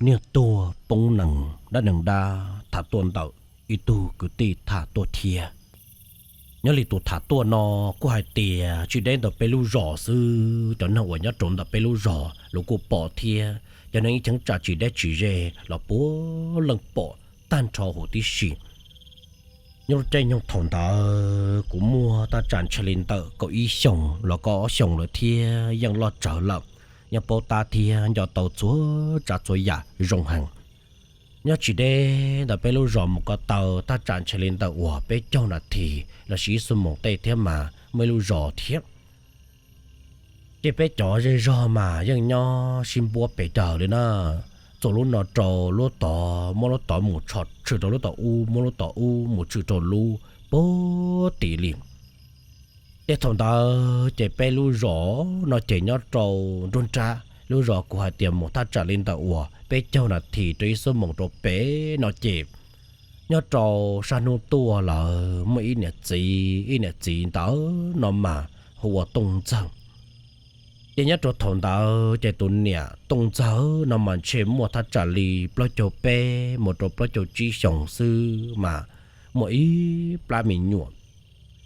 Niag tuag poob nees dab neeg dab tham tuaj ntawm ib tug kwv tij tham tuaj thiab. Nyob li tus tham tuaj no kuj hais tias tsis deb ntawm peb lub zos xwb, cov neeg uas nyob rau ntawm peb lub zos los kuj pom thiab, cov neeg ib cheeb tsam tsis deb tsis ze los puav leej pom tag nrho huv tib si. Nyob lub caij nyoog thaum ntawd kuv muaj thaj tsam ntshe li ntawm kaum ib xyoos los kaum ob xyoos lawm thiab, yeej loj tsawv lawm, yeej paub tab thiab nco tau txhua tsav txhua yam zoo heev. Nyob tsis deb ntawm peb lub zos mus ko taw thaj tsam ntshe li ntawm uas peb caug nas this los sis ib xuab moos tej thiab mas muaj ib lub zos thiab. Ces peb cov zej zog mas yeej nyob sib npuab pes tsawg li na, txuas lub no rau lub tod, muab lub tod mus tshwm rau lub tom ub, muab lub tom ub mus tshwm rau lub puag tim li. Ces thaum ntawd ces peb lub zos no ces nyob rau nruab nrab lub zos kuv hais tias mus thaj tsam li ntawm uas peb caug nas this rau ib xuab moos rau pem no ces nyob rau sab hnub tuaj lawm muaj ib niam txiv, ib niam txiv ntawd no mas hu ua Tooj Ntxawg. Ces nyob rau thaum ntawd ces tus niam Tooj Ntxawg no mas ntshe muaj thaj tsam li plaub caug peb mus rau plaub caug tsib xyoos xwb mas muaj ib plab me nyuam.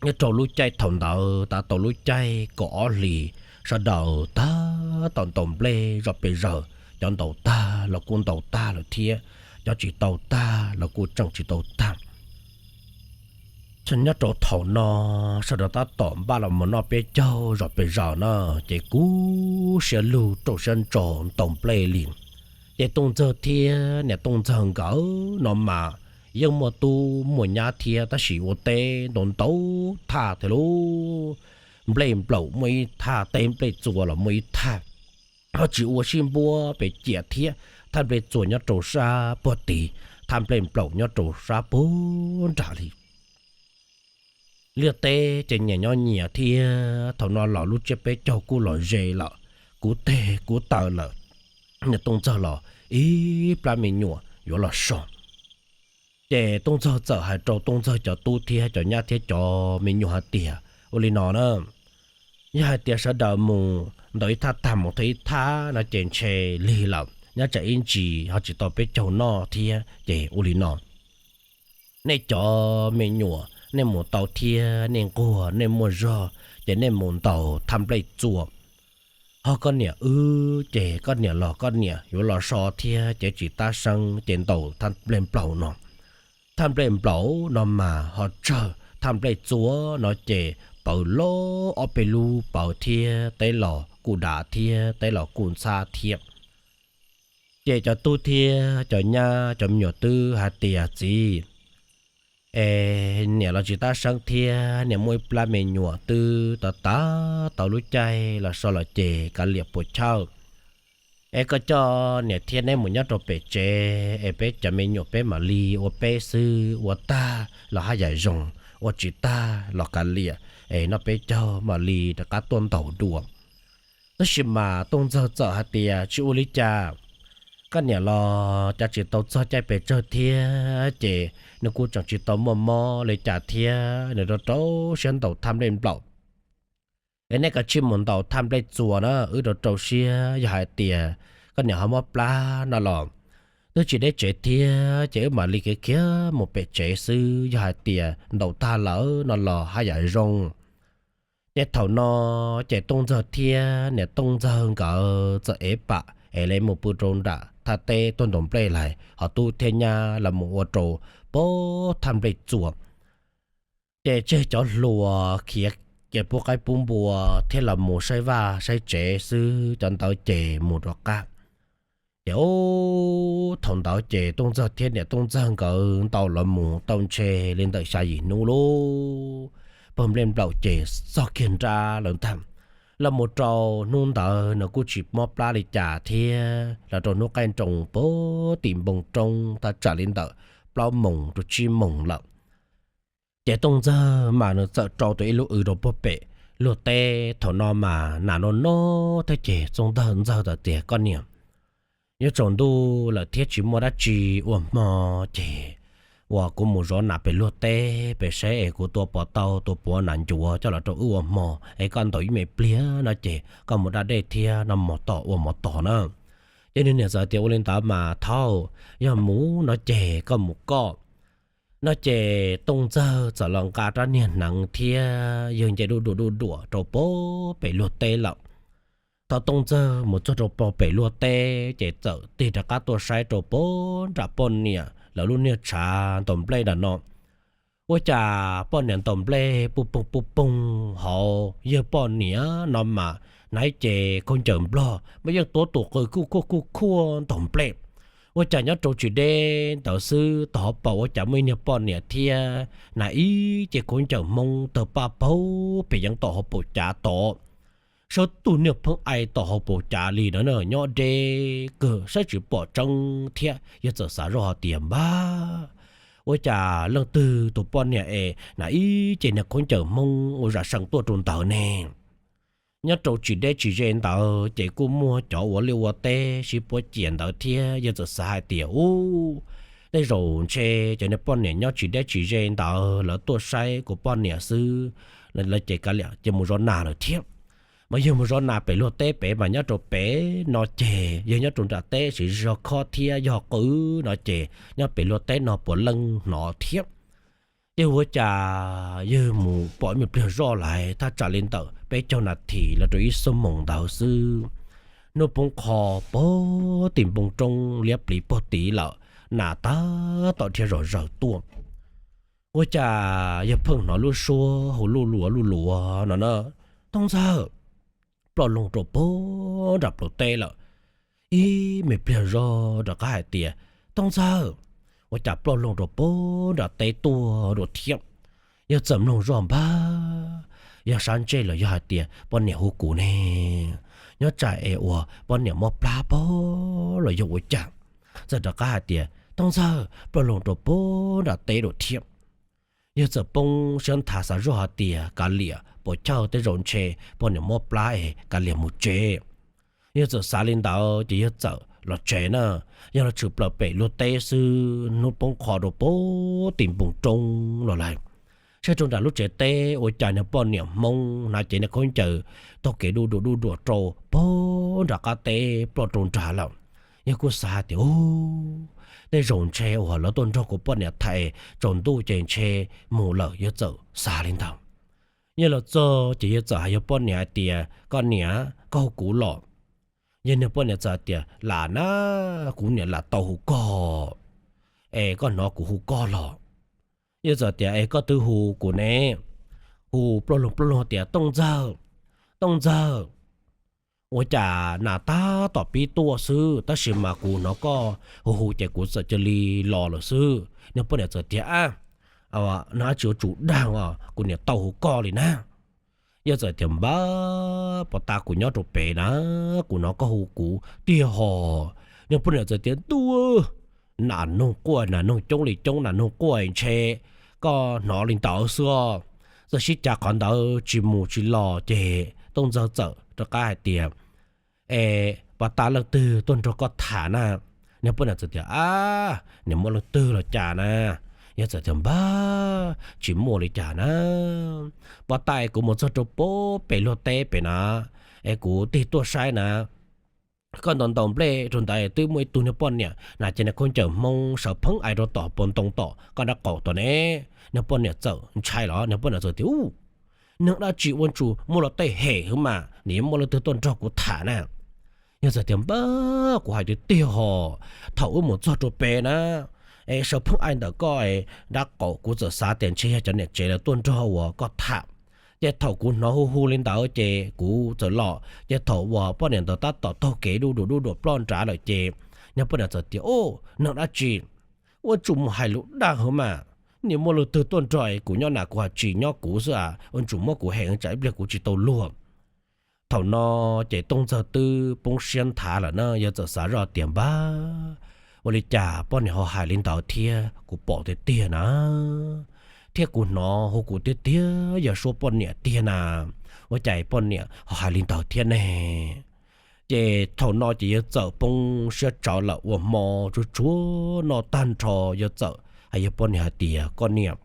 Nyob rau lub caij thaum ntawd tav tau lub caij kaum ob hlis, sawv daws tag tom ntaus nplej zom pes zaws, cov ntaus tag los kuj ntaus tag lawm thiab, cov tsis tau tag los kuj tseem tsis tau tag. Nyob rau thaum no sawv daws tab tom npaj los mus noj peb caug zom pes zaws na, ces kub siab lug rau siab ntso ntaus nplej li. Ces Tooj Ntxawg thiab niam Tooj Ntxawg nkawd no mas yeej muaj tub muaj nyab thiab tab sis ua teb ntau ntau thaj thiab lub nplej nplaum muaj ib thaj, teb nplej txua los muaj ib thaj, ho tsis ua sib npuab pes ciam thiab, thaj nplej txua nyob rau sab puag tid, thaj nplej nplaum nyob rau sab puag nram li. Liaj teb ces nyias nyob nyias thiab, thaum no los lub tsiab peb caug kuj los ze lawm, kuv teg kuv taw lawm, niam Tooj Ntxawg los ib plab me nyuam yuav los so. Ces Tooj Ntxawg txawm hais rau Tooj Ntxawg cov tub thiab cov nyab thiab cov me nyuam hais tias, ua li no na, yog hais tias sawv daws mus ntaus ib thaj tag mus thawj ib thaj no ces ntshe lig lawm, nyob tsam ib ntsis ho tsis tau peb caug noj thiab. Ces ua li no, nej cov me nyuam nej mus tau thiab nej nquag nej muaj zog, ces nej mus ntaus thaj nplej txua. Ho koj niam wb ces koj niam los koj niam yuav los so thiab ces tsis tab seeb ces ntaus thaj nplej nplaum no. Thaj nplej nplaum no mas ho tsawg, thaj nplej txua no ces pawv loj ob peb lub pawv thiab, teb los kuj dav thiab teb los kuj ntxhab thiab. Ces cov tub thiab cov nyab cov me nyuam twb hais tias, txiv, es niam los tsis tab seeb thiab niam muaj ib plab me nyuam twb tav tav tau lub caij los so los ces kav liam puas chawj. Es koj coj niam thiab neb mus nyob rau pem tsev es peb cov me nyuam peb mam li ua peb xwb, ua tag los haj yam zoo, ua tsis tag los kav liam, es noj peb caug mam li rov qab tuaj ntaus dua. Tab sis mas Tooj Ntxawg txawm hais tias, tsis ua li cas, koj niam los cas tsis tau txog caij pes tsawg thiab ces nws kuj tseem tsis tau muaj mob li cas thiab, nws rau rau siab ntaus thaj nplej nplaum. Es nej kav tsij mus ntaus thaj nplej txua na, wb rau rau siab, yog hais tias koj niam ho mob plab no los twb tsis deb tsev thiab ces wb mam li khiav khiav mus pem tsev xwb, yog hais tias ntaus tag lawm no los haj yam zoo. Ces thaum no ces Tooj Ntxawg thiab niam Tooj Ntxawg nkawd txawm ev pam es lawv mus pw rau nram thaj teb tuaj ntaus nplej lais, ho tub thiab nyab los mus ua rau pem thaj nplej txua. Ces tseg cov hluas khiav kiag pub qaib pub npua thiab los mus saib vaj saib tsev xwb, cov ntawd ces mus rov qab. Ces ub, thaum ntawd ces Tooj Ntxawg thiab niam Tooj Ntxawg nkawd ntaus los mus tau ntshe li ntawm xya yim hnub lub pawg nplej nplaum ces txog kiag nrab lawm ntag. Los mus rau hnub ntawd nws kuj tsis mob plab li cas thiab, los rau hnub qaij nroos pem tim npoo roob thaj tsam li ntawm plaub moos rau tsib moos lawm. Ces Tooj Ntxawg mas nws txawm rau tau ib lub w rau puag pem luag teb. Thaum no mas nas noj noj thiab ces Tooj Ntxawg txawm tias, koj niam, yuav tsaus ntuj lawm thiab tsis muaj dab tsi ua hmo, ces uas kuv mus zov nas pem luag teb pem saib es kuv tua puas tau tua puas nas ncuav coj los rau wb ua hmo, es koj ntaus ib me pliag no ces koj mus da dej thiab noj mov tom ua mov tom na. Ces nws niam txawm tias, Ua li ntawd mas thaum yog mus no ces koj mus koj. No ces Tooj Ntxawg txawm los nqa rab niag hneev thiab yawg nce duj duam duj duam rau pem luag teb lawm. Thaum Tooj Ntxawg mus txog rau pem luag teb ces txawm tig rov qab tuaj saib rau pem nram poj niam lawv lub niag tshav ntaus nplej nram no. Ua cas poj niam ntaus nplej puj poog puj poog hauv, yawg poj niam no mas hnav ib ce khaub ncaws nplog mas yeej tuav tus qws kuj khuaj kuj khuaj ntaus nplej. Ua cas nyob rau tsis deb ntawd xwb, tom hauv paus ua cas muaj ib niag poj niam thiab hnav ib ce khaub ncaws Hmoob tawg paj paug pem yeev tom hauv paus cav tod. Sawv tus niag pheej ai tom hauv paus cav li no na, nyob deb kawg saib tsis pom tseeb thiab. Yawg txawm xav zoj hais tias, Npab, ua cas leej twg tus poj niam es hnav ib ce niag khaub ncaws Hmoob ua zam seem tuaj rau ntawd ne? Nyob rau tsis deb tsis ze ntawd ces kuj muaj cov ua liaj ua teb sib puab ciam ntawd thiab. Yawg txawm xav hais tias, Ub, tej zaum ntshe cov niag poj niam nyob tsis deb tsis ze ntawd lawv tuaj saib kuv poj niam xwb, lawv ces kav liam ces mus zov nas lawm thiab. Mas yawg mus zov nas pem luag teb pem mas nyob rau pem no ces yawg nyob rau nram teb siv zog khob thiab yog qw no ces nyob pem luag teb no puav leej hnov thiab. Ces ua cas yawg mus pom ib me pliag zoj lawm, thaj tsam li ntawm peb caug nas this los rau ib xuab moos ntawd xwb, hnub poob qho puag tim npoo roob liab pliv puag tid lawm, nas tab tom dhia zom zaws tuaj. Ua cas yawg pheej hnov lub suab hu luj luas luj luas no na, Tooj Ntxawg! Ploj loo rau puag nram plawv teb lawm. Ib me pliag zog rov qab hais tias, Tooj Ntxawg! Ua cas ploj loo rau puag nram teb tuaj dua thiab. Yawg txawm mloog zoj npab, yog sab ntsej los yog hais tias poj niam hu kuv ne? Nyob tsam es uas poj niam mob plab pag los yog ua cas? Txawm rov qab hais tias, Tooj Ntxawg! Ploj loo rau puag nram teb dua thiab. Yawg txawm poob siab nthav xav zoj hais tias, Kav liam, puas chawj tej zaum ntshe poj niam mob plab es kav liam mus tsev. Yawg txawm xav li ntawd ces yawg txawm los tsev na. Yawg los tshwm plaws pem luag teb xwb, hnub poob qho rau puag tim npoo roob los lawm. Saib rau nram lub tsev teb ua cas niag poj niam Hmoob hnav cev niag khaub ncaws taug kev duj duam duj duam rau puag nram qab teb ploj rau nrad lawm. Yawg kuj xav hais tias, Ub, tej zaum ntshe uas lawv tuaj nrog kuv poj niam tham tsaus ntuj ces ntshe mus lawm. Yawg txawm xav li ntawd. Yawg los txog ces yawg txawm hais yawg poj niam hais tias, Koj niam, koj hu kuv los? Yawg niag poj niam txawm hais tias, Lam na, kuv niam lam tau hu koj. Es koj hnov kuv hu koj los? Yawg txawm tias, Es koj twb hu kuv ne? Hu ploj loog ploj loog tias, Tooj Ntxawg! Tooj Ntxawg! Ua cas nas tab tom pib tuaj xwb, tab sis mas kuv hnov koj hu hu ces kuv txawm cia li los lawm xwb. Niag poj niam txawm tias, Ab, no dab tsi ua tsum dag os, kuv niam tau hu koj li na. Yawg txawm tias, Npab, puas tas kuv nyob rau pem na, kuv hnov koj hu kuv tiag hos. Niag poj niam txawm tias, Ntuj, nas noog quaj, nas noog coob li coob, nas noog quaj ntshe koj hnov li ntawd xwb os. Txawm sib cav qhov ntawd tsis mus tsis los ces Tooj Ntxawg txawm rov qab hais tias, Es puas tas leej twg tuaj nrog koj tham na? Niag poj niam txawm tias, Ab, nim muaj leej twg los cas na? Yawg txawm tias, Npab, tsis muaj li cas na. Puas tas kuv mus txog rau puag pem luag teb pem na, es kuv tig tuaj saib na, koj ntaus ntaus nplej rau ntawd twb muaj ib tug niag poj niam hnav cev niag khaub ncaws Hmoob sawv pheeb ais rau tom hauv paus ntoo tom koj nraub qaum tom ne. Niag poj niam txawm ntshai los, niag poj niam txawm tias, Ub, neeg dab tsi ua tsuas muaj luag tej hem hwv mas, nim muaj leej twg tuaj nrog kuv tham na. Yawg txawm tias, Npab, kuv hais tiag tiag hos, thaum wb mus txog rau pem na, es sawv pheeb ais ntawm koj nraub qaum, kuv txawm xav tias ntshe yog cov niam tsev lawv tuaj nrog uas koj tham. Ces thaum kuv hnov hu hu li ntawd ces kuv txawm los, ces thaum uas poj niam ntawd tab tom taug kev duj duam duj duam ploj nrad lawm ces niag poj niam txawm tias, Ub, neeg dab tsi ua tsuas mus hais lus dag hwv mas, nim muaj leej twg tuaj nrog kuv nyob na, kuv hais tsis nyob kuv xwb a, ua tsuas muab kuv hem tsam ib pliag kuv tsis tau luag. Thaum no ces Tooj Ntxawg twb poob siab nthav lawm na, yawg txawm xav zoj tias, Npab, ua li cas poj niam ho hais li ntawd thiab, kuv pom tiag tiag na, thiab kuv hnov hu kuv tiag tiag yog suab poj niam tiag na, ua cas poj niam ho hais li ntawd thiab ne? Ces thaum no ces yawg txawm poob siab tsawv lawm, ua hmo tsuag tsuag noj tag nrho, yawg txawm hais yawg poj niam hais tias, Koj niam,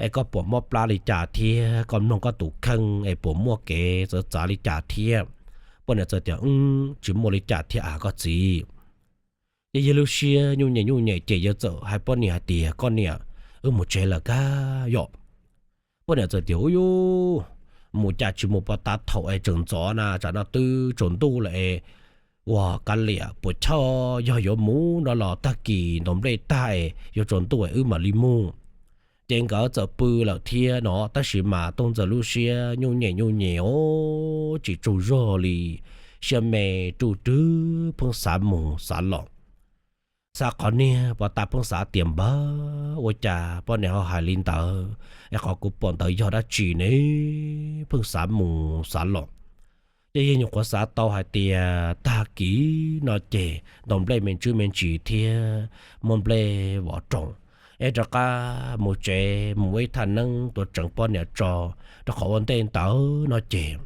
es koj puas mob plab li cas thiab? Koj mloog koj tus kheej es puas muaj kev txawv txav li cas thiab? Poj niam txawm tias, Wb, tsis muaj li cas thiab a koj txiv. Ces yawg lub siab nyuj nyem nyuj nyem ces yawg txawm hais poj niam hais tias, Koj niam, wb mus tsev lawm kag yom. Poj niam txawm tias, Ub yub, mus cas tsis mus puag ta thaum es tseem ntxov na, tsam no twb tsaus ntuj lawm es ua kav liam puas chawj, yog yuav mus no los tag kis ntaus nplej tag es yuav tsaus ntuj es wb mam li mus. Ces nkawd txawm pw lawm thiab no, tab sis mas Tooj Ntxawg lub siab nyuj nyem nyuj nyem os, tsis tsaug zog li, siab me ruj rwg pheej xav mus xav los. Xav qhov niag puag ta pheej xav tias, Npawg, ua cas poj niam ho hais li ntawd es qhov kuv pom ntawd yog dab tsi ne? Pheej xav mus xav los. Ces yawg nyuam qhuav xav tau hais tias tag kis no ces ntaus nplej me ntsis me ntsis thiab muab nplej vov roos es rov qab mus tsev mus ua ib thaj neeb tuav tseev poj niam tso, rau qhov ua ntej ntawd no ces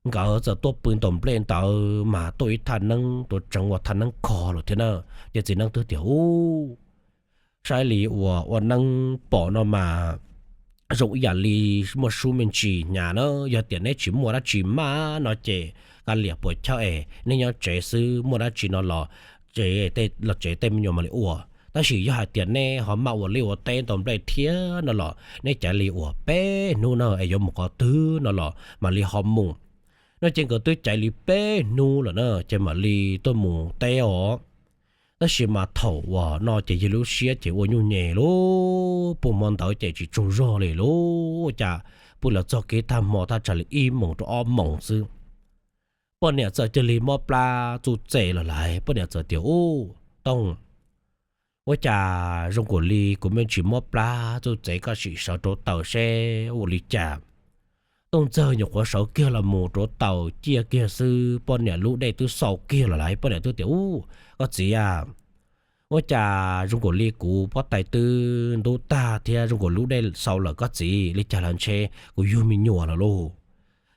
nkawd txawm tuaj pw ntaus nplej ntawd mas tuaj ib thaj neeb tuav tseev ua thaj neeb kho lawm thiab na. Ces txiv neeb twb tias, Ub, saib li uas ua neeb pom no mas zoo ib yam li muaj sub me ntsis hnyav na, yog tias neb tsis muaj dab tsi maj no ces kav liam puas chawj es neb nyob tsev xwb, muaj dab tsi no los tsev, los tsev tej me nyuam mam li ua. Tab sis yog hais tias neb ho maj ua liaj ua teb ntaus nplej thiab no los neb caiv li uas peb hnub na es yuav mus qhov twg no los mam li ho mus. No ces nkawd twb caiv li peb hnub lawm na ces mam li tuaj mus teb os. Tab sis mas thaum uas no ces yawg lub siab ces ua nyuj nyem lub, puag hmo ntawd ces tsis tsaug zog li lub, cas pw los txog kev tag hmo thaj tsam li ib moos rau ob moos xwb. Poj niam txawm cia li mob plab txuj txev los lawm, poj niam txawm tias, Ub Tooj, ua cas zoo nkaus li kuv me ntsis mob plab txuj txev, koj sim sawv rauv taws seb ua li cas. Tooj Ntxawg nyuam qhuav sawv kiag los mus rauv taws ciaj kiag xwb, poj niam lub dej twb xau kiag los lawm, poj niam twb tias, Ub, koj txiv a, ua cas zoo nkaus li kuv pob tais twb ntub tag thiab zoo nkaus lub dej xau lawm koj txiv, li cas los ntshe kuv yug me nyuam lawm lauj.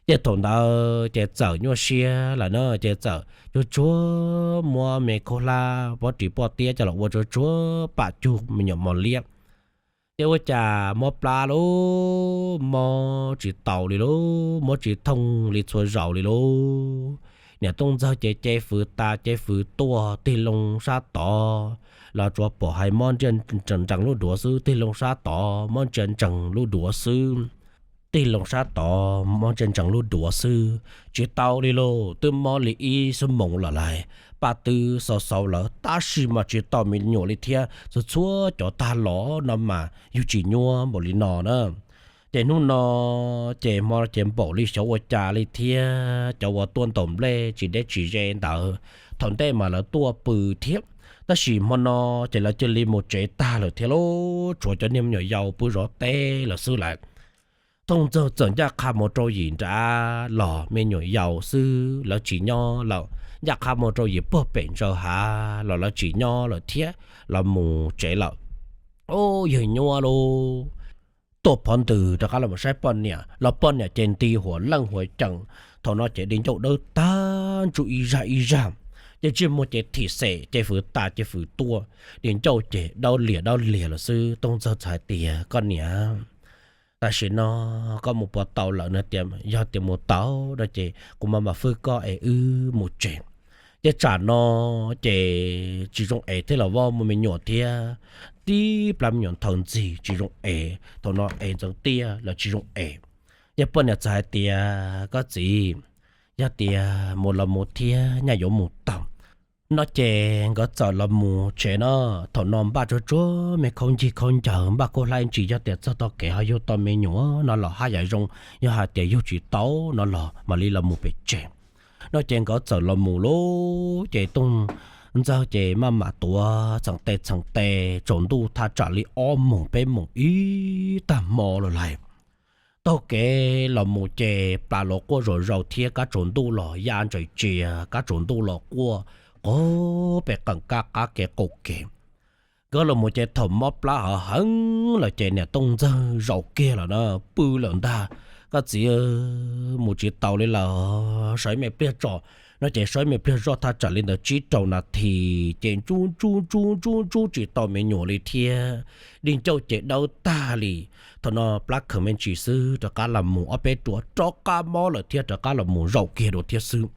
Ces thaum ntawd ces txawm nyuaj siab lawm na, ces txawm tsuag tsuag muab me khaub hlab pob ris pob tiab coj los ua tsuag tsuag pam cug me nyuam mos liab. Ces ua cas mob plab lub, mob tsis tau li lub, mob tsis thooj li txhua zaus li lub. Niam Tooj Ntxawg ces ce fws tas ce fws tuaj, tig loo sab tod los tsuas pom hais mob ntsia ntsees lub duav xwb, tig loo sab tod mob ntsia ntsees lub duav xwb. Tig loo sab tod mob ntsia ntsees lub duav xwb, tsis tau li lauj, twb mob li ib xuab moos los lawm, paj twb xau xau lawm tab sis mas tsis tau me nyuam li thiab, txhua txhua cov tag los no mas yug tsis nyuaj npaum li no na. Ces hnub no ces hmo ces npaum li xyov ua cas li thiab, cov uas tuaj ntaus nplej tsis deb tsis ze ntawd thaum ntej mas lawv tuaj pw thiab, tab sis hmo no ces lawv cia li mus tsev tag lawm thiab lauj, tshuav cov niag me nyuam yaus pw zov teb lawm xwb lawm. Tooj Ntxawg txawm ncaj qha mus rau yim nrad los me nyuam yaus xwb lawv tsis nyob lawm, ncaj qha mus rau yim puag pem ntsaws hav los lawv tsis nyob lawm thiab, los mus tsev lawm. Ub, yawg nyuaj lauj, tuaj phov ntws rov qab los saib poj niam los poj niam ces nti huam leej huam cees. Thaum no ces di ncauj dawb tag ntsuj ib zaj ib zaj, ces ntsej muag ces thim xem, ces fwv tas ces fwv tuaj, di ncauj ces dawb lias dawb lias lawm xwb. Tooj Ntxawg txawm hais tias, Koj niam, tam sim no koj mus puas tau lawm no? Tias, Yog tias mus tau no ces kuv mam mam fwj koj es wb mus tsev. Ces tsam no ces tsis zoo es thiab los voj, muaj me nyuam thiab, tib plab me nyuam nthawv ntxig tsis zoo es, thaum no es ntxeev tiaj los tsis zoo es. Ces poj niam txawm hais tias, Koj txiv, yog tias mus los mus thiab nyaj yuav mus tau no ces nkawd txawm los mus tsev no. Thaum no npaj tsuag tsuag me khaub ncig khaub ncaws, npaj khaub hlab ntsis, yog tias txog tau kev ho yug tau me nyuam no los haj yam zoo, yog hais tias yug tsis tau no los mam li los mus pem tsev. No ces nkawd txawm los mus lauj, ces Tooj Ntxawg ces maj mam tuav txheem tes txheem tes, tsaus ntuj thaj tsam li ob moos peb moos ib tag hmo los lawm. Taug kev los mus ces plas los quaj zom zaws thiab, kab tsaus ntuj los ya ntsaim tsia, kab tsaus ntuj los quaj qub pem qeem kab qab kev qaum kev. Nkawd los mus ces thaum mob plab hov heev lawm ces niam Tooj Ntxawg zaum kiag lawm na, pw lawm ntag. Koj txiv, mus tsis taus li lawm, sawv me pliag tso no ces sawv me pliag zoj thaj tsam li ntawd tsib rau nas this ces ntsuj ntsuj ntsuj ntsuj ntsuj tsis tau me nyuam li thiab. Di ncauj ces dawb tag li. Thaum no plab kheev me ntsis xwb rov qab los mus, ob peb ruam rov qab mob lawm thiab rov qab los mus zaum kiag dua thiab xwb.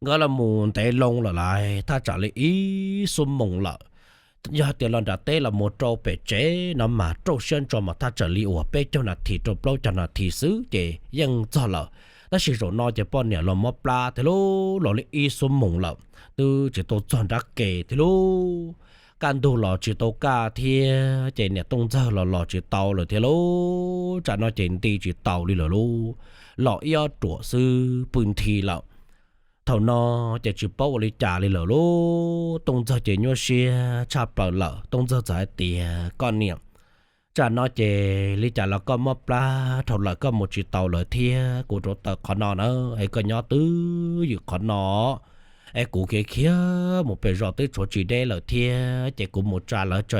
Nkawd los mus ntev loo lawm lais, thaj tsam li ib xuab moos lawm. Yog hais tias los nram teb los mus rau pem tsev no mas rau siab ntso mas thaj tsam li uas peb caug nas this rau plaub caug nas this xwb ces yeej txog lawm. Tab sis zaum no ces poj niam los mob plab thiab lauj, los li ib xuab moos lawm twb tsis tau txog nrab ke thiab lauj. Kaj ntug los tsis tau kaj thiab ces niam Tooj Ntxawg los los tsis tau lawm thiab lauj. Tsam no ces nti tsis tau li lawm lauj, los ib ob ruam xwb pw nthi lawm. Thaum no ces tsis paub ua li cas li lawm lauj, Tooj Ntxawg ces nyuaj siab tshaj plaws lawm. Tooj Ntxawg txawm hais tias, Koj niam, tsam no ces li cas los koj mob plab dhau lawm, koj mus tsis tau lawm thiab, kuv rauv taws qhov no na, es koj nyob twj ywm qhov no es kuv khiav khiav mus pem zos twb tshuav tsis deb lawm thiab ces kuv mus tsa lawv tso,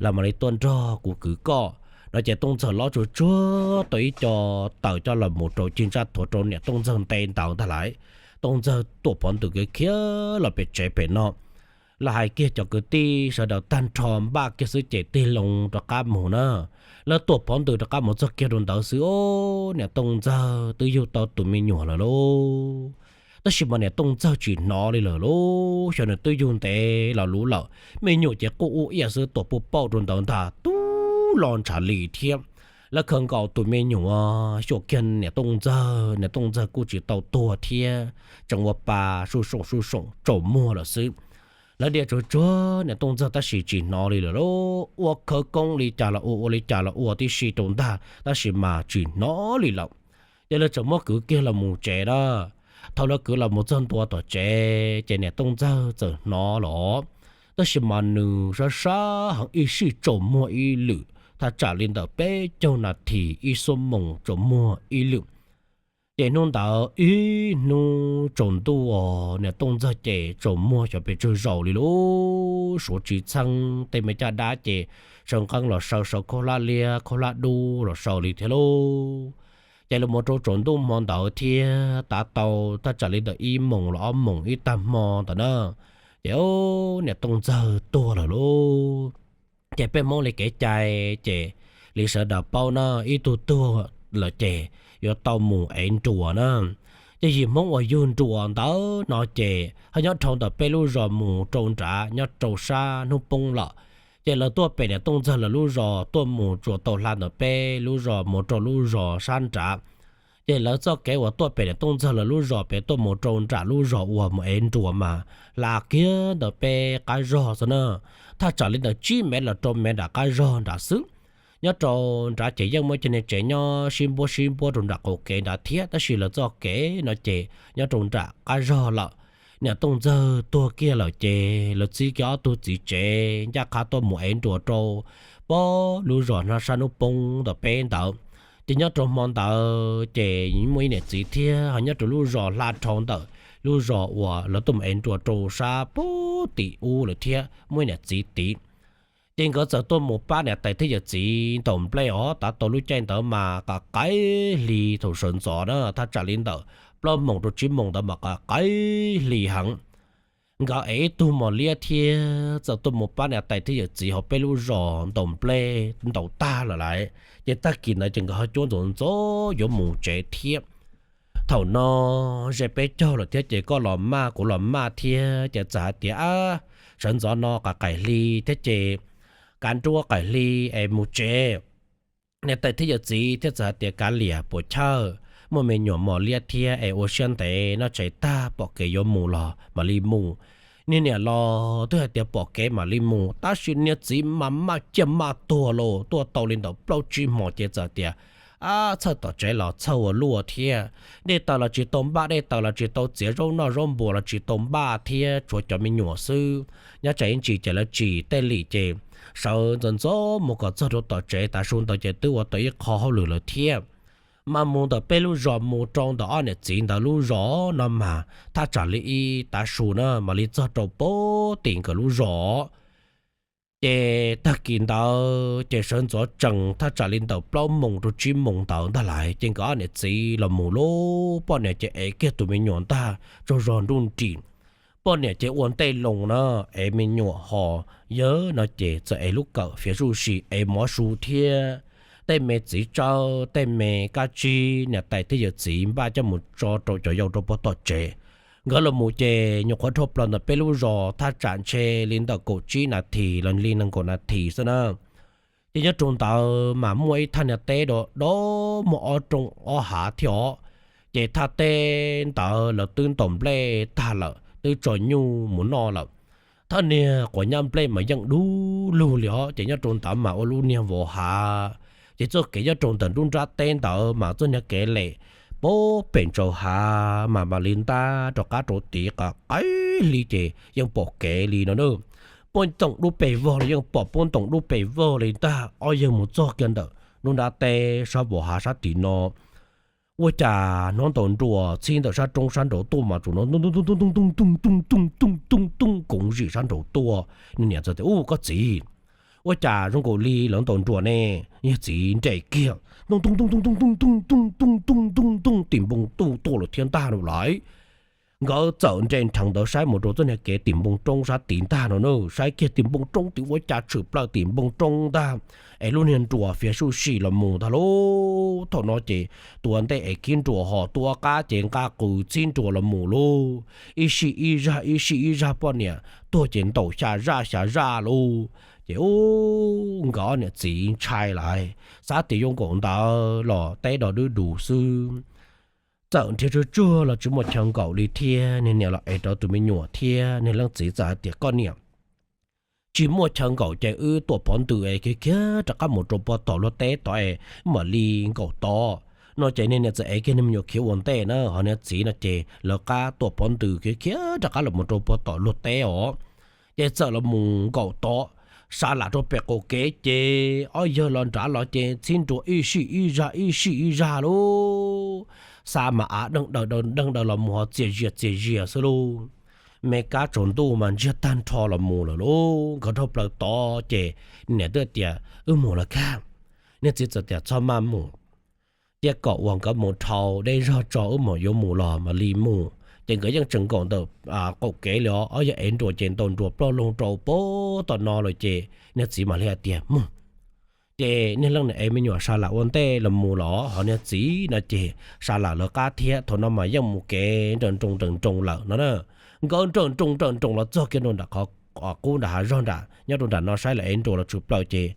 lawv mam li tuaj nrog kuv kwv koj. No ces Tooj Ntxawg lob tsuag tsuag tau ib co taws coj los mus rau cig ntsaj thuav rau niam Tooj Ntxawg nte ntawd ntag lais. Tooj Ntxawg tuam phov ntws kiag khiav los pem tsev pem no. Lawv hais kiag cov kwv tij sawv daws tag nrho npaj kiag xwb ces tig loo rov qab mus na. Lawv tuam phov ntws rov qab mus txog kiag rau ntawd xwb, o, niam Tooj Ntxawg twb yug tau tus me nyuam lawm lauj. Tab sis mas niam Tooj Ntxawg tsis hnov li lawm lauj, xyov nws twb yug ntev los luv lawm, me nyuam ces quj ub iaj xwb, tuam puj pauj rau ntawd ntag, tub lo ntshav li thiab. Lawv khaws nkaus tus me nyuam xyuas kiag niam Tooj Ntxawg, niam Tooj Ntxawg kuj tsis tau tuag thiab, tseem ua pa su soom su soom tsaus muag lawm xwb. Lawv dhia tsuag tsuag niam Tooj Ntxawg tab sis tsis hnov li lawm lauj, ua khawv koob li cas los ua, ua li cas los ua tib si rau ntag tab sis mas tsis hnov li lawm. Ces lawv tseem muab kwv kiag los mus tsev na. Thaum lawv kwv los mus txog ntua tom tsev ces niam Tooj Ntxawg txawm hnov los, tab sis mas nws sab sab heev, ib sij tsaus muag ib lwm, thaj tsam li ntawm peb caug nas this ib xuab moos tsaus muag ib lwm. Ces hnub ntawd ib hnub tsaus ntuj os, niam Tooj Ntxawg ces tsaus muag xyov pes tsawg zaus li lauj, suav tsis txheeb, tej me caj dab ces saw nqeeb los saw, saw khaub hlab liab khaub hlab dub los saw li thiab lauj. Ces los mus rau tsaus ntuj hmo ntawd thiab, tav tau thaj tsam li ntawm ib moos los ob moos ib tag hmo ntawd na, ces niam Tooj Ntxawg tuag lawm lauj. Ces peb Hmoob li kev cai ces li sawv daws paub na, ib tug tuag lawm ces yuav tau mus ev nruas na. Ces yim Hmoob uas yug nruas ntawd no ces ho nyob dhau ntawm peb lub zos mus rau nrad nyob rau sab hnub poob lawm. Ces lawv tuaj pem niam Tooj Ntxawg lawv lub zos tuaj mus tsuas tau hla ntawm peb lub zos mus rau lub zos sab nrad. Ces lawv txoj kev uas tuaj pem niam Tooj Ntxawg lawv lub zos pem tuaj mus rau nram lub zos uas mus ev nruas mas hla kiag ntawm peb qab zog xwb na. Thaj tsam li ntawm tsib mev los rau mev nram qab zog nrad xwb. Nyob rau nrad ces yeej muaj cov niag tsev nyob sib npuab sib npuab rau nram qaum kev nrad thiab, tab sis lawv txoj kev no ces nyob rau nram qab zog lawm. Niam Tooj Ntxawg tuag kiag lawm ces lawv txib kiag ob tug txiv tsev ncaj qha tuaj mus ev nruas rau pem lub zos hnab sab hnub poob ntawm peb ntawd. Ces nyob rau hmo ntawd ces muaj ib niam txiv thiab ho nyob rau lub zos hla dhau ntawm lub zos uas lawv tuaj mus ev nruas rau sab pem tim ub lawm thiab, muaj ib niam txiv tid. Ces nkawd txawm tuaj mus pab niam tais thiab yawm txiv ntaus nplej os. Tav tau lub caij ntawd mas qaim qaim hli, thaum sawv ntxov na, thaj tsam li ntawm plaub moos rau tsib moos ntawd mas qaim qaim hli heev. Nkawd ev ib tug mos liab thiab txawm tuaj mus pab niam tais thiab yawm txiv hauv peb lub zos ntaus nplej ntaus tag lawm lais, ces tag kis ntawd ces nkawd ho cuab ntxov ntxov yuav mus tsev thiab. Thaum no ze peb caug lawm thiab ces koj los maj kuv los maj thiab ces txawm hais tias, Ab, sawv ntxov no qaim qaim hli thiab ces kav nruab qaim hli es mus tsev. Niam tais thiab yawm txiv thiaj txawm hais tias, Kav liam, puas chawj, muaj me nyuam mos liab thiab es ua siab ntev, noj tshais tag pom kev yuav mus los mam li mus. Niag niam los twb hais tias pom kev mam li mus, tab sis niag txiv mas maj ciaj maj tuag los tuaj tau li ntawm plaub tsib hmos ces txawm tias, Ab, txhawj tom tsev los txhawj ua luaj thiab, dej taws los tsis tau npaj, dej taws los tsis tau txiav, zaub noj zaub npuas los tsis tau npaj thiab, tshuav cov me nyuam xwb. Nyob tsam ib ntsis ces lawv tsim tej lim ces sawv ntxov ntxov mus kom txog rau tom tsev, tav su ntawd ces twb ua tau ib qho hauj lwm lawm thiab. Mas mus ntawm peb lub zos mus rau ntawm ob niam txiv ntawd lub zos no mas thaj tsam li ib tav su na mam li txog rau pem tim nkawd lub zos. Ces tag kis ntawd ces sawv ntxov tsees thaj tsam li ntawm plaub moos rau tsib moos ntawd ntag lais ces nkawd ob niam txiv los mus lauj. Poj niam ces ev kiag tus me nyuam ntag tsaug zog nruj nris. Poj niam ces ua ntej loo na, ev me nyuam ho, yawg no ces txawm ev lub kawm fiav zuj zus, ev mov su thiab tej me txiv tsawb, tej me kab tsib niam tais thiab yawm txiv npaj coj mus tso rau cov yau rau pem tom tsev. Nkawd los mus ces nyuam qhuav dhau plaws ntawm peb lub zos thaj tsam ntshe li ntawm kaum tsib nas this los li nees nkaum nas this xwb na. Ces nyob rau ntawd mas muaj ib thaj niag teb do do muaj ob rooj ob hav thiab os. Ces thaj teb ntawd lawv twb ntaus nplej tag lawm, twb tso nyuj mus noj lawm. Thaj niag quav nyab nplej mas yeej dub lug li os. Ces nyob rau ntawd mas ua lub niag vos hav. Ces txoj kev nyob rau ntawm nruab nrab teb ntawd mas txoj niag kev lem puag pem ntsaum hav mas mam li ntab rov qab rau tid qab qaib hli ces yeej pom kev li no na. Puag ntoos dub pes vog los yeej pom puag ntoos dub pes vog li ntag. Ob yawg mus txog kiag ntawm nruab nrab teb sab vos hav sab tim no, ua cas hnov ntaus nruas txhib ntawm sab roob sab nraud tuaj mas tsuas hnov ntooj ntooj ntooj ntooj ntooj ntooj ntooj ntooj ntooj ntooj koov zim sab nraud tuaj. Niag niam txawm tias, Ub, koj txiv, ua cas zoo nkaus li lawv ntaus nruas ne? Yawg txiv nres kiag, ntooj ntooj ntooj ntooj ntooj ntooj ntooj ntooj ntooj ntooj ntooj tim npoo tuaj lawm thiab ntag no lawm. Nkawd txawm nres nrheev ntawd saib mus rau txoj niag kev tim npoo roob sab tid ntag no na, saib kiag tim npoo roob tim ua cas tshwm plaws tim npoo roob ntag, es lub niag nruas fiav suj si los mus ntag lauj. Thaum no ces tus ua ntej es khib nruas ho, tus ua qab ces nqa qws txhib nruas los mus lauj. Ib sij ib zaj ib sij ib zaj poj niam tuag ces ntaus xya zaj xya zaj lauj. Ces ub, nkawd ob niam txiv ntshai lawm, xav tias yuav nkaum ntawd los teb do dub dus xwb. Txawm nrhiav tsuag tsuag los tsis muaj chaw nkaum li thiab. Niag niam los ev rau tus me nyuam thiab, niag leej txiv txawm hais tias, Koj niam, tsis muaj chaw nkaum ces wb tuam phov ntws es khiav khiav rov qab mus rau puag tom luag teb tod es mam li nkaum tod. No ces niag niam txawm ev kiag niag me nyuam khiav ua ntej na, ho niag txiv no ces lawv qab tuam phov ntws khiav khiav rov qab los mus rau puag tom luag teb os. Ces txawm los mus nkaum tod, sab lam rau pem qaum kev ces ob yawg los nrad los ces txhib nruas ib sij ib zaj ib sij ib zaj lauj. Xa mas av deeg daws deeg daws los mus ho txias zias txias zias xwb lauj. Me kab tsaus ntuj mas ntsiag tag nrho los mus lawm lauj. Nkawd dhau plaws tod ces niam twb tias, Wb mus lawm kag. Niag txiv txawm tias, Txhob maj mus, cia kom uas nkawd mus dhau deb zog tso wb mam yuav mus los mam li mus. Ces nkawd yeej tseem nkaum ntawm qaum kev li os, ob yawg ev nruas ces ntaus nruas ploj loog rau puag tom no lawm ces niag txiv mam li hais tias, Mus. Ces niag leej niam ev me nyuam sa lam ua ntej los mus los ho niag txiv no ces sa lam lawv qab thiab. Thaum no mas yeej mus kev nrawm nroos nrawm nroos lawm no na. Nkawd nrawm nroos nrawm nroos los txog kiag rau nram qhov qub nram hav zog nram, nyob rau nram no saib lawv ev nruas los tshwm plaws ces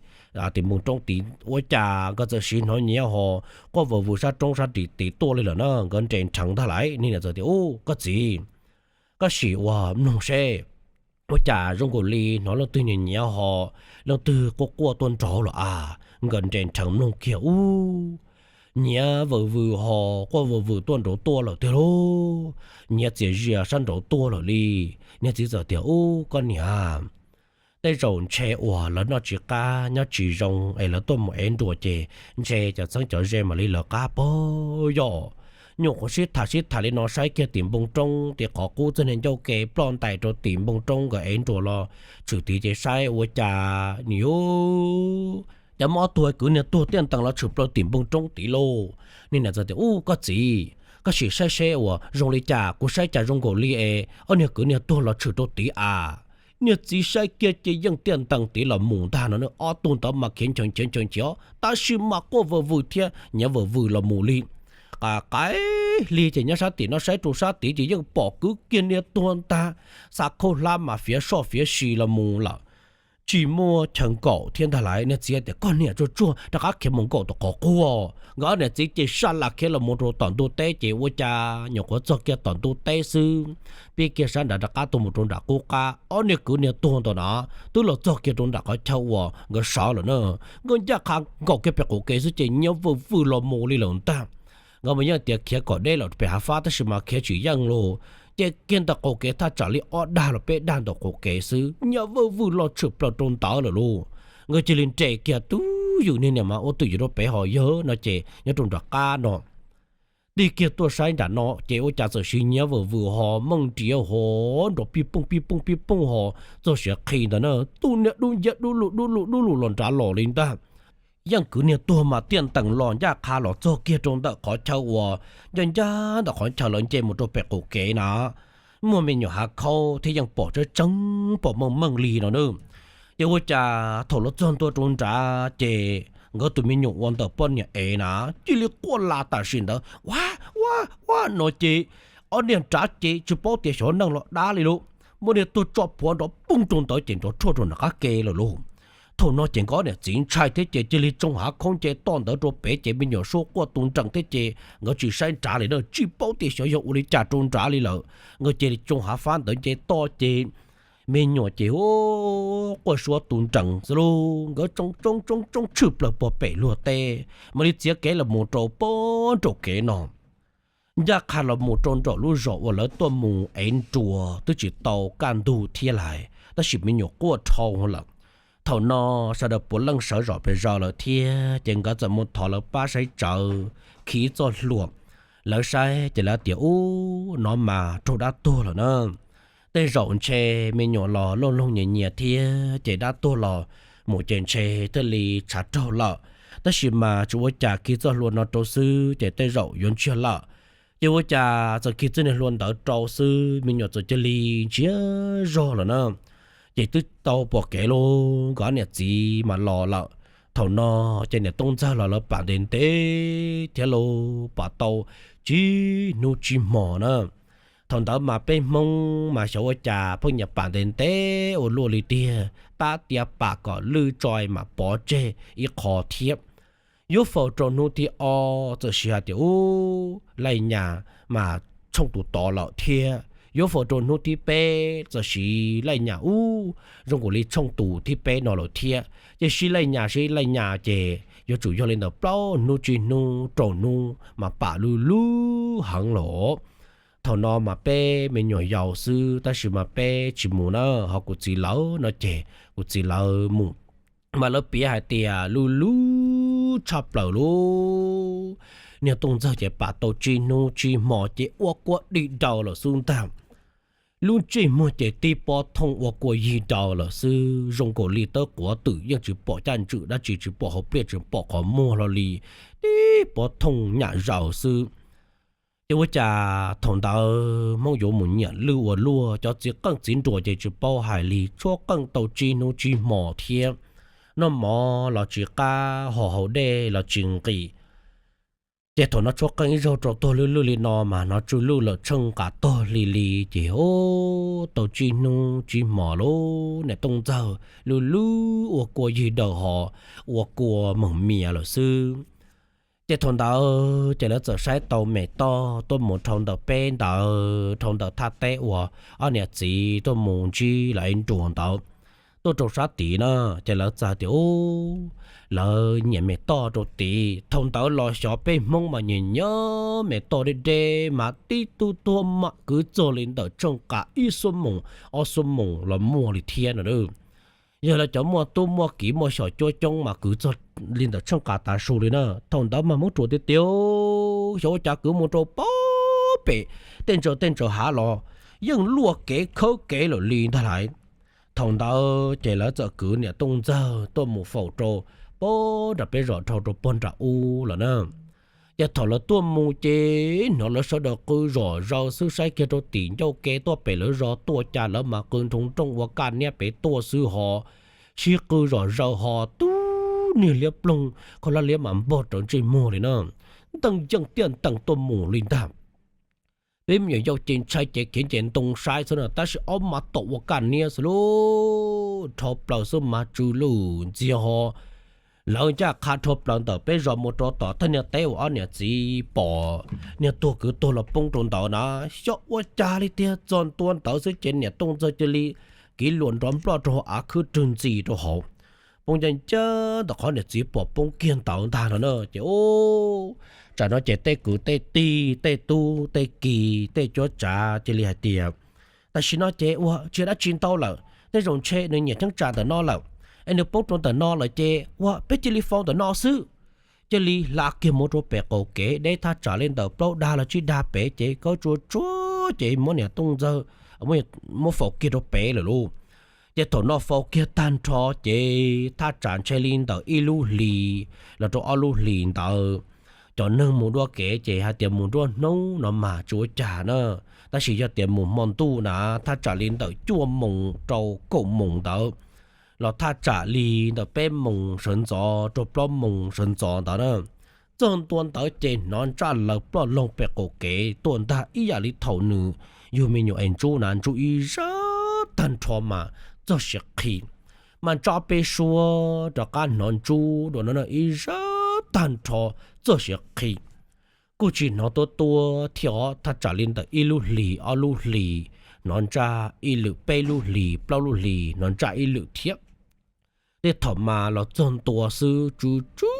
tim npoo roob tid ua cas nkawd txawm siv hnov nyiav ho quaj vwm vwm sab roob sab tid tuaj li lawm na. Nkawd nres nrheev ntag lais, niag niam txawm tias, Ub, koj txiv, koj sim ua mloog seb, ua cas zoo nkaus li hnov leej twg nyiav nyiav ho leej twg quaj quaj tuaj nraud los as? Nkawd nres nrheev mloog kiag ub, nyiav vwm vwm ho quaj vwm vwm tuaj nraud tuaj lawm tiag lauj. Nyiav txias zias sab nraud tuaj lawm li. Niag txiv txawm tias, Ub, koj niam, tej zaum ntshe uas lawv noj tsis qab nyob tsis zoo es lawv tuaj mus ev nruas ces ntshe cov txheeb cov ze mam li lawv qab pog yom. Nyuam qhuav sib tham sib tham li no saib kiag tim npoo roob tim qhov qub txog niag ncauj ke ploj ntais rau tim npoo roob nkawd ev nruas los tshwm tid ces saib ua cas nws yuav, cas muaj ob tug kwv niag tuag tiaj ntees los tshwm plaws tim npoo roob tid lauj. Niag niam txawm tias, Ub, koj txiv, koj sim saib seb uas zoo li cas, kuv saib cas zoo nkaus li es ob niag kwv niag tuag los tshwm rau tid as. Niag txiv saib kiag ces yeej tiaj ntees tid los mus ntag no. Ob tug ntawd mas khiav nchees nchees nchees nchees tab sis mas quaj vwm vwm thiab nyiav vwm vwm los mus li. Qa qaib hli ces nyob sab tim no saib rau sab tid ces yeej pom kwv kiag niag tuag ntag, xa khaub hlab mas fiav soj fiav si los mus lawm. Tsis muaj chaw nkaum thiab ntag lais. Niag txiv tias, Koj niam, tsuag tsuag rov qab khiav mus nkaum tom qhov qub. Nkawd ob niam txiv ces saj las khiav los mus rau tom ntug teb ces ua cas nyuam qhuav txog kiag tom ntug teb xwb, pib kiag sab nrad rov qab tuaj mus rau nram qub qab, ob niag kwv niag tuag ntawd na twb los txog kiag rau nram qhov chaw uas nkawd sawv lawm na. Nkawd ncaj qha nkaum kiag pem qaum kev xwb ces nyiav vwm vwm los mus li lawm ntag. Nkawd mas yeej tias khiav kom deb los pem hav fab tab sis mas khiav tsis yeej lauj. Ces kiag ntawm qaum kev thaj tsam li ob dag los peb dag ntawm qaum kev xwb, nyiav vwm vwm los tshwm plaws rau ntawd lawm lauj. Nkawd cia li nres kiag, Twb ywm niag niam mas ua twj ywm rau pem ho yawg no ces nyob rau nram qab no tig kiag tuaj saib nram no ces ua cas txawm siv nyiav vwm vwm ho meej nriav ho nrov pij pooj pij pooj pij pooj ho txog siav qhi ntawd na, tus niag dub nciab dub lug dub lug dub lug los nrad los li ntag. Yeej kwv niag tuag mas tiaj ntees los ncaj qha los txog kiag rau ntawm qhov chaw uas ncaj ncaj ntawm qhov chaw lawv nce mus rau pem qaum kev na. Muaj me nyuam hav khaub thiab yeej pom tseeb tseeb pom meej meej li no na. Ces ua cas thaum lawv txog ntua rau nrad ces nkawd tus me nyuam uas ntawm poj niam ev na cia li quaj las tam sim ntawd, Ua, ua, ua no ces ob niag nrad ces tsis paub tias xyov neeg los dab li lauj, muab niag tuag tso puav nrov poob rau ntawd ces nrov rhuaj rau nram qab ke lawm lauj. Thaum no ces nkawd niam txiv ntshai thiab ces cia li tsoo hav khoob nce toj ntawd rau pem ces me nyuam suab quaj tu nrees thiab ces nkawd tsis saib nrad li na, tsis paub tias xyov yog ua li cas rau nrad li lawm. Nkawd cia li tsoo hav fab ntawd nce toj ces me nyuam ces quaj suab tu nrees xwb lauj. Nkawd tsoo tsoo tsoo tsoo tshwj plaws puag pem luag teb, mam li txiav kev los mus rau puag nraum kev no. Ncaj qha los mus rau nraum lub zos uas lawv tuaj mus ev nruas twb tsis tau kaj ntug thiab lais, tab sis me nyuam quaj dhau lawm. Thaum no sawv daws puav leej sawv zom pes zaws lawm thiab ces nkawd txawm mus thov lawv pab saib tsawv, khi ib txoj hlua. Lawv saib ces lawv tias, Ub, no mas raug dab tuag lawm na. Tej zaum ntshe me nyuam los looj loog nyias nyias thiab ces dab tuag los mus ces ntshe thiaj li tshav raug lawm. Tab sis mas tsis ua cas, khi txoj hlua no rau xwb ces tej zaum yuav ntsiag lawm. Ces ua cas txawm khi txoj niag hlua ntawd rau xwb me nyuam txawm cia li ntsiag zog lawm na. Ces twb tau pom kev lauj, nkawd niam txiv mas los lawm. Thaum no ces niam Tooj Ntxawg los lawv pam ntev ntev thiab lauj, pam tau tsib hnub tsib hmo na. Thaum ntawd mas peb Hmoob mas xyov ua cas pheej nyiam pam ntev ntev ua luaj li tiag, tab tias pam kom lwj tsoi mas pov tseg ib qho thiab. Yuav faus rau hnub thib ob txawm siv hais tias, Ub, laj nyas mas tshooj tus tod lawm thiab. Yuav faus rau hnub thib peb txawm siv laj nyas, Ub, zoo nkaus li tshooj tus thib peb no lawm thiab. Ces siv laj nyas siv laj nyas ces yuav tsum yog li ntawm plaub hnub tsib hnub rau hnub mas pam lwj lub heev lawm. Thaum no mas peb me nyuam yaus xwb tab sis mas peb tsis mus na, ho kuv txiv lawv no ces kuv txiv lawv mus. Mas lawv piav hais tias lwj lub tshaj plaws lauj. Niag Tooj Ntxawg ces pam tau tsib hnub tsib hmo ces ua kua dig daws lawm xwb ntag. Lub ntsej muag ces tib pob thooj ua kua yig daws lawm xwb, zoo nkaus li tawb quav twm yeej tsis pom caj ntswm dab tsi, tsis pom hauv pliaj tsis pom qhov muag hlo li, tib pob thooj nyam zaws xwb. Ces ua cas thaum ntawd Hmoob yuav mus nyiam lwj ua luaj, cov txiv qeej txiv nruas ces tsis paub hais li, tshuab qeej tau tsib hnub tsib hmo thiab, noj mov los tsis qab, ho haus dej los tsis nqis. Ces thaum no tshuab qeej ib zaug rau tuag lwj lwj li no mas hnov tsw lwj lawm tsheej nqa tog hli li ces, o, tau tsib hnub tsib hmo lauj, niam Tooj Ntxawg lwj lub ua kua yig daws ho ua kua moog mias lawm xwb. Ces thaum ntawd ces lawv txawm saib tau me toj tuaj mus dhau ntawm peb ntawd, dhau ntawm thaj teb uas ob niam txiv tuaj mus ntsib lawv ev nruas ntawd, tuaj rau sab tid na. Ces lawv txawm tias, Ub, lawv nyiam me toj rau tid. Thaum ntawd los xyov peb Hmoob mas nyiam nyiam me toj deb deb mas tib tug tuag mam kwv txog li ntawm tsheej qas ib xuab moos ob xuab moos los muaj li thiab no. Yog lawv cov muaj tub muaj kiv muaj xyom cuab coob mas kwv txog li ntawm tsheej qas tav su li na. Thaum ntawd mas Hmoob ruam tiag tiag, xyov ua cas kwv mus rau puag pem tej ntsaws tej ntsaws hav los yeej luaj kev khawb kev lawm li ntag lauj. Thaum ntawd ces lawv txawm kwv niam Tooj Ntxawg tuaj mus faus rau puag nram peb zos dhau rau puag nram ub lawm na. Ces thaum lawv tuaj mus ces hnov lawv sawv daws qw zom zaws xwb, saib kiag rau tim ncauj ke tuaj pem lawv zos tuaj cas lawv mas qw nroo nrooj ua kaj niab pem tuaj xwb ho, sib qw zom zaws ho, tub niag liab ploog kho lab liab mas npog rawv ntsej muag li na, nteej yeej tiaj ntees tuaj mus li ntag. Peb me nyuam yaus ces ntshai ces khiav nce ntoo saib xwb na, tab sis ob mas tom ua kaj niab xwb lauj, dhau plaws xwb mas tsw lwj ntxiag ho. Lawv ncaj qha dhau plaws ntawm peb zos mus rau tom thaj niag teb uas ob niam txiv pom niag tuag kwv tuag los poob rau ntawd na, xyov ua cas li tiag, txog ntua ntawd xwb ces niam Tooj Ntxawg cia li kiv luas nrov nploj rau hauv av khwb rwg ntxis rau hauv, poob ncaj ncaj ntawm qhov niam txiv pom poob kiag ntawd ntag no na. Ces tsam no ces tej kwv tej tij tej tub tej ki tej cuab tsav cia li hais tias, tam sim no ces ua tsis yog dab tsi ntau lawm, tej zaum ntshe nws nyiam cheeb tsam ntawm no lawm, es nws poob rau ntawm no lawm ces ua peb cia li faus ntawm no xwb. Cia li hla kiag mus rau pem qaum kev deb thaj tsam li ntawm plaub dag los tsib dag pem ces khaub tsuag tsuag ces muab niam Tooj Ntxawg muab faus kiag rau pem lawm lauj. Ces thaum no faus kiag tag nrho ces thaj tsam ntshe li ntawm ib lub hlis los rau ob lub hlis ntawd, cov neeg mus dua kev ces hais tias mus nruab hnub no mas tsis ua cas na, tab sis yog tias mus hmo ntuj na, thaj tsam li ntawm cuaj moos rau kaum moos ntawd, los thaj tsam li ntawm peb moos sawv ntxov rau plaub moos sawv ntxov ntawd na, Txog ntua ntawd ces hnov ntsaj laws ploj loog pem qaum kev tuaj ntag ib yam li thaum nws yug me nyuam es ntsub na, ntsub ib zaj tag nrho mas txog siav qhi, mas ntsaj peb suab rov qab hnov ntsub dua no ib zaj tag nrho txog siav qhi. Kuj tsis hnov tuab tuab thiab os, thaj tsam li ntawm ib lub hlis ob lub hlis hnov ntsaj ib lwm, peb lub hlis plaub lub hlis hnov ntsaj ib lwm thiab. Tej thaum mas los txog ntua xwb tsw tsw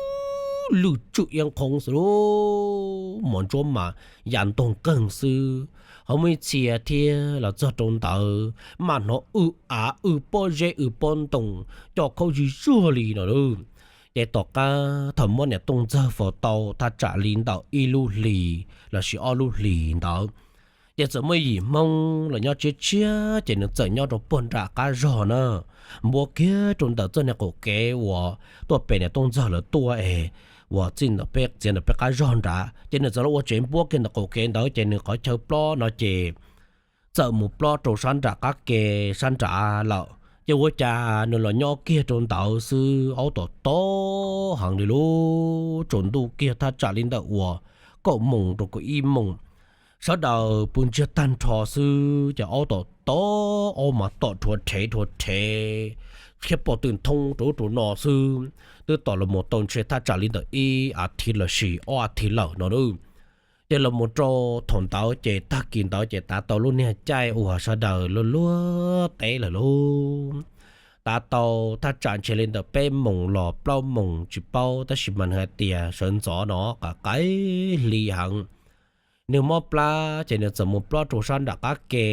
lwj tswm iab nqhoob xwb lauj, mos ntsuab mas ya ntoog qeeg xwb. Ho muaj ib txhia thiab los txog rau ntawd mas hnov w av w pob zeb w pob ntoo, co khaub zig zuag li no lauj. Ces tom qab thaum muab niam Tooj Ntxawg faus tau thaj tsam li ntawm ib lub hlis lossis ob lub hlis ntawd, ces txawm muaj yim Hmoob los nyob tshiab tshiab ces nws txawm nyob rau puag nram qab zog na, npuab kiag rau ntawm txoj niag qaum kev uas tuaj pem niam Tooj Ntxawg lawv tuaj es uas txij ntawm peb txiav ntawm peb qab zog nrad ces nws txawm los ua tsev npuab kiag ntawm qaum kev ntawd ces nws qhov chaw plob no ces txawm mus plob rau sab nram qab ke sab nrad lawm. Ces ua cas nws los nyob kiag rau ntawd xwb aub tom tob heev li lauj, tsaus ntuj kiag thaj tsam li ntawm uas kaum moos rau kaum ib moos, sawv daws pw ntsiag tag nrho xwb ces aub tom tob, aub mas tom rhuav rhev rhuav rhev thiab pom twm thoob rau ub rau no xwb. Twb tom los mus tau ntshe thaj tsam li ntawm ib as thiv lossis ob as thiv lawm no lauj. Ces los mus rau thaum ntawd ces tag kis ntawd ces tav tau lub niag caij uas sawv daws luag luag teb lawm lauj. Tav tau thaj tsam ntshe li ntawm peb moos los plaub moos tsis paub tab sis mas nws hais tias sawv ntxov no qaim qaim hli heev. Nws mob plab ces nws txawm mus plob rau sab nram qab ke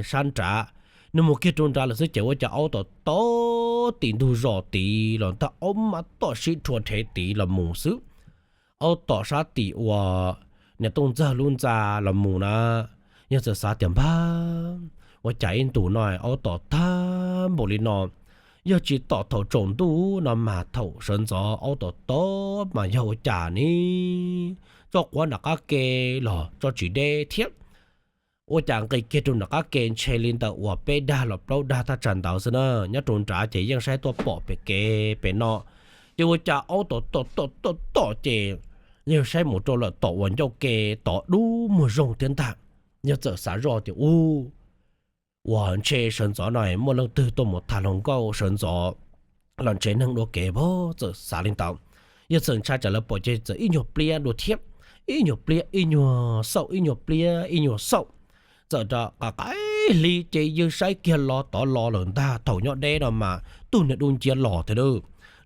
sab nrad. Nws mus kiag rau nrad lawm xwb ces ua cas aub tom tob tim ntug zos tid los ntag, aub mas tom sib rhuav rhev tid los mus xwb. Aub tom sab tim uas niam Tooj Ntxawg lub ntxa los mus na, yawg txawm xav tias npag, ua cas ib ntus no aub tom tag npaum li no, yog tsis tom thaum tsaus ntuj no mas thaum sawv ntxov aub tom tob mas yog ua cas ne, tso quav nram qab ke los tso tsis deb thiab. Ua cas nqis kiag rau nram qab ke ntshe li ntawm uas peb dag los plaub dag thaj tsam ntawd xwb na, nyob rau nrad ces yeej saib tuaj pom pem kev pem no. Ces ua cas aub tom tom tom tom tom ces yawg saib mus rau lawm tom uas ncauj ke tod dub muag zoog thiab ntag. Yawg txawm xav zoj tias ub, uas ntshe sawv ntxov no muaj leej twg tuaj mus tham hluas nkauj sawv ntxov los ntshe neeg dua kev pab, txawm xav li ntawd. Yawg txawm ntshai tsam lawv pom ces txawm ib nyuag pliab dua thiab, ib nyuag pliab ib nyuag xauj, ib nyuag pliab ib nyuag xauj. Txawm rau qaim qaim hli ces yawg saib kiag los tod los lawm ntag, thaum nyob deb no mas tug niag dub nciab los thiab,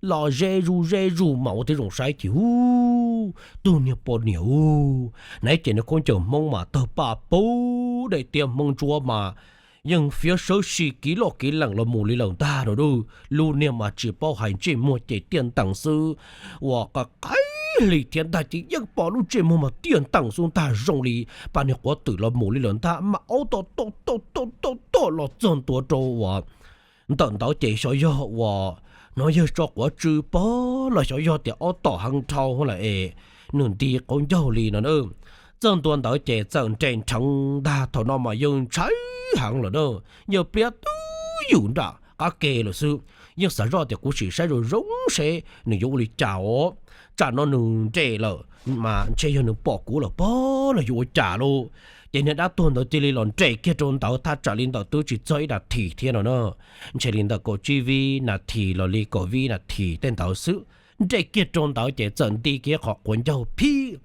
los ze zus ze zus mas ua tib zoo saib ces ub, tug niag poj niam ub, naiv ces nws khaub ncaws Hmoob mas tawg paj pub, daim tiab Hmoob ntsuab mas yeej fiav sawv si kiv loj kiv lees los mus li lawm ntag no. Lub niag mas tsis paub hais ntsej muag ces tiaj ntees xwb, uas qaim qaim hli thiab ntag ces yeej pom lub ntsej muag mas tiaj ntees xwb ntag, zoo li pab niag quav twm los mus li lawm ntag, mas aub tom tom tom tom tom los txog ntua rau uas ntawm ntawd ces xyov yog uas hnov yawg tso quav tsw pab los xyov yog tias aub tom heev dhau lawm es nws nti qaub ncaug li no na. Txog ntua ntawd ces txawm nres nrheev ntag, thaum no mas yawg ntshai heev lawm na, yawg pliab twb yws nram qab ke lawm xwb. Yeej xav zoj tias kuv sim saib zoo zoo seb nws yuav ua li cas os, tsam no nws nres lawm mas ntshe yog nws pom kuv lawm pab los yuav ua cas lauj. Ces niag dab tuag ntawd cia li los nres kiag rau ntawd thaj tsam li ntawm twb tsis txog ib nas this thiab no na, ntshe li ntawm kaum tsib vib nas this los li kaum vib nas this tej ntawd xwb. Nres kiag rau ntawd ces txawm nti kiag qhov quav ncaug phib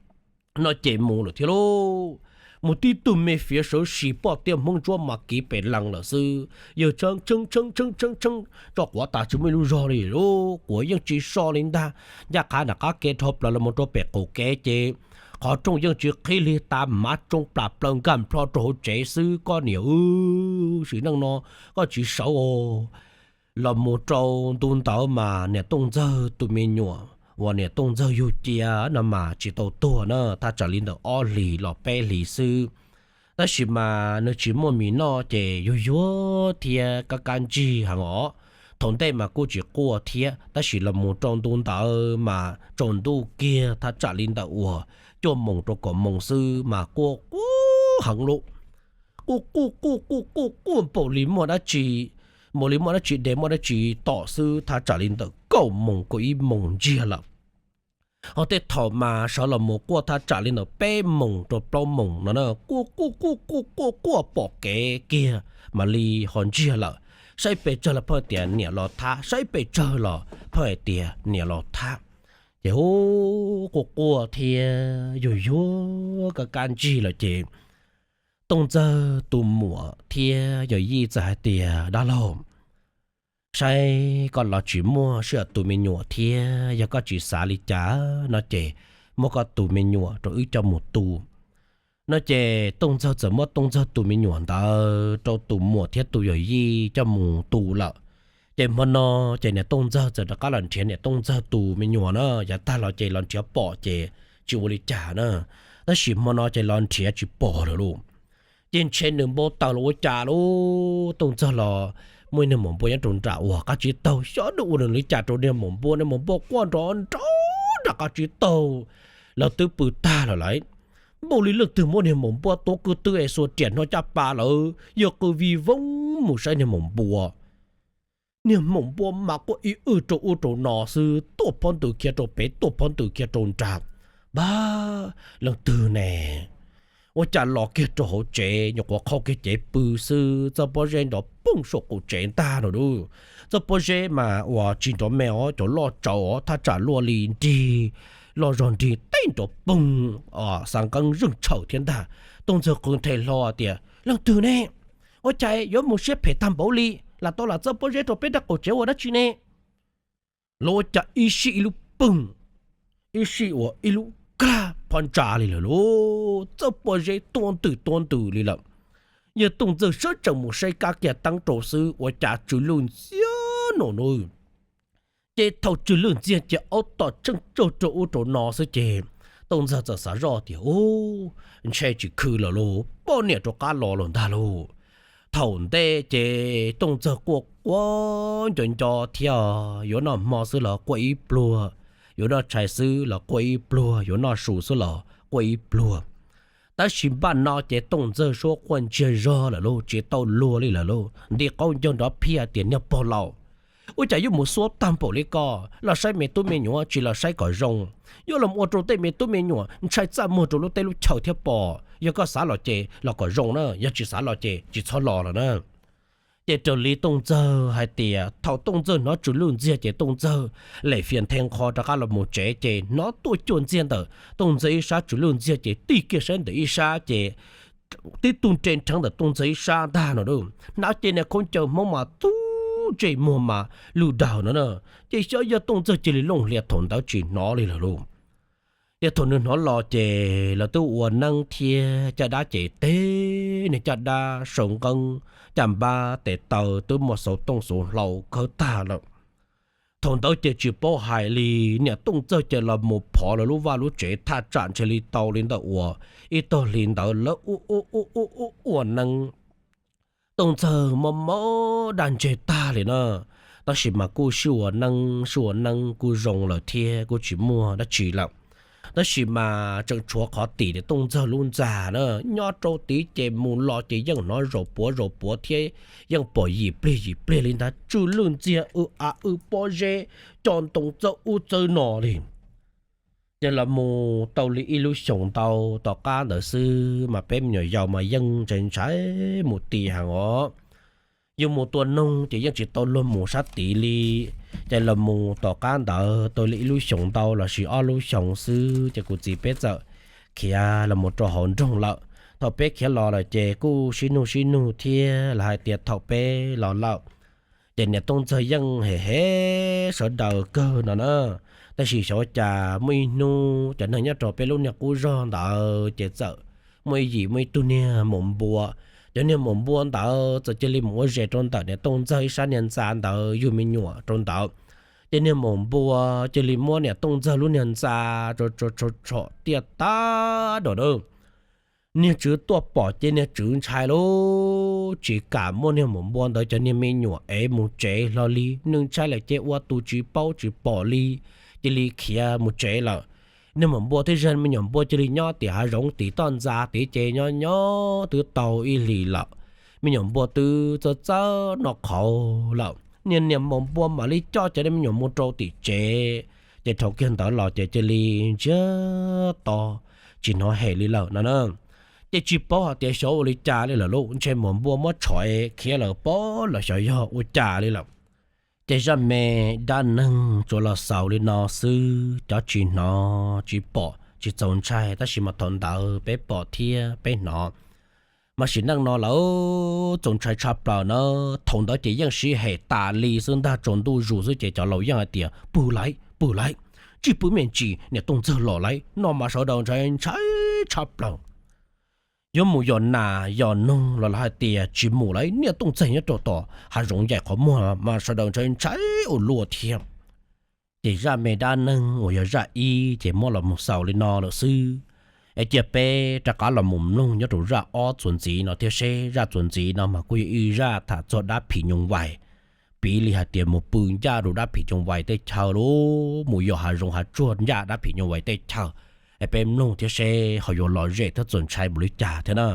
no ces mus lawm thiab lauj. Mus tib tug me fiav sawv si poj tiaj Hmoob ntsuab mas kiv pes lees lawm xwb. Yawg tshee tshee tshee tshee tshee tso quav tas tsis muaj ib lub zog li lauj, quav yeej tsis so li ntag. Ncaj qha nram qab ke dhau plaws los mus rau pem qaum kev ces qhov rooj yeej tsis qhib li, tas mav tsoo plas plaws nkag nplho rau hauv tsev xwb koj niam. Sim neej no koj tsis sawv os. Los mus rau ntu ntawd mas niam Tooj Ntxawg tus me nyuam uas niam Tooj Ntxawg yug cia no mas tsis tau tuag na, thaj tsam li ntawm ob hlis los peb hlis xwb. Tab sis mas nws tsis muaj mis noj ces yuag yuag thiab kab kab ntsig heev os. Thaum ntej mas kuj tsis quaj thiab, tab sis los mus rau ntu ntawd mas tsaus ntuj kiag thaj tsam li ntawm uas cuaj moos rau kaum moos xwb mas quaj quaj heev lauj. Quaj quaj quaj quaj quaj quaj npaum li muaj dab tsi, npaum li muaj dab tsi de muaj dab tsi tom xwb, thaj tsam li ntawm kaum moos kaum ib moos ntsiag lawm. Ho tej thaum mas sawv los mus quaj thaj tsam li ntawm peb moos rau plaub moos no na, quaj quaj quaj quaj quaj quaj pom kev kiag mam li ho ntsiag lawm. Saib pes tsawg los pheej hais tias niam los thab, saib pes tsawg los pheej hais tias niam los thab. Ces hu, quaj quaj thiab yuag yuag kab kab ntsig lawm ces Tooj Ntxawg tus muam thiab yawm yij txawm hais tias, Dab laug, saib koj los tsis muaj sij hawm tu me nyuam thiab yog koj tsis xav li cas no ces muab koj tus me nyuam rau wb coj mus tu. No ces Tooj Ntxawg txawm muab Tooj Ntxawg tus me nyuam ntawd rau tus muam thiab tus yawm yij coj mus tu lawm. Ces hmo no ces niam Tooj Ntxawg txawm rov qab los nrhiav niam Tooj Ntxawg tus me nyuam na, yav tag los ces los nrhiav pom ces tsis ua li cas na, tab sis hmo no ces los nrhiav tsis pom lawm lauj. Ces ntshe nws npau taws los ua cas lauj, Tooj Ntxawg los muaj niag maum npua nyob rau nram uas qab tsib taug, xyov nws ua nws li cas rau niag maum npua, niag maum npua quaj nrov nrov nram qab tsib taug, lawv twb pw tag lawm lauj. Npaum li leej twg muab niag maum npua tuav kwv tw es xuas riam hnov caj pas lawm, yawg qw vij voog mus saib niag maum npua. Niag maum npua mas quaj ib wj rau ub rau no xwb, tuaj phab ntws khiav rau pem, tuaj phab ntws khiav rau nrad. Npab, leej twg ne? Ua cas los kiag rau hauv tsev, nyuam qhuav qhau kiag cev pw xwb, txoj pob zeb nrov poog saum qaum tsev ntag no lauj. Txoj pob zeb mas uas tsis nrov me os, cov loj tsawv os, thaj tsam luaj li nrig, loj zog nrig teb nrov poog, xav nqeeb zeej tshawm thiab ntag. Tooj Ntxawg qw nthe hlo tias, Leej twg ne? Ua cas yuav mus siab phem tag npaum li, lam tau lam txoj pob zeb rau peb rab qaum tsev ua dab tsi ne? Los ua cas ib sij ib lub poog, ib sij ua ib lub kag phab ntsa li lawm lauj. Txoj pob zeb tuab ntws tuab ntws li lawm. Yawg Tooj Ntxawg sawv tsees mus saib kab kiag teeb rau xwb ua cas tsw lwj ntxiag no na. Ces thaum tsw lwj ntxiag ces aub tom tsheej tsaug rau ub rau no xwb ces Tooj Ntxawg txawm xav zoj tias, Ub, ntshe tsis khw lawm lauj, poj niam rov qab los lawm ntag lauj. Thaum ntej ces Tooj Ntxawg quaj quaj nco nco thiab, yuav noj hmo xwb los quaj ib pluag, yuav noj tshais xwb los quaj ib pluag, yuav noj su xwb los quaj ib pluag. Tab sis npaj no ces Tooj Ntxawg suab quaj ntsiag zog lawm lauj, tsis tau luag li lawm lauj, nti qaub ncaug nrov phiaj tias, Niag pog laus, ua cas yuav mus xuab tag npaum li koj, los saib me tub me nyuam tsis los saib kom zoo, yuav los ua rau tej me tub me nyuam ntshai txaj muag rau lub teb lub chaw thiab pob. Yog koj xav los ces los kom zoo na, yog tsis xav los ces tsis txhob los lawm na. Ces raws li Tooj Ntxawg hais tias thaum Tooj Ntxawg hnov tsw lwj ntxiag ces Tooj Ntxawg lem fias nthe nqho rov qab los mus tsev ces hnov tuaj cuag ntxiag ntawm Tooj Ntxawg ib sab tsw lwj ntxiag ces tig kiag saib ntawm ib sab ces tib tug nres nrheev ntawm Tooj Ntxawg ib sab ntag no lauj. Hnov ces niag khaub ncaws Hmoob mas tub ntsej muag mas lwj daws no na, ces xyov yog Tooj Ntxawg cia li looj hlias thaum ntawd tsis hnov li lawm lauj. Ces thaum nws hnov los ces lawv twb ua neeb thiab caj dab ces teb niag caj dab saw nqeeb, caj npab tes taw twb muaj xauv tooj xauv hlau khawb tag lawm. Thaum ntawd ces tsis paub hais li, niam Tooj Ntxawg ces los mus phov lawv lub vaj lub tsev thaj tsam ntshe li tau li ntawm uas ib tog hlis ntawd lawv ua ua ua ua ua neeb. Tooj Ntxawg mob mob daj ntseg tag li na, tab sis mas kuj sib ua neeb sib ua neeb kuj zoo lawm thiab kuj tsis muaj dab tsi lawm. Tab sis mas tseem tshuav qhov tim Tooj Ntxawg lub ntxa na, nyob rau tid ces mus los ces yeej hnov zaus puav zaus puav thiab yeej pom yim pliag yim pliag li ntag, tsw lwj ntxiag w av w pob zeb, co ntoo txawb ub txawb no li. Ces los mus tau li ib lub xyoos ntau tom qab ntawd xwb mas peb me nyuam yaus mas yeej ntshai ntshai mus ti heev os. Yus mus tua noog ces yeej tsis tau luag mus sab tid li. Ces los mus tom qab ntawd tau li ib lub xyoos ntau lossis ob lub xyoos xwb ces kuv txiv peb txawm khiav los mus rau hauv nroog lawm. Thaum peb khiav los lawm ces kuj sib nug sib nug thiab los hais tias thaum peb los lawm ces niam Tooj Ntxawg yeej hem hem sawv daws kawg no na. Tab sis xyov cas muaj ib hnub cov neeg nyob rau peb lub niag qub zog ntawd ces txawm muaj ib yim muaj ib tug niag maum npua. Cov niag maum npua ntawd txawm cia li mus ua zes rau ntawm niam Tooj Ntxawg ib sab niag ntxa ntawd yug me nyuam rau ntawd. Ces niag maum npua cia li muab niam Tooj Ntxawg lub niag ntxa tso tso tso tsom tiaj tag no na. Niag tswv tuaj pom ces niag tswv ntshai lauj, tsis kam muab niag maum npua ntawd cov niag me nyuam ev mus tsev hlo li, nws ntshai lawm ces ua tus tsis paub tsis pom li, cia li khiav mus tsev lawm. Niag maum npua thiab zag me nyuam npua cia li nyob tim hav zoov tim toj ntxa tid ces nyob nyob twb tau ib hlis lawm. Me nyuam npua twb txawj txawj noj qhauv lawm, niag niam maum npua mam li coj cov niag me nyuam mus rau tim tsev. Ces dhau kiag ntawd los ces cia li ntsiag to, tsis hnov hem li lawm no na. Ces tsis paub hais tias xyov ua li cas li lawm lauj, ntshe muas npua muab tshov khiav lawm pob los xyov yog ua cas li lawm. Ces zaj me dab neeg tsuas los xaus li no xwb, cov tsis hnov tsis pom tsis txaus ntshai, tab sis mas thaum ntawd peb pom thiab peb hnov. Mas sim neej no lawm txaus ntshai tshaj plaws na. Thaum ntawd ces yeej sib hem tas li xwb ntag, tsaus ntuj zus xwb ces cov laus yeej hais tias pw laiv pw laiv, tsis pw me ntsis niam tooj ntxawg los laiv no mas sawv daws ntshai ntshai tshaj plaws. Yuav mus yos nas yos noog los lawv hais tias tsis mus laiv, niam tooj ntxawg nyob rau tom hav zoov yaim qhov muag mas sawv daws ntshai ntshai ua luaj thiab. Ces zaj me dab neeg uas yog zaj ib ces muab los mus xaus li no lawm xwb. Es cia peb rov qab los mus mloog nyob rau zaj ob txuas ntxiv no thiab seb zaj txuas ntxiv no mas kuj yog ib zaj tham txog dab phim nyuj vais, piv li hais tias mus pw ncaj rau dab phim nyuj vais tej chaw lauj, mus yos hav zoov hav tsuag ncaj dab phim nyuj vais tej chaw. Es peb mloog thiab seb ho yuav lom zem thiab txaus ntshai npaum li cas thiab na.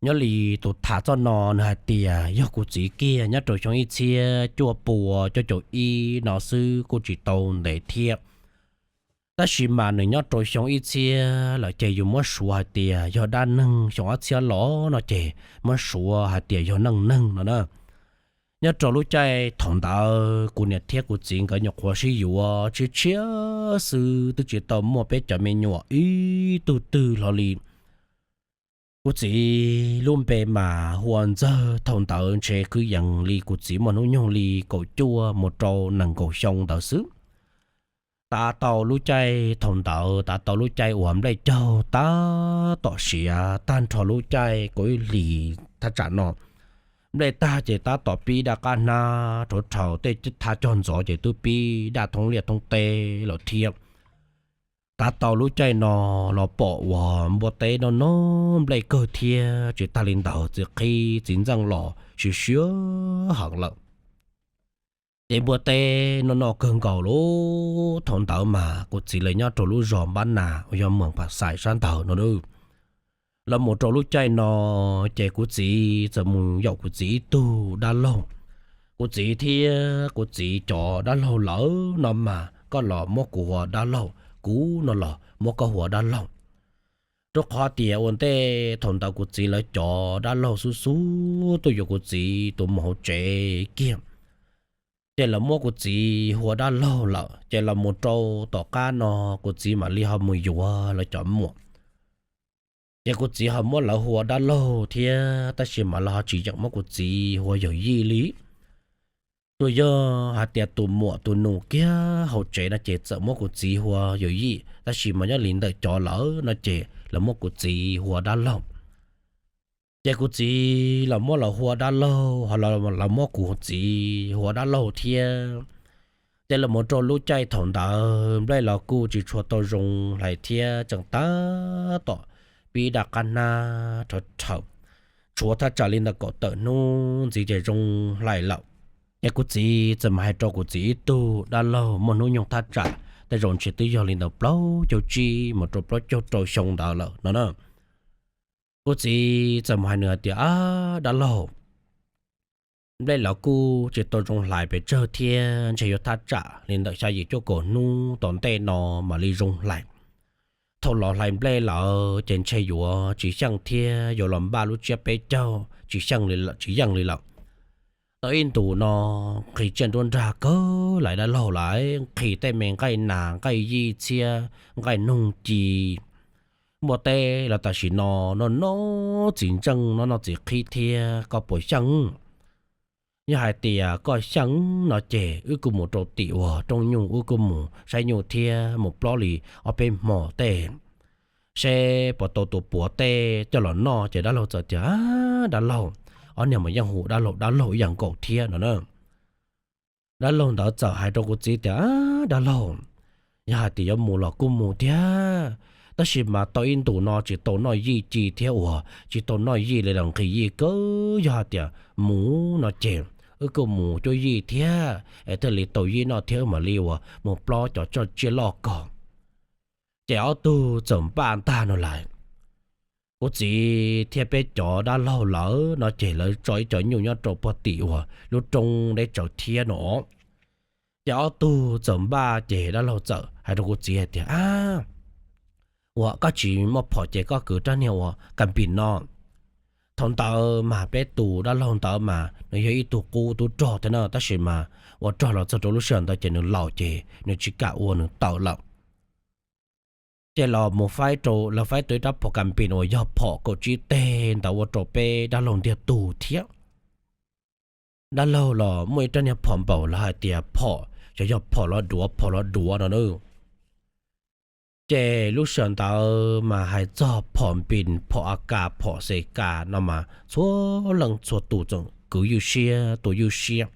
Nyob li tus tham txoj no nws hais tias yog kuv txiv kiag nyob rau xyoo ib txhiab cuaj pua cuaj caum ib no xwb kuj tsis tau ntev thiab. Tab sis mas nws nyob rau xyoo ib txhiab lawm ces yus muab suav hais tias yog dab neeg, xyoo ob txhiab los no ces muab suav hais tias yog neej neeg no na. Nyob rau lub caij thaum ntawd kuv niam thiab kuv txiv nkawd nyuam qhuav sib yuav tshiab tshiab xwb, twb tsis tau muaj peb cov me nyuam ib tug twg hlo li. Kuv txiv lub npe mas hu ua Ntxawg, thaum ntawd ntshe kwv yees li kuv txiv muaj hnub nyoog li kaum cuaj mus rau nees nkaum xyoo ntawd xwb. Tav tau lub caij thaum ntawd tav tau lub caij uas nplej caug tab tom siav tag nrho lub caij kaum ib hlis thaj tsam no. Nplej tag ces tab tom pib daj qab hnab rhauv rhaus, tej thaj cog ntxov ces twb pib daj thoob liaj thoob teb lawm thiab. Tav tau lub caij no los pom uas npua teb noj noj nplej kawg thiab. Tsis tag li ntawd txiv qhib txiv ntxeej los siav siav heev lawm. Ces npua teb noj noj kawg nkaus lauj. Thaum ntawd mas kuv txiv lawv nyob rau lub zos Npab Nas uas yog moos Pham Xais sab ntawd no. Los mus rau lub caij no ces kuv txiv txawm mus yaum kuv txiv ib tug dab laug. Kuv txiv thiab kuv txiv cov dab laug lawm no mas koj los muab kuv hu ua dab laug, kuv no los muab koj hu ua dab laug. Rau qhov tias ua ntej thaum ntawd kuv txiv lawv cov dab laug xub xub tuaj yuav kuv txiv tus muam hauv tsev kiag, ces lawv muab kuv txiv hu ua dab laug lawm. Ces los mus rau tom qab no kuv txiv mam li ho mus yuav lawv cov muam. Ces kuv txiv ho muab lawv hu ua dab laug thiab, tab sis mas lawv ho tsis yeem muab kuv txiv hu ua yawm yij li. Tsuas yog hais tias tus muam tus nus kiag hauv tsev no ces txawm muab kuv txiv hu ua yawm yij, tab sis mas nyob li ntawm cov lawm no ces lawv muab kuv txiv hu ua dab laug. Ces kuv txiv los muab lawv hu ua dab laug, ho lawv muab kuv txiv hu ua dab laug thiab. Ces los mus rau lub caij thaum ntawd nplej los kuj tsis tshua tau zoo hlais thiab, tseem tab tom pib daj qab hnab rhawv rhawv, tshuav thaj tsam li ntawm kaum tawm hnub ntxiv ces zoo hlais lawm. Ces kuv txiv txawm mus hais rau kuv txiv ib tug dab laug muaj hnub nyoog thaj tsam tej zaum ntshe twb yog li ntawm plaub caug tsib mus rau plaub caug rau xyoo ntawd lawm no na. Kuv txiv txawm mus hais nws hais tias, Ab dab laug, nplej los kuj tsis tau zoo hlais pes tsawg thiab, ntshe yuav thaj tsam li ntawm xya yim cuaj kaum hnub tom ntej no mam li zoo hlais. Thaum los hlais nplej lawm ces ntshe yuav tsis xyeej thiab, yuav los npaj lub tsiab peb caug tsis xyeej li, tsis yeej li lawm. Tau ib ntus no nqhis tsiaj nruab nrag kawg lawm dab laug, lawv nqhis tej me nqaij nas nqaij yij txhiab nqaij noog ci. Npua teb los tam sim no noj noj txiv ntseej noj noj txiv qhib thiab, koj puas xyeej? Yog hais tias koj xyeej no ces wb kuj mus rau tim uas rooj nyuj, wb kuj mus saib nyuj thiab mus plob li ob peb hmo tej, seb puas tau tus puav tej coj los noj. Ces dab laug txawm tias, Ab dab laug, ob niag mas yeej hu dab laug dab laug ib yam nkaus thiab no na. Dab laug ntawd txawm hais rau kuv txiv tias, Ab dab laug, yog hais tias yuav mus los kuj mus thiab, tab sis mas tau ib ntus no tsis tau noj yij ci thiab uas tsis tau noj yij li los nqhis yij kawg. Yog hais tias mus no ces wb kuj mus cuab yij thiab es thiaj li tau yij noj thiab wb mam li uas mus plob cov tsob tsiaj loj kom. Ces ob tug txawm npaj ntag no lawm. Kuv txiv thiab peb cov dab laug lawm no ces lawv tso ib co nyuj nyob rau puag tim uas lub roob deb tsawv thiab no. Ces ob tug txawm npaj ces dab laug txawm hais rau kuv txiv hais tias, Ab, uas koj tsis muaj phom ces koj kwv rab niag uas kas npis no. Thaum ntawd mas peb tus dab laug ntawd mas nws yog ib tug qub tub rog thiab na, tab sis mas ua rog los txog rau lub sij hawm ntawd ces nws laus ces nws tsis kam ua nws tawm lawm. Ces los mus faib rau, lawv faib tau ib rab phom kas npis uas yog phom kaum tsib teg ntawd ua rau peb dab laug ntiag tug thiab. Dab laug los muaj ib rab niag phom npaum lawv hais tias phom, xyov yog phom los duav, phom los duav no na. Ces lub sij hawm ntawd mas hais txog phom npis, phom a kas, phom xes kas no mas txhua leej txhua tus tseem kwv ywj siab tua ywj siab.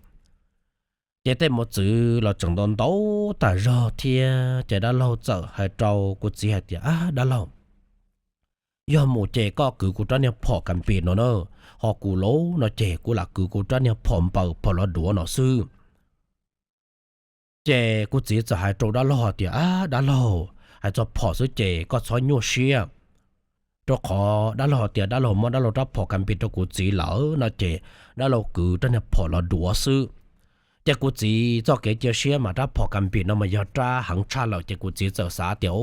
Ces tej mos txwv los tseem ntau ntau tas zog thiab, ces dab laug txawm hais rau kuv txiv hais tias, Ab dab laug, yog mus ces koj kwv kuv rab niag phom kas npis no na, ho kuv los no ces kuv lam kwv kuv rab niag phom npaws, phom los duav no xwb. Ces kuv txiv txawm hais rau dab laug hais tias, Ab dab laug, hais txog phom xwb ces koj txhob nyuaj siab, rau qhov dab laug hais tias dab laug muab dab laug rab phom kas npis rau kuv txiv lawm no ces dab laug kwv rab niag phom los duav xwb. Ces kuv txiv txoj kev cia siab mas rab phom kas npis no mas yog rab heev tshaj lawm ces kuv txiv txawm xav tias,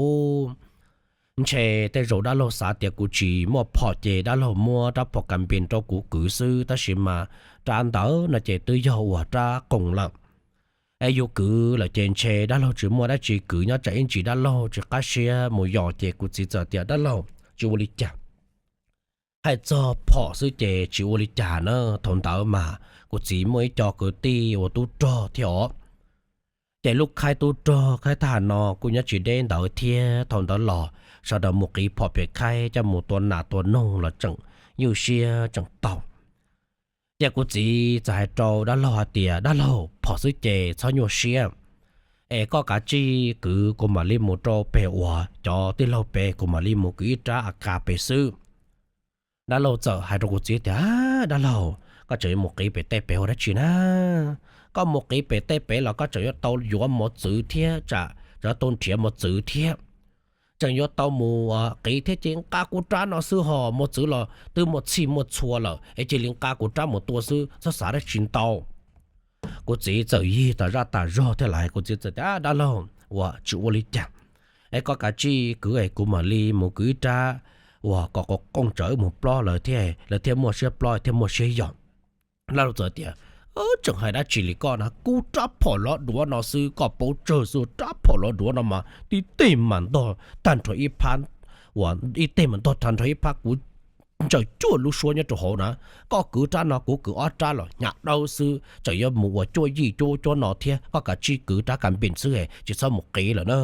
ntshe tej zaum dab laug xav tias kuv tsis muaj phom ces dab laug muab rab phom kas npis rau kuv kwv xwb, tab sis mas rab ntawd no ces twb yog uas rab qoos lawm. Es yus kwv lawm ces ntshe dab laug tsis muaj dab tsi kwv nyob tsam ib ntsis dab laug tsis qab siab mus yos ces kuv txiv txawm tias, Dab laug, tsis ua li cas. Hais txog phom xwb ces tsis ua li cas na. Thaum ntawd mas kuv txiv muaj ib co kwv tij ua tub rog thiab os. Ces lub khaib tub rog khaib thab ham no kuj nyob tsis deb ntawd thiab, thaum ntawd los sawv daws mus qiv phom pem khaib coj mus tua nas tua noog los tseem ywj siab tseem tau. Ces kuv txiv txawm hais rau dab laug hais tias, Dab laug, phom xwb ces txhob nyuaj siab, es koj kav tsij kwv kuv mam li mus rau pem uas cov tij laug pem, kuv mam li mus kwv ib rab a kas pem xwb. Dab laug txawm hais rau kuv txiv tias, Dab laug, koj tseem yuav mus qiv pem tej pem ua dab tsi na? Koj mus qiv pem tej pem los koj tseem yuav tau yuav mos txwv thiab, tsam tseem yuav tau nrhiav mos txwv thiab. Tseem yuav tau mus qiv thiab ces nqa kuv rab no xwb ho, mos txwv los twb muaj txhij muaj txhua lawm es cia li nqa kuv rab mus tua xwb, txhob xav dab tsi ntau. Kuv txiv txawm yig tas zaj tas zog thiab lawm, kuv txiv txawm tias, Dab laug, uas tsis ua li cas, es koj kav tsij kwv es kuv mam li mus kwv ib rab uas kom qoos tsawv wb mus plob lawv thiab, lawv thiaj muaj siab plob thiaj muaj siab yos. Dab laug txawm tias, Tseem hais dab tsi li koj na, kuv rab phom los duav no xwb, koj paub tsawg xwb, rab phom los duav no mas tib teg mas ntog tag nrho ib phab, uas ib teg mas ntog tag nrho ib phab, kuv ntsaws cuaj lub suab nyob rau hauv na. Koj kwv rab no kuv kwv ob rab los hnyav dawb xwb, tseem yuav mus ua cuaj yij cuab cuab no thiab, koj kav tsij kwv rab kas npis xwb es tsis txhob mus qiv lawm na.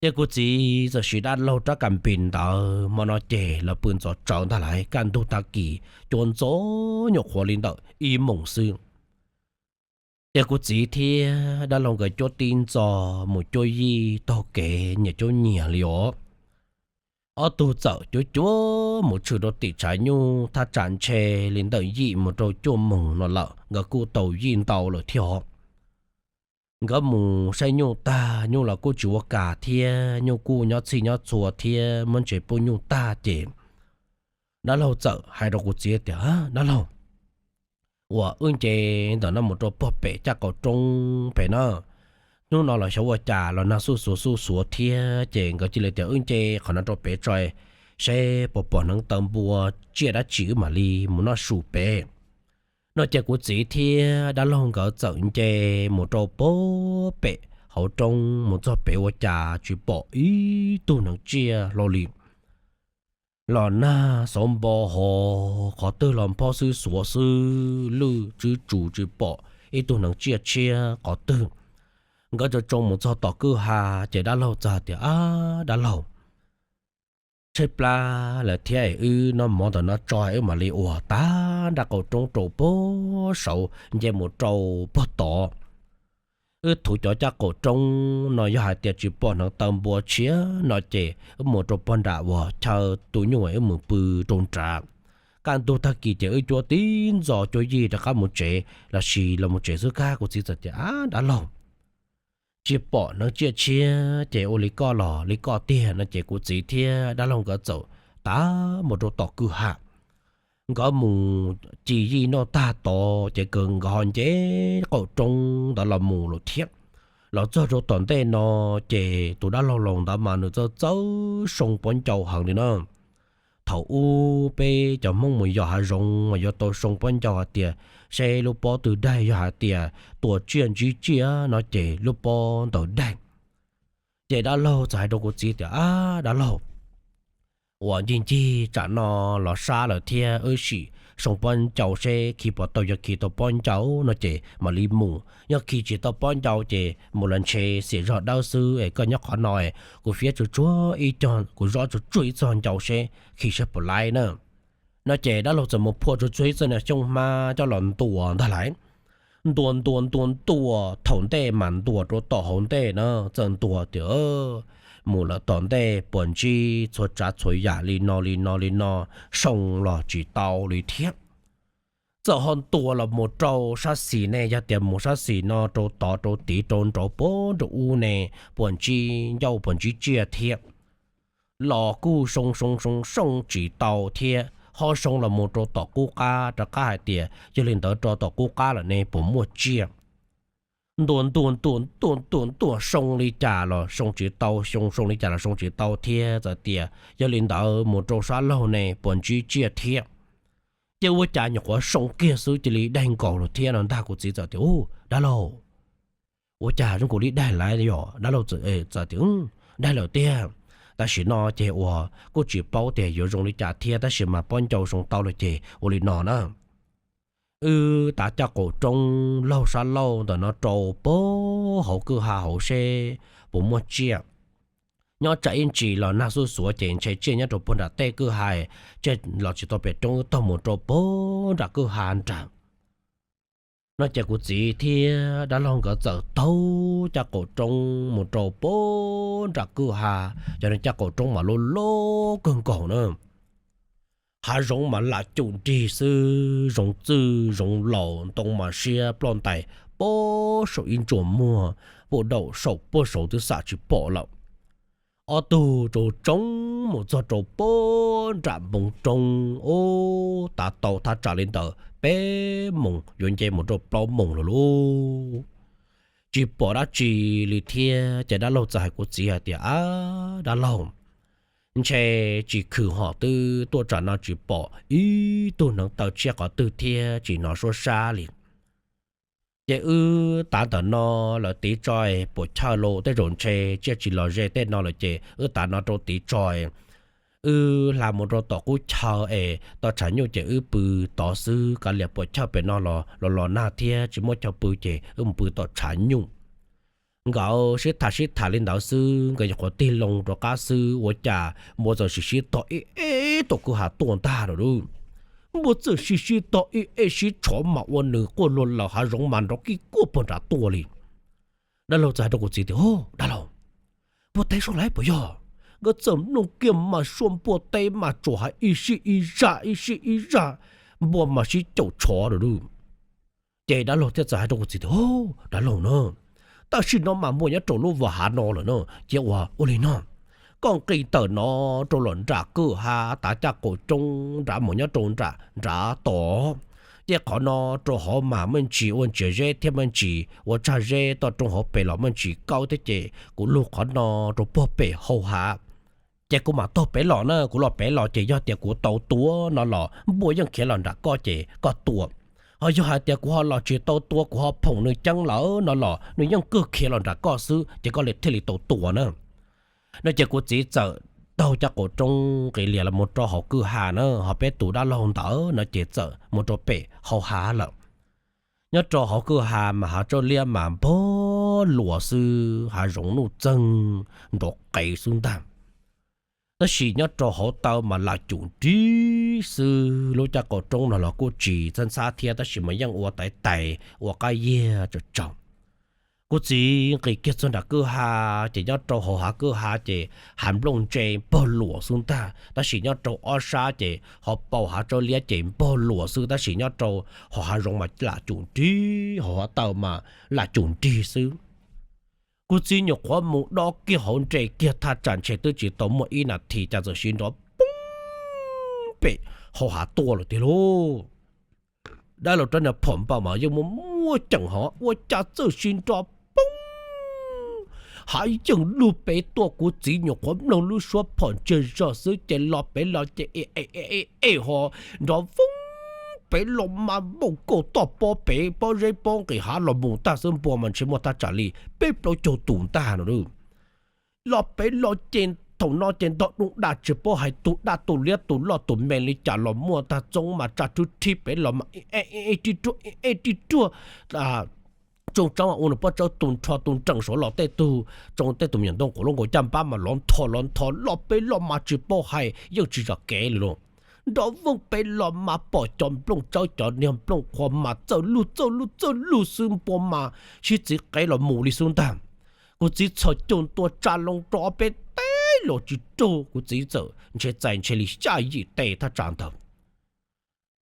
Ces kuv txiv txawm siv dab laug rab kas npis ntawd, hmo no ces lawv pw ntxov tsawv ntag lauj, kaj ntug tag kis cuab ntxov nyuam qhuav li ntawm ib moos xwb. Ces kuv txiv thiab dab laug nkawd cuab tib ntxo mus cuaj yij taug kev nyias cuab nyias li os. Ob tug txawm cuab cuab mus tshwm rau tim tshav nyuj, thaj tsam ntshe li ntawm yim mus rau cuaj moos no lawm, nkawd kuj tau yij ntau lawm thiab os. Nkawd mus saib nyuj tag, nyuj los kuj tsis ua kas thiab, nyuj kuj nyob txhij nyob txhua thiab, muab ntses pub nyuj tag ces dab laug txawm hais rau kuv txiv tias, Dab laug, uas wb nce ntawm no mus rau puag pem caj qaum roob pem na, hnub no los xyov ua cas los nag xuj xuav xuj xuav thiab, ces nkawd cia li tias wb nce qhov no rau pem tso, seb puas pom hneev taw npua tsiaj dab tsi wb mam li mus noj su pem no. Ces kuv txiv thiab dab laug nkawd txawm nce mus rau puag pem hauv roob, mus txog pem ua cas tsis pom ib tug hneev tsiaj hlo li. Los nag xauv npo hos, qhov twg los nphob xwb xuav xwb, lwj tswb tsus tsis pom ib tug hneev tsiaj tshiab qhov twg. Nkawd tsoo tsoo mus txog tom kwj ha, ces dab laug txawm tias, Ab dab laug, tshaib plab lawm thiab, wb noj mov ntawm no tso wb mam li ua tag nraj qaum roob rau puag saud nce mus rau puag tod. Wb thuv cov caj qaum roob no yog hais tias tsis pom hneev taw npua tshiab no ces wb mus rau puag nram uas chaw tu nyuj wb mus pw rau nrad. Kaj ntug tag kis ces wb cuab tib ntxo cuab yij rov qab mus tsev, los sis los mus tsev xwb kab. Kuv txiv txawm tias, Ab dab laug, tsis pom hneev tsiaj tshiab ces ua li koj los li koj tiag no. Ces kuv txiv thiab dab laug nkawd txawm tav mus rau tom kwj ha. nkawd mus ci yij noj tag tod ces nkawd ho nce qaum roob ntawd los mus lawm thiab. Los txog rau tom ntej no ces tus dab laug laus ntawd mas nws txawj txawj soo pob ncau heev li na. Thaum ub peb cov Hmoob mus yos hav zoov mas yuav tau soo pob ncau hais tias seb lub pob twg daig, yog hais tias tua tsiaj ntsib tsiaj no ces lub pob ntawd daig. Ces dab laug txawm hais rau kuv txiv tias, Ab dab laug, uas ncig ncig tsam no los sab lawm thiab, wb sim soo pob ncau seb khi puas tau, yog khi tau pob ncau no ces mam li mus, yog khi tsis tau pob ncau ces mus los ntshe xiam zog dawb xwb es koj nyob qhov no, kuv fiab tsuag tsuag ib co, kuv zob tsuag tsuag ib txog ncau seb khi seb puas laib na. No ces dab laug txawm mus phua tsuag tsuag ib txoj niag xyoob hmab coj los ntuas ntag lauj. Ntuas ntuas ntuas ntuas thaum ntej mas ntuas rau tom hauv ntej na, txawm ntuas tias mus lawm tom ntej puas ntsib txhua tsav txhua yam li no li no li no, soo los tsis tau li thiab. Txawm ho ntuas los mus rau sab xis ne, yog tias mus sab xis no rau tod rau tid rau nraud puag nraum ub ne, puas ntsib ncauj puas ntsib tsiaj thiab. Los kuj soo soo soo soo tsis tau thiab, ho soo los mus rau tom qub qab rov qab hais tias yog li ntawd rau tom qub qab lawm ne puas muaj tsiaj. Ntuas ntuas ntuas ntuas ntuas ntuas soo li cas los soo tsis tau, soo soo li cas los soo tsis tau thiab, txawm tias yog li ntawd mus rau sab laug ne puas ntsib tsiaj thiab. Ces ua cas nyuam qhuav soo kiag xwb cia li daig nkaus lawm thiab no ntag. Kuv txiv txawm tias, Ub dab laug, ua cas zoo nkaus li daig lawm yom? Dab laug txawm tias, Daig lawm tiag. Tam sim no ces uas kuj tsis paub tias yuav zoo li cas thiab, tab sis mas pob ncau soo tau lawm ces ua li no na, wb tav caj qaum roob laug sab laug ntawm no rau puag hauv kwj ha hauv seb puas muaj tsiaj. Nyob tsam ib ntsis los nag xuj xuav ces ntshe tsiaj nyob rau puag nram tej kwj ha, tsiaj los tsis tau pem roob, wb taug mus rau puag nram kwj ha nrad. No ces kuv txiv thiab dab laug nkawd txawm taug caj qaum roob mus rau puag nram kwj ha, cov niag caj qaum roob mas loj loj kawg nkaus na. Hav zoov mas lam cum nrig xwb, zoov txwj zoov laus, ntoo mas siab ploj ntais puag saum ib ntsuas muag, puag daum saum puag saud twb xam tsis pom lawm. Ob tug tsoo tsoo mus txog rau puag nram npoo roob, ub, tav tau thaj tsam li ntawd peb moos yuav nce mus rau plaub moos lawm lauj. Tsis pom dab tsi li thiab ces dab laug txawm hais kuv txiv hais tias, Ab dab laug, ntshe tsis khwm hom twb tuaj tsam no tsis pom ib tug hneev taw tshiab qhov twg thiab tsis hnov suab sab li. Ces wb tav ntawm no lawm tiv tso, puam chawj los tej zaum ntshe tsiaj tsis los ze tej no lawm ces wb tav no rau tiv tso, wb hla mus rau tom qub chaw es tau tshav nyuj ces wb pw tod xwb, kav liam puam chawj pem no los los nag thiab tsis muaj chaw pw ces wb mus pw tom tshav nyuj. Nkawd sib tham sib tham li ntawd xwb, nkawd nyuam qhuav tig loo rov qab xwb ua cas npua txawm sib sib tog ib eb tom kwj ha tuaj ntag lawm lauj. Npua txawm sib sib tog ib eb sib tshov mas ua nws quaj luag laws, hav zoov mas nrov kij kuaj puag nrad tuaj li. Dab laug txawm hais rau kuv txiv tias, Dab laug, npua teb suab lawm puas yog? Nkawd txawm mloog kiag mas suab npua teb mas tsuas hais ib sij ib zaj ib sij ib zaj, npua mas sib caum tshov lawm lauj. Ces dab laug thiaj txawm hais rau kuv txiv tias, Dab laug na, tam sim no mas npua nyob rau lub vaj hav no lawm na, cia ua ua li no, koj nqis tawm no rau lawm nram kwj ha tav caj qaum roob nrad mus nyob rau nram nrad tod, ces qhov no rau hauv mas muaj ntsis ua ntsiav zeb thiab muaj ntsis ua tsag zeb, toj roob hauv pem los muaj ntsis kaub thiab ces kuv lug qhov no rau puag pem hauv hav. Ces kuv mam taug pem los na, kuv los pem los ces yog tias kuv tau tua no los npua yeej khiav los nram koj ces koj tua. Ho yog hais tias kuv ho los tsis tau tua, kuv ho phoom nws ceeb lawm no los nws yeej kawg khiav los nram koj xwb ces koj li thiaj li tau tua na. No ces kuv txiv txawm taug caj qaum roob nqis lias los mus rau hauv kwj ha na, ho peb tus dab laug ntawd no ces txawm mus rau pem hauv hav lawm. Nyob rau hauv kwj ha mas hav tsob liab mas npog luas xwb, hav zoov nuj txeeg nrov qees xwb ntag. Tab sis nyob rau hauv taw mas lam cum nrig xwb, lub caj qaum roob no los kuj tsis txhab ntxhab thiab tab sis mas yeej ua tais tais ua qab yiag tsaus tsaus. Kuv txiv nqis kiag txog nram kwj ha, ces nyob rau hauv hav kwj ha ces hav nplooj ntse npog luas xwb ntag, tab sis nyob rau ob sab ces ho paus hav tsob liab ces npog luas xwb, tab sis nyob rau hauv hav zoov mas lam cum nrig, hauv hav taw mas lam cum nrig xwb. Kuv txiv nyuam qhuav mus dob kiag hauv nres kiag thaj tsam ntshe twb tsis tau muaj ib nas this cas txawm siv nrov poob pem hauv hav tuaj lawm tiag lauj. Dab laug rab niag phom npau mas yeej muaj muaj ceem hov ua cas txawm sis nrov poob, hav yeej lug pem tuaj. Kuv txiv nyuam qhuav mloog lub suab phom ntseg zog xwb ces los pem los ces e e e e ho nrov voob pem los mas npauj kauj toj pob pem pob zeb pob nqis hav los mus tag xwb, npua mas ntshe muaj thaj tsam li peb plaub caug tus ntag no. Los pem los ces thaum no ces ntog doo daj tsis paub hais tus daj tus liab tus loj tus me li cas los muaj tag, txoov mas tsa rhwb rhib pem los mas e e ri ruag e e ri ruag. Tsoos tsawb mas ua nws pob tsawb tu nrho tu nreem saud los tej tug tsoos tej tus me nyuam ntoo quav luj nkaus caj npab mas lov ntho lov ntho los pem los mas tsis paub hais yeej tsis zam kev li lauj. Nrov voob pem los mas pom cov nplooj tsawb cov niag nplooj qhuav mas txawj lug txawj lug txawj lug xwb, npua mas sib txiv qev los mus li xwb ntag. Kuv txiv txhos caug ntua tsa loo rau ob peb teg los tsis raug, kuv txiv txawm ntshe txais ntshe li xya yim teg thaj tsam ntawd.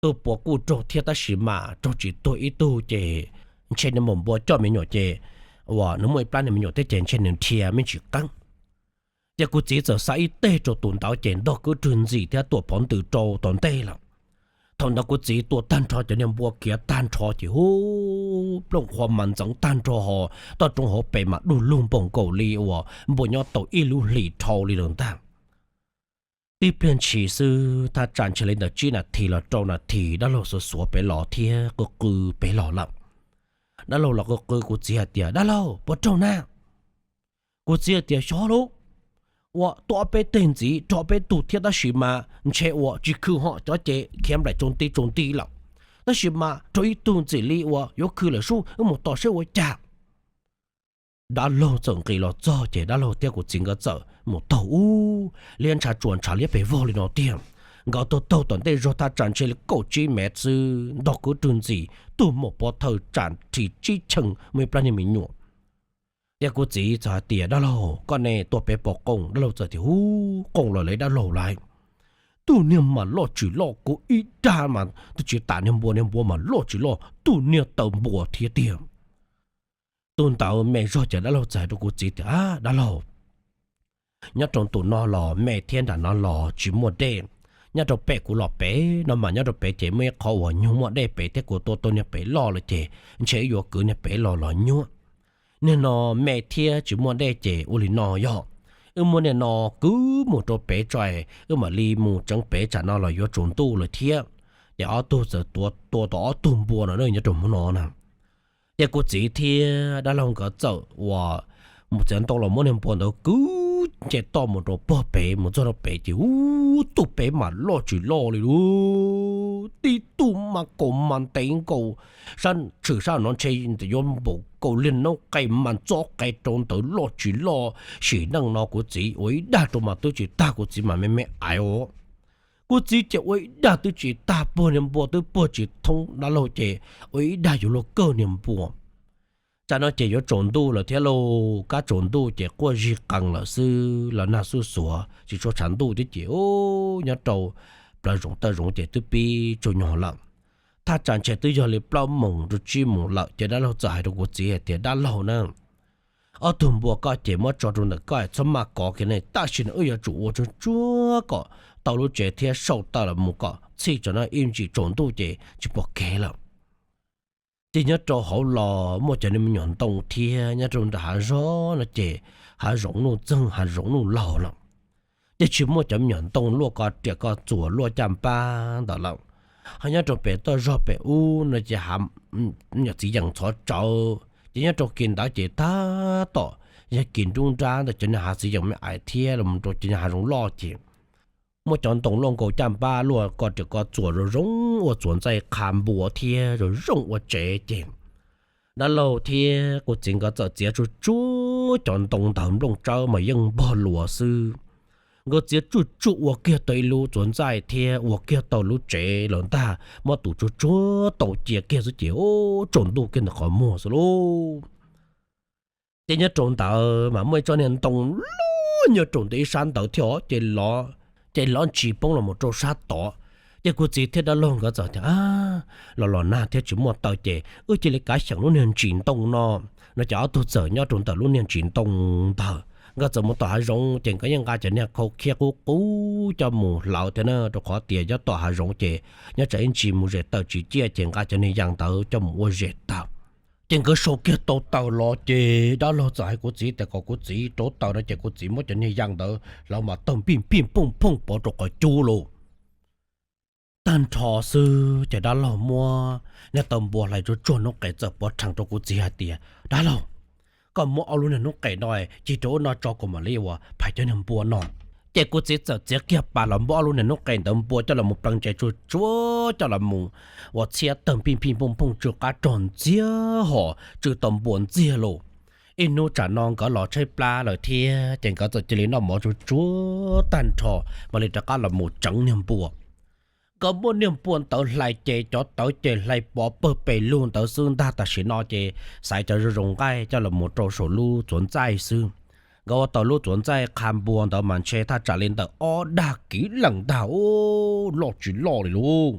Tus puav kuj raug thiab tab sis mas raug tsis tuag ib tug ces ntshe nws mus npua coj me nyuam ces uas nws muaj ib plab niag me nyuam thiab ces ntshe nws nrhiav me ntsis qeeb. Ces kuv txiv txawm xa ib teg rau tus ntawd ces ntog kwv rwg ntxim thiab tuam phov ntws rau tom ntej lawm. Thaum ntawd kuv txiv tua tag nrho cov niag npua khiav tag nrho ces hu, nplooj qhuav mas ntxeev tag nrho ho toj roob hauv pes mas dug lug npaum nkaus li uas npua nyob tau ib lub hlis dhau li lawm ntag. Tib pliag ntshis xwb thaj tsam ntshe li ntawm tsib nas this los rau nas this dab laug xuav xuav pem los thiab qw qw pem los lawm. Dab laug los qw qw kuv txiv hais tias, dab laug puas raug na? Kuv txiv hais tias, xyov lauj, ua tua ob peb teg ntxiv raug ob peb tug thiab tab sis mas ntshe ua tsis khw ho cov ces khiav nplaim tsaus nti tsaus nti lawm. Tab sis mas raug ib tug ntxim li uas yuav khw lawm sub, wb mus tos saib ua cas. Dab laug txawm nqis los txog ces dab laug thiab kuv txiv nkawd txawm mus taug ub liab ntshav tsuas ntshav liab pes vog li no tiag. Nkawd taug taug tom ntej zog thaj tsam ntshe li kaum tsib mev xwb ntog kwv rwg ntxim tuag mus pov thawj tsam rhis tsib cheej muaj ib plab niag me nyuam. Ces kuv txiv txawm hais tias, dab laug, koj ne tua pem pom qooj? Dab laug txawm tias, hu, qooj los lawm dab laug lauj. Tus niag mas loj tsis loj, kuv ib dag mas twb tsis tas niag npua, niag npua mas loj tsis loj, tus niag taw npua thiab tiag. Tus ntawd me zog ces dab laug txawm hais rau kuv txiv tias, dab laug, nyob rau ntu no los me thiab nram no los tsis muaj dej. Nyob rau pem kuv los pem no mas nyob rau pem ces muaj ib qhov uas nyuag muaj dej pem thiab kuv tua tau niag pem loj lawm ces ntshe wb yuav kwv niag pem los los nyuab. Niag no me thiab tsis muaj dej ces ua li no yog, wb muab niag no kwv mus rau pem tso, wb mam li mus tseev pem tsam no los yuav tsaus ntuj lawm thiab. Ces ob tug txawm tua tau ob tug npua no nyob rau hmo no na. Ces kuv txiv thiab dab laug nkawd txawm uas mus txiav ntoo los muab niag npua ntawd kwv nce toj mus rau pog pem, mus txog rau pem ces ub, tus pem mas loj tsis loj li lauj. Tib tug mas kaus mas ntev nkaus, sab tshwm sab no ntshe yuav npaum kaus liag noob qes mas txob qe rau ntawd loj tsis loj. Sim neej no kuv txiv ua ib dag rau mas twb tsis tag, kuv txiv mas me me aiv os. Kuv txiv ces ua ib dag twb tsis tag, puag niag npua twb puag tsis thoob dab laug ces ua ib dag yuav luag kawg niag npua. Tsam no ces yuav tsaus ntuj lawm thiab lauj, kab tsaus ntuj ces quaj zig qees lawm xwb, los nag xuj xuav tsis tshua tshav ntuj thiab ces nyob rau plawv zoov taw zoov ces twb pib tsaus nyoog lawm. Thaj tsam ntshe twb yog li plaub moos rau tsib moos lawm ces dab laug txawm hais rau kuv txiv hais tias, dab laug na, ob tug npua koj ces muab tso rau ntawm koj, txhob maj kov kiag ne, tam sim no wb yuav tsum ua tsuag tsuag kom tau lub tsev thiab sau taws los mus kom txhij tso no ib ntsis tsaus ntuj ces tsis pom kev lawm. Ces nyob rau hauv los muaj cov me nyuam ntoo thiab, nyob rau nram hav zoov no ces hav zoov nuj txeeg hav zoov nuj laug lawm. Ces tsis muaj cov me nyuam ntoo luaj ko riam ko txuas luaj caj npab ntawd lawm. Ho nyob rau pem toj zog pem ub no ces nyuam txiv yeem ntxhov tsawv, ces nyob rau kis ntawd ces tab tom yog kis nruab nrab ntawm cov niag hav txiv yeem me aiv thiab los rau cov niag hav zoov loj ces muaj cov ntoo luaj nkaus caj npab luaj ko riam ko txuas zoo zoo ua txuas ntxaij qha npua thiab zoo zoo ua tsev ces dab laug thiab kuv txiv nkawd txawm txiav tsuj tsuav cov ntoo ntawd, nplooj tsawb mas yeej npog luas xwb. Nkawd txiav tsuj tsuav ua kiag tau ib lub txuas ntxaij thiab ua kiag tau lub tsev lawm ntag, muab tus tsuj tsuav tau cia kiag xwb ces tsaus ntuj kiag ntawm qhov muag xwb lauj. Ces nyob rau ntawd mas muaj ib tsob niag ntoo loj nyob rau ntawm ib sab ntawd thiab ces lov ntsis poob los mus rau sab tod. Ces kuv txiv thiab dab laug nkawd txawm tias, los los nag thiab tsis muaj taws ces wb cia li kav xyeem lub niag ntsis ntoo no. No ces ob tug txawm nyob rau ntawm lub niag ntsis ntoo ntawd, Nkawd txawm mus tom hav zoov ces nkawd yeej nqa cov niag khau khiab qub qub coj mus hlawv thiab na, rau qhov tias nyob tom hav zoov ces nyob tsam ib ntsis mus zes taws tsis ciaj ces nqa cov niag yas ntawd coj mus ua zes taws. Ces nkawd sau kiag tau taws los ces dab laug txawm hais kuv txiv tias kom kuv txiv rauv taws no ces kuv txiv muab cov niag yas ntawd hlawv mas tawg pij phij phooj phooj pov rau qhov cub lauj. Tag nrho xwb ces dab laug muab niag taw npua hlais tsuag tsuag hnub qes txawm pov rhees rau kuv txiv hais tias, Dab laug, koj muab ob lub niag hnub qes no cig rau ub no tso kuv mam li ua phais cov niag npua no. Ces kuv txiv txawm txiav kiag pas los muab ob lub niag hnub qes ntawd npua coj los mus pleev ntses tsuag tsuag coj los mus ua txhiab tawg pij phij phooj phooj tsw qab rog ntxiag hos tsw tau npua ntxiag lauj. Ib hnub tsam no nkawd los tshaib plab lawm thiab ces nkawd txawm cia li noj mov tsuag tsuag tag nrho mam li rov qab los mus tseev niag npua. Nkawd muab niag npua ntawd hlais ces cov tawv ces hlais pov pawg pes lug ntawd xwb ntag. Tam sim no ces xaiv cov zoo zoo nqaij coj los mus rau saum lub txuas ntxaij xwb. Nkawd ua tau lub txuas ntxaij qha npua ntawd mas ntshe thaj tsam li ntawm ob dag kiv leej ntag, loj tsis loj li lauj.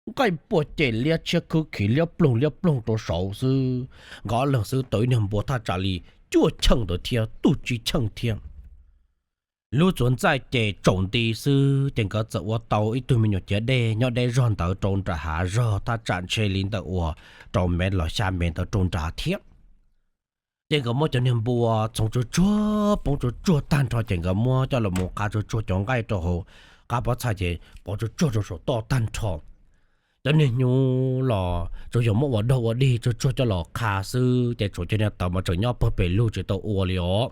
Nqaij npua ces liab tshiab khwb khiv liab ploog liab ploog rau saud xwb. Nkawd ob leeg xwb tau ib niag npua thaj tsam li cuaj cheej ntawd thiab, tuj tsib cheej thiab. Lub txuas ntxaij ces tsaus nti xwb ces nkawd txawm ua tau ib tug me nyuam ciav dej nyob deb zog ntawd rau nram hav zog thaj tsam ntshe li ntawm uas rau mev los xya mev ntawd rau nram thiab. Ces nkawd muab cov niag npua txhoov tsuag tsuag poob tsuag tsuag tag nrho ces nkawd muab coj los mus qha tsuag tsuag cov nqaij rau hauv qab pob txha ces pov tsuag tsuag rau saum toj tag nrho. Cov niag hnyuv los tsuas yog muab ua dog ua dig tsuag tsuag coj los qha xwb ces tshuav cov niag tawv mas tseem nyob pawg pes lug tsis tau ua li os.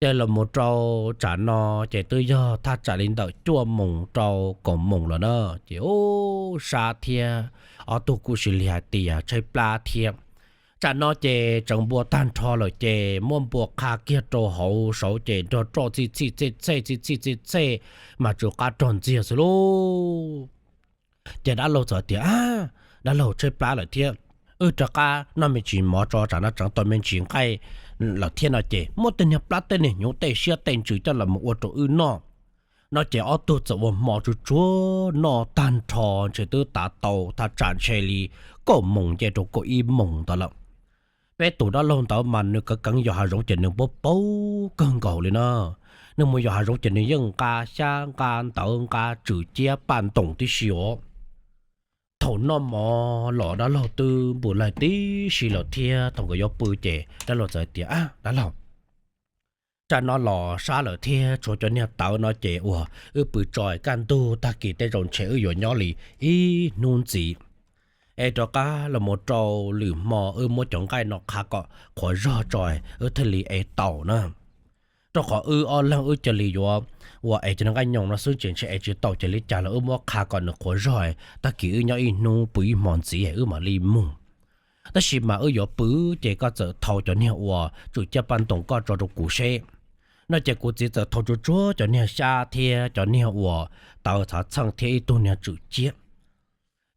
Ces los mus rau tsam no ces twb yog thaj tsam li ntawm cuaj moos rau kaum moos lawm na. Ces ub, sab thiab, ob tug kuj sis li hais tias tshaib plab thiab. Tsam no ces tseev npua tag nrho lawm ces muab npua qha kiag rau hauv saud ces nrog roj txhij txhij txhej txhej txhij txhij txhej txhej mas tsw qab rog ntxiag xwb lauj. Ces dab laug txawm tias, Dab laug, tshaib plab lawm thiab, wb rov qab noj me ntsis mov tso, tsam no tseev tau me ntsis nqaij lawm thiab no ces muab tej niag plab tej niag hnyuv tej siab tej ntsws coj los mus ua rau wb noj. No ces ob tug txawm ua hmo tsuag tsuag noj tag nrho ntshe twb tav tau thaj tsam ntshe li kaum moos nce rau kaum ib moos ntawd lawm. Peb tus dab laug ntawd mas nws kawv keev yos hav zoov ces nws paub paub kawg nkaus li na. Nws mus yos hav zoov ces nws yeej nqa xyab nqa ntawv nqa tswm ciab paj ntoos tib si os. Thaum noj mov los dab laug twb npus laig tib si lawm thiab thaum nkawd yuav pw ces dab laug txawm tias, Dab laug, tsam no los sab lawm thiab tshuav cov niag tawv no ces uas wb pw tso kaj ntug tag kis tej zaum ntshe wb yuav nyob li ib hnub ntxiv es rov qab los mus rau lwm hmo wb muab cov nqaij no qha kom qhuav zog tso wb thiaj li ev tau na. Rau qhov wb ob leeg wb cia li yuav ua ev cov nqaij nyoos no xwb ces ntshe ev tsis tau ces li cas los wb muab qha kom nws qhuav zog, tag kis wb nyob ib hnub pw ib hmo ntxiv wb mam li mus. Tab sis mas wb yuav pw ces koj txawm thau cov niag uas tswm ciab paj ntoos koj tso rau kuv seb. No ces kuv txiv txawm thau tsuag tsuag cov niag xyab thiab cov niag uas tawv txhav txheej thiab ib tug niag tswm ciab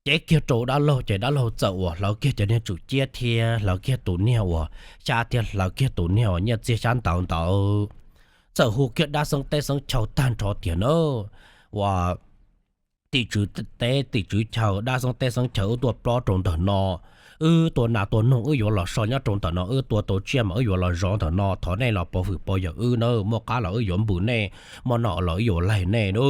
cev kiag rau dab laug ces dab laug txawm uas hlawv kiag cov niag tswm ciab thiab hlawv kiag tus niag uas xyab thiab hlawv kiag tus niag uas nyiaj txiag xyab ntawv ntawd, txawm hu kiag dab xeeb teb xeeb chaw tag nrho tias na, uas tim tswv teb tim tswv chaw, dab xeeb teb xeeb chaw, wb tuaj plob rau ntawm no, wb tua nas tua noog wb yuav los so nyob rau ntawm no, wb tua tau tsiaj mas wb yuav los zov ntawm no, thov nej los pov hwm pov yawm wb na, muaj qab los wb yuav npws nej, muaj noj los wb yuav laig nej na.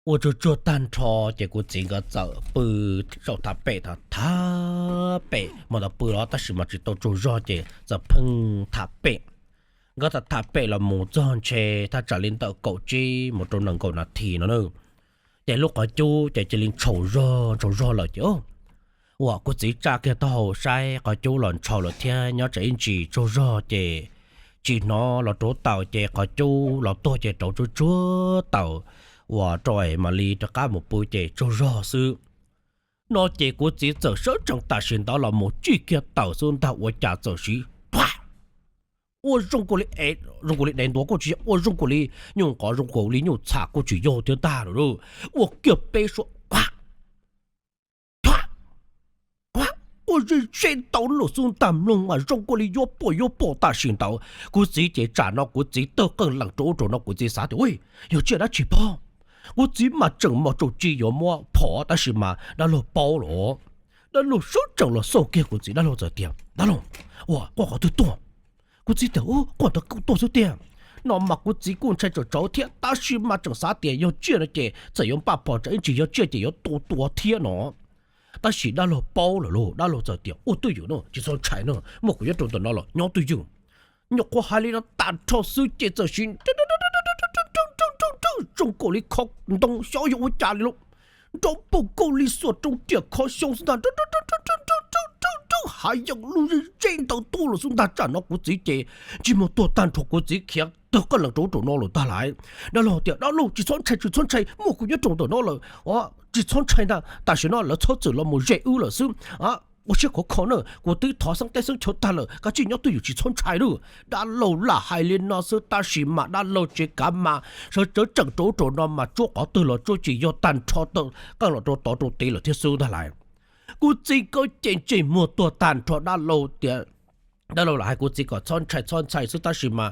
Ua tsuag tsuag tag nrho ces kuv txiv nkawd txawm pw saum tham pem, tham tham pem, mus tau pw los tab sis mas tsis tau tsaug zog ces txawm pheej tham pem. Nkawd tham tham pem los mus txog ntshe thaj tsam li ntawm kaum tsib mus rau nees nkaum nas this no na, ces lub qhov cub ces cia li ntsaum zog ntsaum zog lawm ces uas kuv txiv tsa kiag taub hau saib qhov cub los ntsaum lawm thiab nyob tsam ib ntsis tsaug zog ces tsis hnov los rauv taws ces qhov cub los tuag ces rauv tsuag tsuag taws uas rau mam li rov qab mus pw ces tsaug zog xwb. No ces kuv txiv txawm sawv tsees tam sim ntawd los mus tsij kiag taws xwb ntag ua cas txawm siv, ua zoo nkaus li, zoo nkaus li dev ntuav kuj tsis yog, ua zoo nkaus li nyuj nqov zoo nkaus li nyuj txham kuj tsis yog thiab ntag lauj, ua kiag peb suab, ua ze ze ntau lawm xwb ntag mloog mas zoo nkaus li yuav pom yuav pom tam sim ntawd. Kuv txiv ces tsam no kuv txiv tawg qeej lees rau ub rau no kuv txiv xav tias, Ui, yog tsiaj dab tsi pog? Kuv txiv mas tseem mos tsaum tsis yuav muab phom tab sis mas dab laug paub los, dab laug sawv tsees los xauj kiag kuv txiv, dab laug txawm tias, Dab laug, ua quaj qhov twg tuaj? Kuv txiv tias, Ub, quaj ntawd kuj tuag xwb tiag. No mas kuv txiv kuj ntshai tsam tsawv thiab, tab sis mas tseem xav tias yog tsiaj no ces txawm yuav npaj phom tsam ib ntsis yog tsiaj ces yuav tua tua thiab no. Tab sis dab laug paub lawm lauj, dab laug txawm tias, Ua twj ywm no, tsis txhob ntshai no, muaj kuv nyob rau ntawm no lawm, nyob twj ywm. Nyuam qhuav hais li no tag nrho xwb ces txawm sim zoo nkaus li khov ntoo xyov yog ua cas li lauj, nrov npoog nkaus li xuas rau riam khov xyoo xwb ntag, hav yeem lub zeb ntawd tuaj lawm xwb ntag. Tsam no kuv txiv ces ntsej muag tuag tag nrho, kuv txiv khiav tawg qeej lees rau ub rau no lawm ntag lauj. Dab laug tias, Dab laug, tsis txhob ntshai, tsis txhob ntshai, muaj kuv nyob rau ntawm no lawm, tsis txhob ntshai ntag, tam sim no lawv txhob txwm los mus ze wb lawm xwb. Ua siab khov kho na, kuv twb thov xeeb teb xeeb chaw tag lawm, koj cia li nyob twj ywm tsis txhob ntshai lauj. Dab laug lam hais li no xwb tab sis mas dab laug tsis kav mas sawv tsees rau ub rau no mas tsuab qhov twg los tsuab tsis yog, tag nrho tawg qeej los rau tod rau tid lawm thiab xwb ntag lauj. Kuv txiv nkawd ces ntsej muag tuag tag nrho, dab laug tias, dab laug lam hais kuv txiv kom txhob ntshai txhob ntshai xwb tab sis mas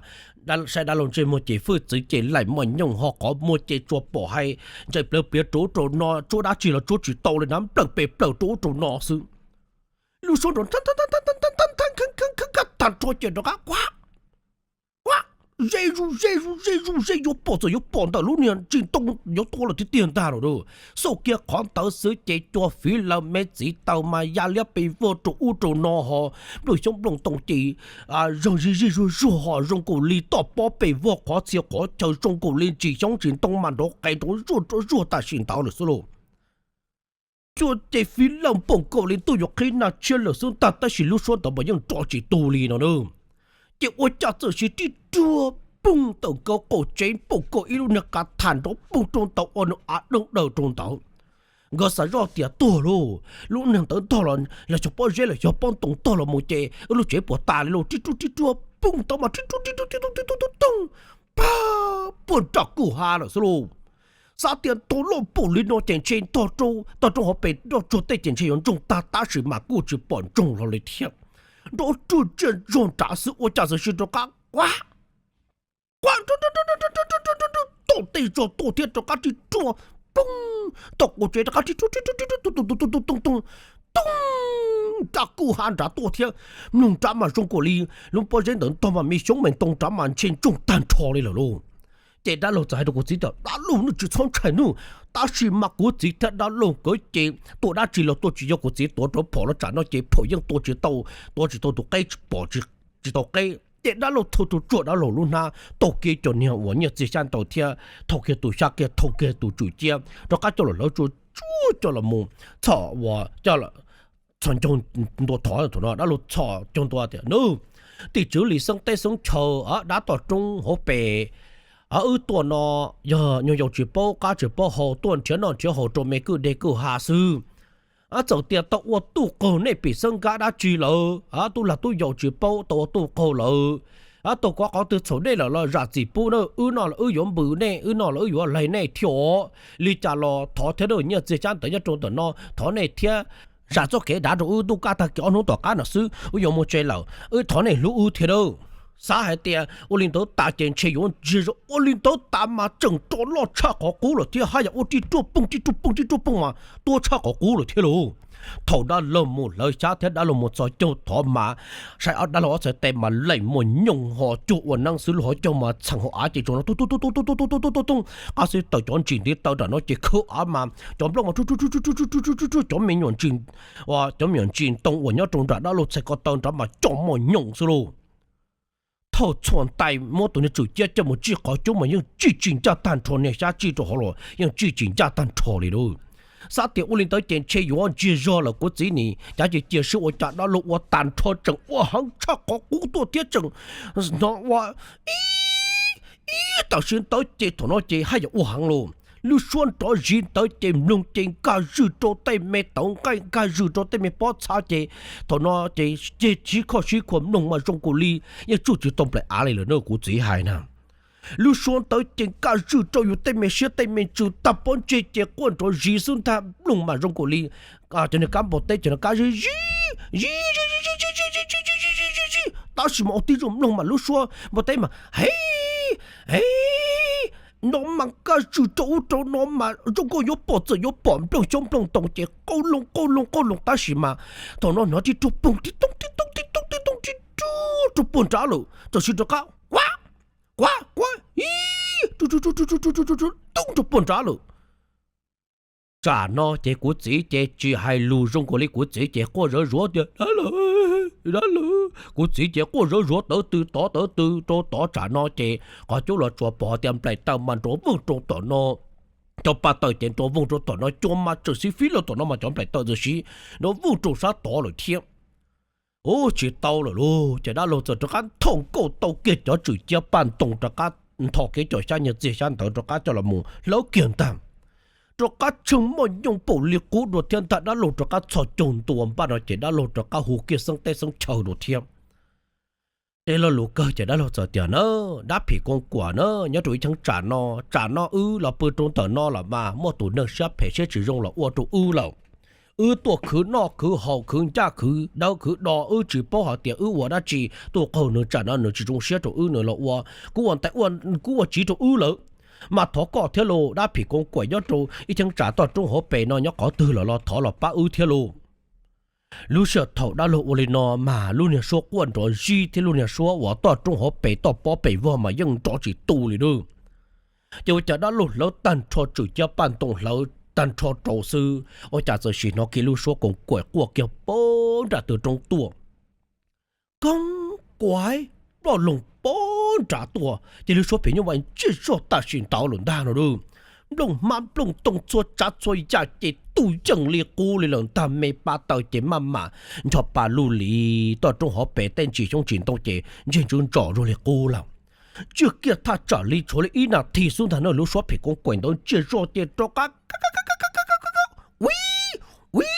saib dab laug ntsej muag ces hwj txwv ces laim mos nyoos ho qhov muag ces tsuas pom hais ntsais plawv pliav rau ub rau no, tsuab dab tsi los tsuab tsis tau li na, nplawm pes plawm rau ub rau no xwb. Lub suab nrov tag nrho ces rov qab quaj, quaj ze zuj ze zuj ze zuj ze, yuav pom txawm yuav pom ntawm lub niag ntsis ntoo yuav tua lawm tiag tiag ntag lauj. Xauj kiag qhov ntawd xwb ces cua fiv lawv me txiv taws mas ya liab pes vog rau ub rau no ho, nplooj xyoob nplooj ntoo ces zeeg zij zij zuag zuag ho zoo nkaus li toj pob pes vog qhov txhia qhov chaw, zoo nkaus li ntsis xyoob ntsis ntoo mas nrov qees nrov zuag nrov zuag tam sim ntawd lawm xwb lauj. Cua ces fiv lawj npaum nkaus li ntuj yuav qhib nag tshiab lawm xwb ntag, tab sis lub suab ntawd mas yeej nrov tsis tu li no na. Ces ua cas txawm sim tib ruag poog tawm nkaus qaum tsev npaum nkaus ib lub niag kav tham nrov poog rau ntawd ua nws av doob daws rau ntawd. Nkawd xav zoj tias tuag lauj, lub niag ntawd ntog los los xyov pob zeb los xyov pob ntoo ntog los mus ces wb lub tsev puas tas li lauj. Tib ruag tib ruag poog tau mas tib ruag tib ruag tib ruag tib ruag tib ruag, pag puag nram kwj ha lawm xwb lauj. Xav tias ntog loj npaum li no ces ntshe ntog rau tog roob hauv pes nroj tsuag tej ces ntshe yuav ntsoog tag, tab sis mas kuj tsis pom ntsoog hlo li thiab. Nrov ruaj tsiaj zog nrad xwb ua cas txawm sim rov qab quaj, quaj tom tej zog tuaj thiab rov qab tib ruag poog tom qaum tsev rov qab tib ruag tib ruag tib ruag tu tu tu tu tu tu tu, toog nram kwj ha nrad tuaj thiab. Mloog nrad mas zoo nkaus li lub pob zeb ntawd ntog mas me xyoob me ntoo nrad mas ntshe ntsoog tag nrho li lawm lauj. Ces dab laug txawm hais rau kuv txiv tias, Dab laug, nej tsis txhob ntshai nawb. Tab sis mas kuv txiv thiab dab laug nkawd ces tuaj dab tsi los tuaj tsis yog, kuv txiv tuav rau phom los tsam no ces phom yeej tua tsis tau, tuav tsis tau tus qeb, pom tsis tau qeb. Ces dab laug thau rau tsuag dab laug lub hnab, taug kiag cov niag uas nyiaj txiag xyab ntawv thiab thau kiag tus xyab kiag, thau kiag tus tswm ciab, rov qab coj los hlawv tsuag tsuag coj los mus txhos uas coj txhos ncaug ntua thov thaum no. Dab laug txhos ncaug ntua tias, Nub, tim tswv li xeeb teb xeeb chaw, dab toj roob hauv pes, wb tuaj no yog nyuag yaus tsis paub qab tsis paub hau, tuaj nrhiav noj nrhiav haus rau me kwj deg kwj ha xwb. Txawm tias tau ua tuj qaug nej pim xeeb nkab dab tsi lawm, tub lag tub yaus tsis paub tau ua tuj qaug lawm, tau kov qhov twg txhaum nej lawm los zam txim pub na. Wb noj los wb yuav npws nej, wb noj los wb yuav laig nej thiab os. Li cas los thov thiab, nyiaj txiag xyab ntawv nyob rau ntawm no thov nej thiab. Zam txoj kev dav rau wb ntuj kaj tag kis ob hnub tom qab no xwb wb yuav mus tsev lawm, wb thov nej hlub wb thiab nawb. Xav hais tias ua li ntawd tas ces ntshe yuav ntsiag zog, ua li ntawd tas mas tseem rov loj tshaj qhov qub lawm thiab, haj yam ua tib ruaj poog tib ruaj poog tib ruaj poog mas tuab tshaj qhov qub lawm thiab lauj. Thaum dab laug mus hlawv xyab thiab dab laug mus txhos caug thov mas saib dab laug ob txhais tes mas laim mos nyoos ho cuag ua neeb xwb, lub hauv caug mas txheem hauv av ces tsaus no tu tu tu tu tu tu tu tu tu tu, qab xwb tawm cov ntsis ntiv taw nram no ces khawb av mas cov nplooj mas tsuj tsuj tsuj tsuj tsuj tsuj tsuj tsuj tsuj, cov me nyuam ntsis, cov me nyuam ntsis ntoo uas nyob rau nram dab laug txhais ko taw nrad mas coj mos nyoos xwb lauj. Thaum txhuam ntais muab tus niag tswm ciab coj mus tsij qhov cub mas yeej tsij tsis ncaj tag nrho, niag xyab tsij rau hauv los yeej tsij tsis ncaj tag nrho li lauj. Xav tias ua li ntawd ces ntshe yuav ntsiag zog lawm, kuv txiv nim cav cia cia sib ua cas dab laug ua tag nrho tseem ua heev tshaj qhov qub tuaj thiab tseem hnov ua ib, ib tam sim ntawd ces thaum no ces haj yam ua heev lauj. Lub suab nrov zis ntawd ces mloog ces nkag zws rau tej me tauv nqaij, nkag zws rau tej me pob txha ces thaum no ces ceg sib khoj sib khuam mloog mas zoo nkaus li yeej tsuj tsis tau nplaim av li lawm na, kuv txiv hais na. Lub suab ntawd ces nkag zws rau yus tej me siab tej me ntsws tag pob ntseg ces quaj nrov zis xwb ntag, mloog mas zoo nkaus li cov niag kab npua teb cov niag kab zib zib zib zib zib zib zib zib zib zib zib zib zib, tab sis mas ua tib zoo mloog mas lub suab npua teb mas he he no mas nkag zws rau ub rau no mas zoo nkaus yuav pom txawm yuav pom nplooj xyoob nplooj ntoo ces qauj loo qauj loo qauj loo, tab sis mas thaum no hnov tib ruag poog tib toog tib toog tib toog tib toog tib ruag rau puag nrad lawm, txawm sis rov qab quav quav quav ib tub rau puag nrad lawm. Tsam no ces kuv txiv ces tsis hais lus zoo nkaus li, kuv txiv ces quaj zawv zuav tias dab laug, dab laug. Kuv txiv ces quaj zawv zuav tawv tw tod tawv tw rau tod. Tsam no ces qhov cub los tsuas pom tias nplaim taws mas nrov voog rau tom no, cov pa taws ces nrov voog rau tom no, cua mas tseem xib fib los tom no mas cov nplaim taws txawm sis nrov voog rau sab tod lawm thiab. Ub, tsis tau lawm lauj, ces dab laug txawm rov qab nthos nkauj tau kiag cov tswm ciab paj ntoo rov qab nthos kiag cov xyab nyuag txiag xyab ntawv rov qab coj los mus hlawv kiag ntag. Rov qab tsheej moj nyooj paum li qub dua thiab ntag. Dab laug rov qab txhos caug ntua npaj no ces dab laug rov qab hu kiag xeeb teb xeeb chaw dua thiab. Tej lo lus kawg ces dab laug txawm tias na, dab phim koos kaim na, nyob rau ib cheeb tsam no, tsam no wb los pw rau ntawm no los mas muaj tus neeg siab phem siab tsis zoo los ua rau wb lawm. Wb tuaj khwv noj khwv haus khwv ncaj khwv dawb khwv do, wb tsis paub hais tias wb ua dab tsi tuaj qaug nws, tsam no nws tsis zoo siab rau wb nws los ua, kuv ua ntaiv ua, kuv ua tsiv rau wb lawm. Mas thov koj thiab lauj, dab phim koos kaim nyob rau ib cheeb tsam toj roob hauv pes no nyob qhov twg lawm los thov los pab wb thiab lauj. Lub sij hawm thaum dab laug ua li no mas lub niag suab quaj nrov zib thiab lub niag suab uas toj roob hauv pes toj pob pes vog mas yeej nrov tsis tu li lauj. Ces ua cas dab laug hlawv tag nrho tswm ciab paj ntoo hlawv tag nrho rau xwb, ua cas txawm sim hnov kiag lub suab koos kaim quaj kiag puag nram tw roob tuaj. Koos kaim, ploj loo puag nrad tuaj ces lub suab phim nyuj vais ntsiag zog tam sim ntawd lawm ntag no lauj. Nplooj hmab nplooj ntoo txhua tsav txhua yam ces tu yeej li qub li lawm ntag. Me pa taws ces maj mam ncho pa lug li toj roob hauv pes tej ntsis xyoob ntsis ntoo ces ntsej ntsuv ntsos zog li qub lawm. Tsiaj kiag thaj tsam li tshuav li ib nas this xwb ntag na, lub suab phim koos kaim ntawd ntsiag zog ces rov qab ui ui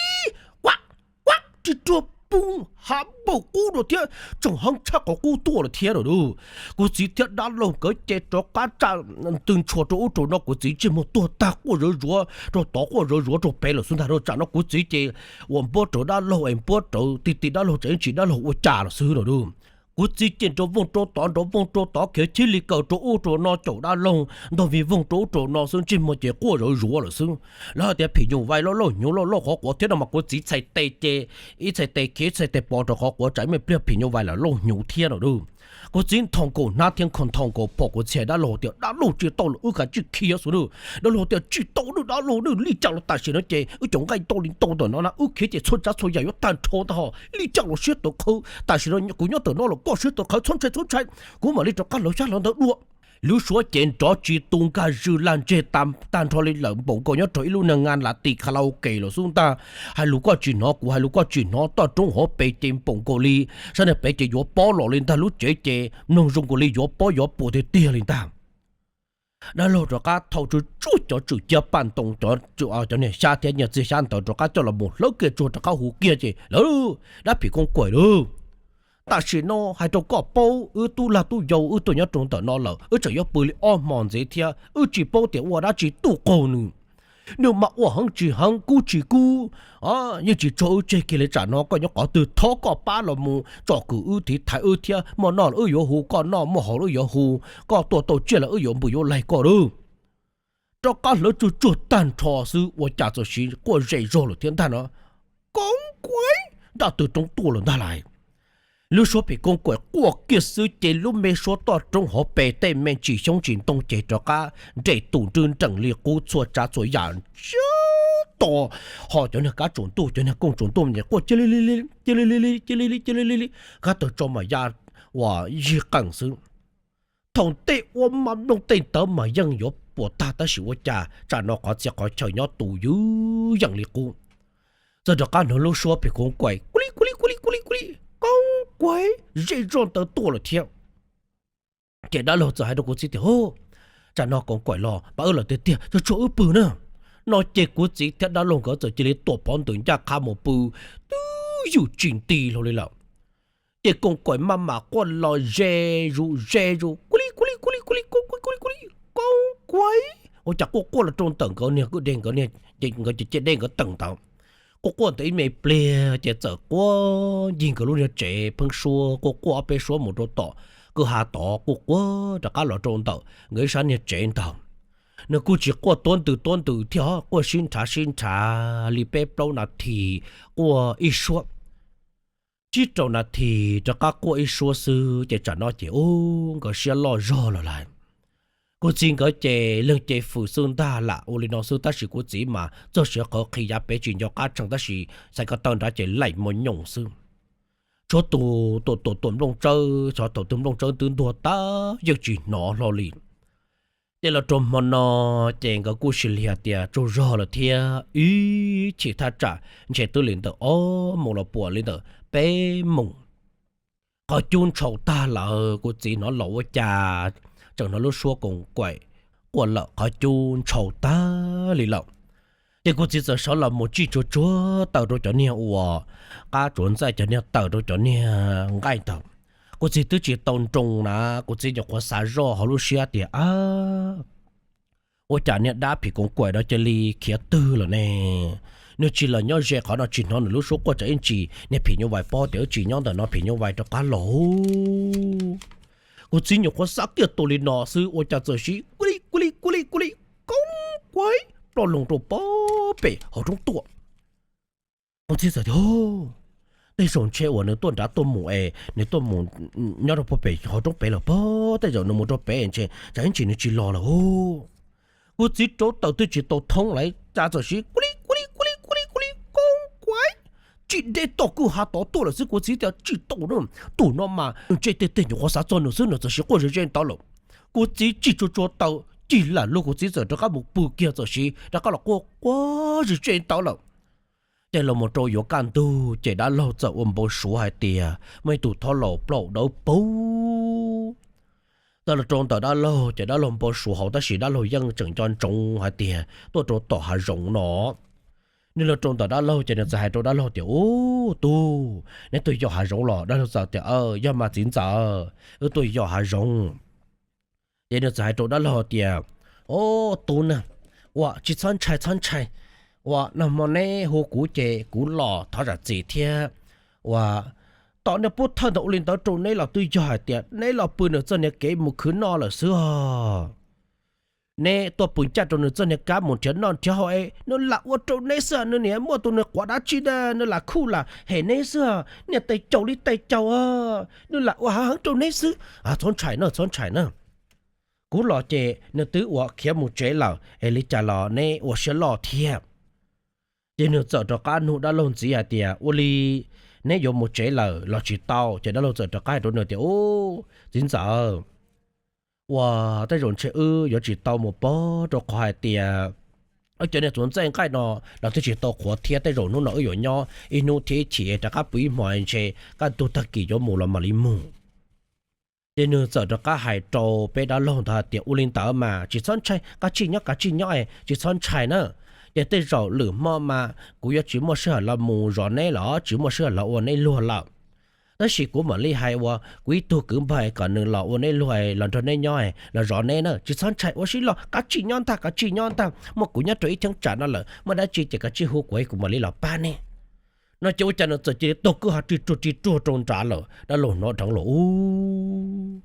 quaj quaj tsis ruag poob hav npaum qub dua thiab tseem heev tshaj qhov qub tuaj lawm thiab lawm lauj. Kuv txiv thiab dab laug nkawd ces rov qab tsa tw ntshua rau ub rau no, kuv txiv ntsej muag tuag tag quaj zawv zuav rau tod quaj zawv zuav rau pem lawm xwb ntag. Tsam no kuv txiv ces uas npuab rawv dab laug es npuab rawv ti ti dab laug tseem tsis dab laug ua cas lawm xwb lawm lauj. Kuv txiv ces nrov voog rau tod nrov voog rau tod khiav chib li kaws rau ub rau no caum dab laug ntog vij voog rau ub rau no xwb, ntsej muag ces quaj zawv zuav lawm xwb. Lawv hais tias phim nyuj vais loj lauj hnyuv loj lauj qhov quav thiab no mas kuv txiv txhais tes ces ib txhais tes khiav ib txhais tes pov rau qhov quav tsam ib me pliag phim nyuj vais lawm lauj hnyuv thiab lawm lauj. Kuv txiv nthos nkaus hnab thiab nthos nkaus phom kuv txhais dab laug tias dab laug tsis tau lawm wb kav tsij khiav xwb lauj. Dab laug tias tsis tau lauj dab laug, li cas los tam sim no ces wb cov nqaij ntau li ntau ntawm no na wb khiav ces txhua tsav txhua yam yuav tag nrho ntag ho, li cas los siab tawv qhawv, tam sim no kuv nyob ntawm no los koj siab tawv qhawv txhob ntshai txhob ntshai, kuv mam li rov qab hlawv xyab hlawv ntawv dua. Lub suab ces nrov tsis tu nkag zws lag ntseg tag nrho li lawm, npaum nkaus nyob rau ib lub niag nqa las tis kha la u kes los xub ntag. Hais lus koj tsis hnov kuv hais lus koj tsis hnov, toj roob hauv pes ces npaum nkaus li sab niag pem ces yuav pob los li ntag, lub tsev ces mloog zoo nkaus li yuav pob yuav puas tiag tiag li ntag. Dab laug rov qab thau tsuj tsuj cov tswm ciab paj ntoo, cov niag xyab thiab nyuag txiag xyab ntawd rov qab coj los mus hlawv kiag tsuag rov qab hu kiag ces lawv, dab phim koos kaim lauj, tam sim no hais rau koj paub, wb tub lag tub yau wb tuaj nyob rau ntawm no lawm, wb tseem yuav pw li ob hmo ntxiv thiab, wb tsis paub tias ua dab tsi tuaj qaug nws. Nws mas ua heev tsis heev kub tsis kub, yeej tsis tso wb tseg kiag li. Tsam no koj nyob qhov twg thov koj pab los mus tsom kwm wb tiv thaiv wb thiab, muaj noj los wb yuav hu koj noj, muaj haus los wb yuav hu, koj tuaj tau tsiaj los wb yuav npws yuav laig koj lauj. Rov qab hlawv tsuj tsuag tag nrho xwb ua cas txawm sis quaj ze zog lawm thiab ntag no. Koos kaim, nraj tw roob tuaj lawm ntag lauj. Lub suab phim koos kaim quaj kiag xwb ces lub me suab toj roob hauv pes tej me ntsis xyoob ntsis ntoo ces rov qab nres tus nrwj nreem li qub, txhua tsav txhua yam ntsiag to, ho cov niag kab tsaus ntuj cov niag kooj tsaus ntuj ces quaj cia li li li cia li li li cia li li li cia li li li, kab tawg tso mas ya uas yig qees xwb. Thaum tej ua mas nplooj tej ntawd mas yeej yuav puas tag tab sis ua cas tsam no qhov txhia qhov chaw nyob tu ywm yeem li qub. Txawm rov qab hnov lub suab phim koos kaim kuv li kuv li kuv li kuv li kuv li, koos kaim, zej zog ntawd tuaj lawm thiab. Ces dab laug txawm hais rau kuv txiv tias, Hu, tsam no koos kaim los pab wb lawm tiag tiag, tsuag tsuag wb pw na. No ces kuv txiv thiab dab laug nkawd txawm cia li tuam pov ntws ncaj qha mus pw twb ywm tsis nti hlo li lawm. Ces koos kaim maj mam quaj los ze zus ze zus, kuv li kuv li kuv li kuv li kuv li kuv li kuv li, koos kaim, ua cas quaj quaj los rau ntawm nkawd niag kwj deg, nkawd niag, nkawd ceg dej nkawd teem ntawd. Quaj quaj ntawm ib me pliag ces txawm quaj ncig nkawd lub niag tsev pheeb suab, quaj quaj ob peb suab mus rau tom kwj ha tod, quaj quaj rov qab los rau ntawm nkawd ib sab niag tsev ntag. Nws kuj tsis quaj tuab ntws tuab ntws thiab, quaj sib nrhav sib nrhav li peb plaub nas this, quaj ib suab. tsib rau nas this rov qab quaj ib suab xwb ces tsam no ces ub nkawd siab loj zog lawm lawm. Kuv txiv nkawd ces leeg ces fwm xwb ntag lam ua li no xwb, tab sis kuv txiv mas txog siav qhawv qhi yav pem tsis nco qab tsheej, tab sis xaiv ko taw nrad ces laim mos nyoos xwb. Tshuav tus tuam tuam tuam nplooj tsawb, xyov thaum twg nplooj tsawb twb ntuag tag yeej tsis hnov hlo li. Ces los rau hmo no ces nkawd kuj sis li hais tias tsaug zog lawm thiab, ib chim thaj tsam ntshe twb li ntawm ob moos los puas li ntawm peb moos. Qhov cub ntshau tag lawm, kuv txiv hnov los ua cas tseem hnov lub suab koos kaim quaj lawm, qhov cub ntshau tag li lawm. Ces kuv txiv txawm sawv los mus tsij tsuag tsuag taws rau cov niag uas qab tsuav ntxaij, cov niag taws rau cov niag nqaij ntawd. Kuv txiv twb tsis tau nroo na, kuv txiv nyuam qhuav xav zoj hauv lub siab tias, ab, ua cas niag dab phim koos kaim no cia li khiav twg lawm ne? Nws tsis los nyob ze qhov no tsis hnov nws lub suab quaj tsam ib ntsis niag phim nyuj vais pob tias wb tsis nyob ntawm no phim nyuj vais rov qab los. Kuv txiv nyuam qhuav xav kiag tau li no xwb ua cas txawm sis kuj li kuj li kuj li kuj li koob kuaib ploj loo rau pob pem hauv roob tuaj. Kuv txiv txawm tias, tej zaum ntshe uas nws tuaj nrad tuaj mus es nws tuaj mus nyob rau pob pem hauv roob pem lawm pob, tej zaum nws mus rau pem ntshe tsam ib ntsis nws tsis los lawm. Kuv txiv rauv taws twb tsis tau thoob lawm cas txawm sis kuj li kuj li kuj li kuj li kuj li koob kuaib tsim deb toj kwj ha tod tuaj lawm xwb. Kuv txiv tias tsis tau na, tus no mas nws ntsej teg teg nyuam qhuav xav txog nws xwb nws txawm sis quaj ze ze ntawd lawm. Kuv txiv tsij tsuag tsuag taw cig lam lug, kuv txiv txawm rov qab mus pw kiag txawm sis rov qab los quaj quaj ze ze ntawd lawm. Ces los mus rau yuav kaj ntug ces dab laug txawm ua npau suav hais tias muaj ib tug thob laus plaub dawb paug txawm los rau ntawm dab laug, ces dab laug npau suav hauv tab sis dab laug yeej tseem nco ntsoov hais tias tuaj rau tom hav zoov no. Nws los rau ntawm dab laug ces nws txawm hais rau dab laug tias, ub tug, neb tuaj yos hav zoov los? Dab laug txawm tias, yog mas txiv ntxawm, wb tuaj yos hav zoov. Ces nws txawm hais rau dab laug tias, ub tug na, ua tsis txhob ntshai txhob ntshai, ua nag hmo neb hu kuv ces kuv los thov zam txim thiab. Ua tom niag pub thawj ntawd ua li ntawd rau neb los twb yog hais tias neb los pw nws txoj niag kev mus khwv noj lawm xwb os. Neb tuaj pw ncaj rau nws txoj niag kab mus nrhiav noj nrhiav haus es nws lam ua rau neb xwb, nws niam muaj tus nws quav dab tsi na nws lam khuj lam hem neb xwb, niag tes caus li tes caus, nws lam ua hav heev rau neb xwb. Txhob ntshai na, txhob ntshai na. Kuv los ces nws twb ua khiav mus tsev lawm es li cas los neb ua siab loj thiab. Ces nws txawm rov qab nug dab laug ntxiv hais tias, ua li neb yuav mus tsev lawm los tsis tau? Ces dab laug txawm rov qab hais rau nws tias, ub txiv ntxawm, ua tej zaum ntshe wb yuav tsis tau mus pob rau qhov hais tias wb cov niag txuas ntxaij nqaij no los twb tsis tau qhuav thiab, tej zaum hnub no wb yuav nyob ib hnub thiab ib chim rov qab pw ib hmo ntshe kaj ntug tag kis yuav mus los mam li mus. Ces nws txawm rov qab hais rau peb dab laug ntawd hais tias, ua li ntawd mas tsis txhob ntshai, kav tsij nyob kav tsij nyob, tsis txhob ntshai na. Ces tej zaum lwm hmo mas kuv yuav tsis muaj sij hawm los mus zov neb los tsis muaj sij hawm los ua neb luag lawm. Tab sis kuv mam li hais ua kuv ib tug kwv npawg kom nws los ua neb luag los nrog neb nyob los zov neb na, tsis txhob ntshai, ua siab loj, kav tsij nyob ntag, kav tsij nyob ntag, muaj kuv nyob rau ib cheeb tsam no lawm, muaj dab tsi ces kav tsij hu kuv es kuv mam li los pab neb. No ces ua cas nws txawm cia li taug kwj ha ris ruag ris ruag rau nrad lawm, dab laug hnov dheev los ub,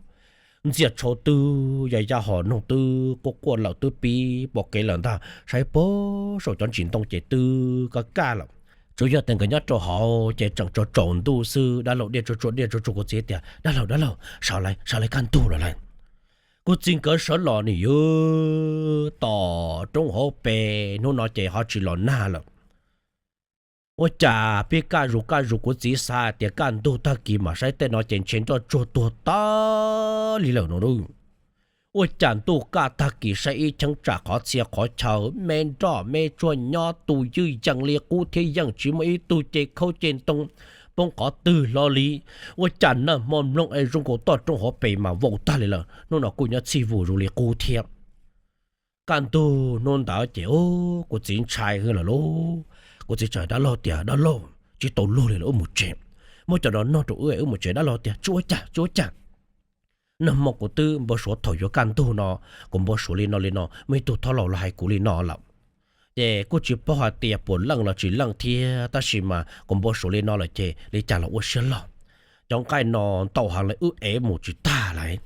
ntxiag tshauv twb ya ya hos noog twb quaj quaj lawm twb pib pom kev lawm ntag, saib pob saum cov ntsis ntoo ces twb kaj kaj lawm. Tsuas yog tias nkawd nyob rau hauv ces tseem tsaus tsaus ntuj xwb, dab laug diaj tsuag tsuag diaj tsuag tsuag, kuv txiv tias, dab laug dab laug, sawv lawm sawv lawm, kaj ntug lawm lawm. Kuv txiv nkawd sawv los nim yog tom roob hauv pes, hnub no ces ho tsis los nag lawm. Ua cas pib kaj zus kaj zus, kuv txiv xav tias kaj ntug tag kis mas saib tej no ces ntshe nroj tsuag tuag tag li lawm no. Ua cas ntuj kaj tag kis saib ib cheeb tsam qhov txhia qhov chaw me nroj me tsuag nyob tu ywj yees li qub thiab yeej tsis muaj ib tug ce khaub ce ntoo poob qhov twg hlo li. Ua cas nag hmo mloog es zoo nkaus toj roob hauv pes mas vau tag li lawm, hnub no kuj nyob txhij vus zoo li qub thiab. Kaj ntug hnub ntawd ces kuv txiv ntshai hwv lawm lauj. Kuv txiv tsa dab laug tias, dab laug, tsis tau luag li lawm, wb mus tsev. Muab cov no noj rau wb, wb mus tsev. Dab laug tias, tsis ua cas, tsis ua cas. Nag hmo kuv twb npau suav thaum yuav kaj ntug no, kuv npau suav li no li no, muaj ib tug thob laus los hais kuv li no lawm. Ces kuj tsis paub hais tias puas leej los tsis leej thiab, tab sis mas kuv npau suav li no lawm ces li cas los ua siab loj. Cov nqaij no ntau heev li, wb ev mus tsis tag lawm.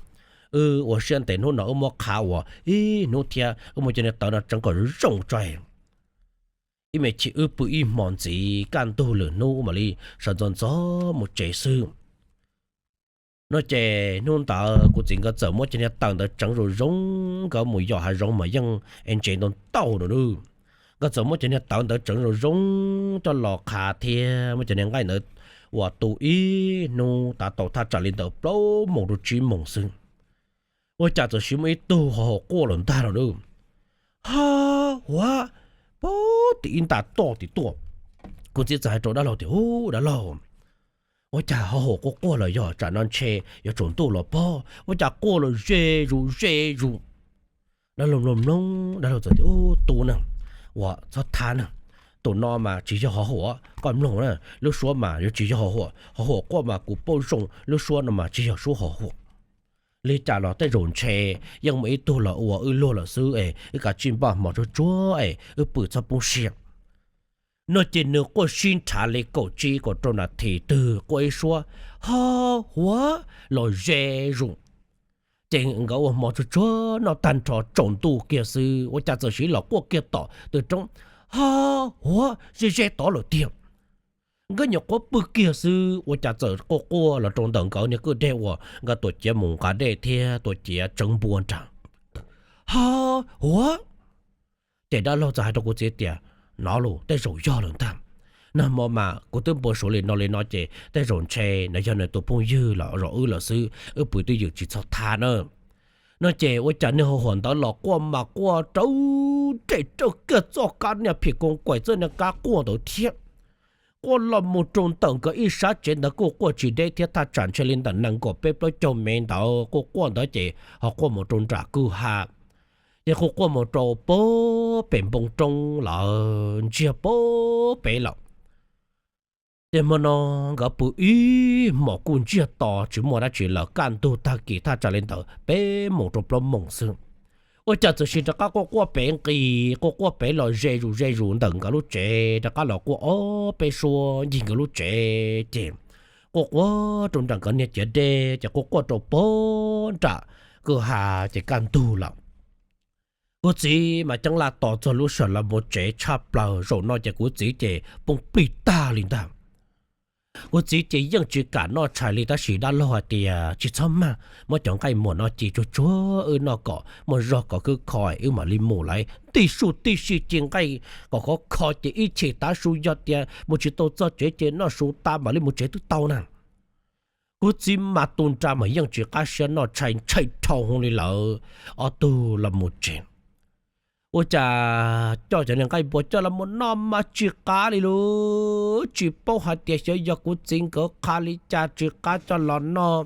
Wb ua siab ntev, hnub no wb muab qhav ua ib hnub thiab wb muab cov niag tawv no tseev kom zoo tso. ib me chim wb pw ib hmo ntxiv kaj ntug lwm hnub mam li sawv ntxov ntxov mus tsev xwb. No ces hnub ntawd kuv txiv nkawd txawm muab cov niag taws ntawd tseev zoo zoo, nkawd mus yos hav zoov mas yeej es ntsev ntau ntau no lawm. Nkawd txawm muab cov niag taws ntawd tseev zoo zoo coj los qhav thiab muab cov niag nqaij ntawd uas tu ib hnub tav tau thaj tsam li ntawm plaub moos rau tsib moos xwb. Ua cas txawm sis muaj ib tug ho haus quaj lawm ntag no lawm. Ha, huav, pab tim ib nta toj tim tuaj. Kuv txiv txawm hais rau dab laug tias, Ub, dab laug, ua cas ho haus quaj quaj lawm, yog tsam no ntshe yuav tsaus ntuj los pob, ua cas quaj lawm ze zus ze zus. Dab laug mloog mloog, dab laug txawm tias, Ub, tub na, ua txhob thab na, tus no mas tsis yog ho haus, koj mloog na, lub suab mas yuav tsis yog ho haus, ho haus quaj mas kuv paub zoo, lub suab no mas tsis yog suab ho haus. Li cas los tej zaum ntshe yeej muaj ib tug los ua wb luag lawm xwb es wb kav tsij npaj hmo tsuag tsuag es wb pw txhob poob siab. No ces nws quaj sib nrhav li kaum tsib kaum rau nas this twg quaj ib suab ho huav los ze zus. Ces nkawd ua hmo tsuag tsuag noj tag nrho tsaus ntuj kiag xwb ua cas txawm sis los quaj kiag tom tw roob ho huav ze ze tod lawm tiag. Nkawd nyuam qhuav pw kiag xwb ua cas txawm quaj quaj los rau ntawm nkawd niag kwj deg uas nkawd tuam ciav mus nqa dej thiab tuam ciav tseev npua nrad. Ha, huav. Ces dab laug txawm hais rau kuv txiv tias, Nov los tej zaum yog lawm ntag. Nag hmo mas kuv twb npau suav li no li no ces tej zaum ntshe nws yog nws tus phooj ywg los zov wb lawm xwb, wb pw twj ywm tsis txhob thab na. No ces ua cas niag haus huam ntawd los quaj mas quaj raws dej raws kiag txoj kab niag phim koos kaim txoj niag kab quaj ntawd thiab. Quaj los mus rau ntawm nkawd ib sab tsev ntawd kuj quaj tsis deb thiab, thaj tsam ntshe li ntawm nees nkaum peb plaub caug mev ntawd kuj quaj ntawd ces ho quaj mus rau nram kwj ha. Ces kuj quaj mus rau pem npoo roob lawm, ntsiag pem lawm. Ces hmo no nkawd pw ib hmos kuj ntsiag to tsis muaj dab tsi lawm, kaj ntug tag kis thaj tsam li ntawd peb moos rau plaub moos xwb. Ua cas txawm sis rov qab quaj quaj pem nqis, quaj quaj pem los ze zus ze zus ntawm nkawd lub tsev, rov qab los quaj ob peb suab ncig nkawd lub tsev ces quaj quaj rau nram nkawd niag ciav dej ces quaj quaj rau pem nram kwj ha ces kaj ntug lawm. Kuv txiv mas ceeb laj tos txog lub sij hawm los mus tsev tshaj plaws, zaum no ces kuv txiv ces poob plig tag li ntag. Kuv txiv ces yeej tsis kam noj tshais li tab sis dab laug hais tias, Tsis txhob maj, muab cov nqaij muam no ci tsuag tsuag wb noj kom muaj zog kom khwb kho wb mam li mus lawm. Tib su tib si ci nqaij kom khov kho ces ib chim tav su yog tias mus tsis tau txog tsev ces noj su tas mam li mus tsev twb tau na. Kuv txiv mas tu nra mas yeej tsis qab siab noj tshais, ntshai dhau hwv li lawm. Ob tug los mus tsev, ua cas coj cov niag nqaij npua coj los mus noj mas tsis qab li lawm. Tsis paub hais tias xyov yog kuv txiv nkawd qha li cas tsis qab coj los noj,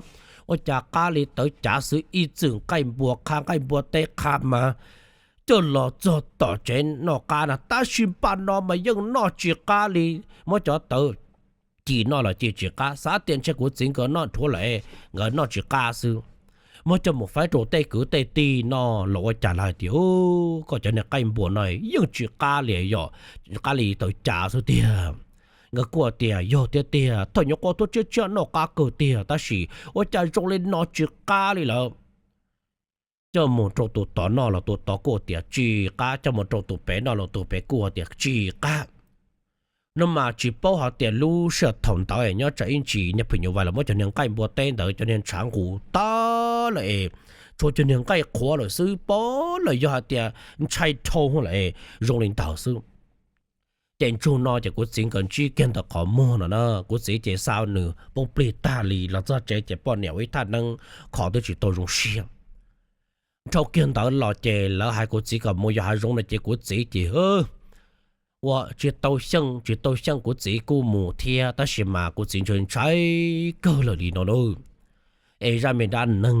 ua cas qab li tawv cav xwb, ib txwm nqaij npua qha nqaij npua teb qha mas coj los txog tom tsev noj qab na, tab sis npaj no mas yeej noj tsis qab li. Muab cov tawv ci noj los ci tsis qab, xav tias ntshe kuv txiv nkawd noj dhuav lawm, nkawd noj tsis qab xwb. Muab coj mus faib rau tej kwv tej tij noj los ua cas lawv hais tias, Koj cov niag nqaij npua no yeej tsis qab li, yog qab li tawv cav xwb tiag. Nkawd kuj tias yog tiag tiag, thaum nyuam qhuav tuaj tshiab tshiab noj qab kawg tiag tab sis ua cas zoo li no tsis qab li lawm. Coj mus rau tus tod noj los tus tod kuj tias tsis qab, coj mus rau tus pem noj los tus pem kuj tias tsis qab. No mas tsis paub hais tias lub sij hawm thaum ntawd nyob tsam ib ntsis niag phim nyuj vais los muab cov niag nqaij npua teb ntawd cov niag ntshav nqus tag lawm es tshuav cov niag nqaij qhuav lawm xwb, pom lawm yog hais tias ntshai dhau lawm es zoo li ntawd xwb. Ces ntsug no ces kuv txiv nkawd ntsib kiag ntawm qhov muag no na, kuv txiv ces xa nws poob plig tag li, los txog tsev ces poj niam ua ib thaj neeb kho twb tsis tau zoo siab. Dhau kiag ntawd los ces lawv hais kuv txiv kom mus yos hav zoov no ces kuv txiv ces ua tsis tau xyeej tsis tau xyeej, kuv txiv kuj mus thiab tab sis mas kuv txiv ntshai ntshai kawg lawm li no na. Es zaj me dab neeg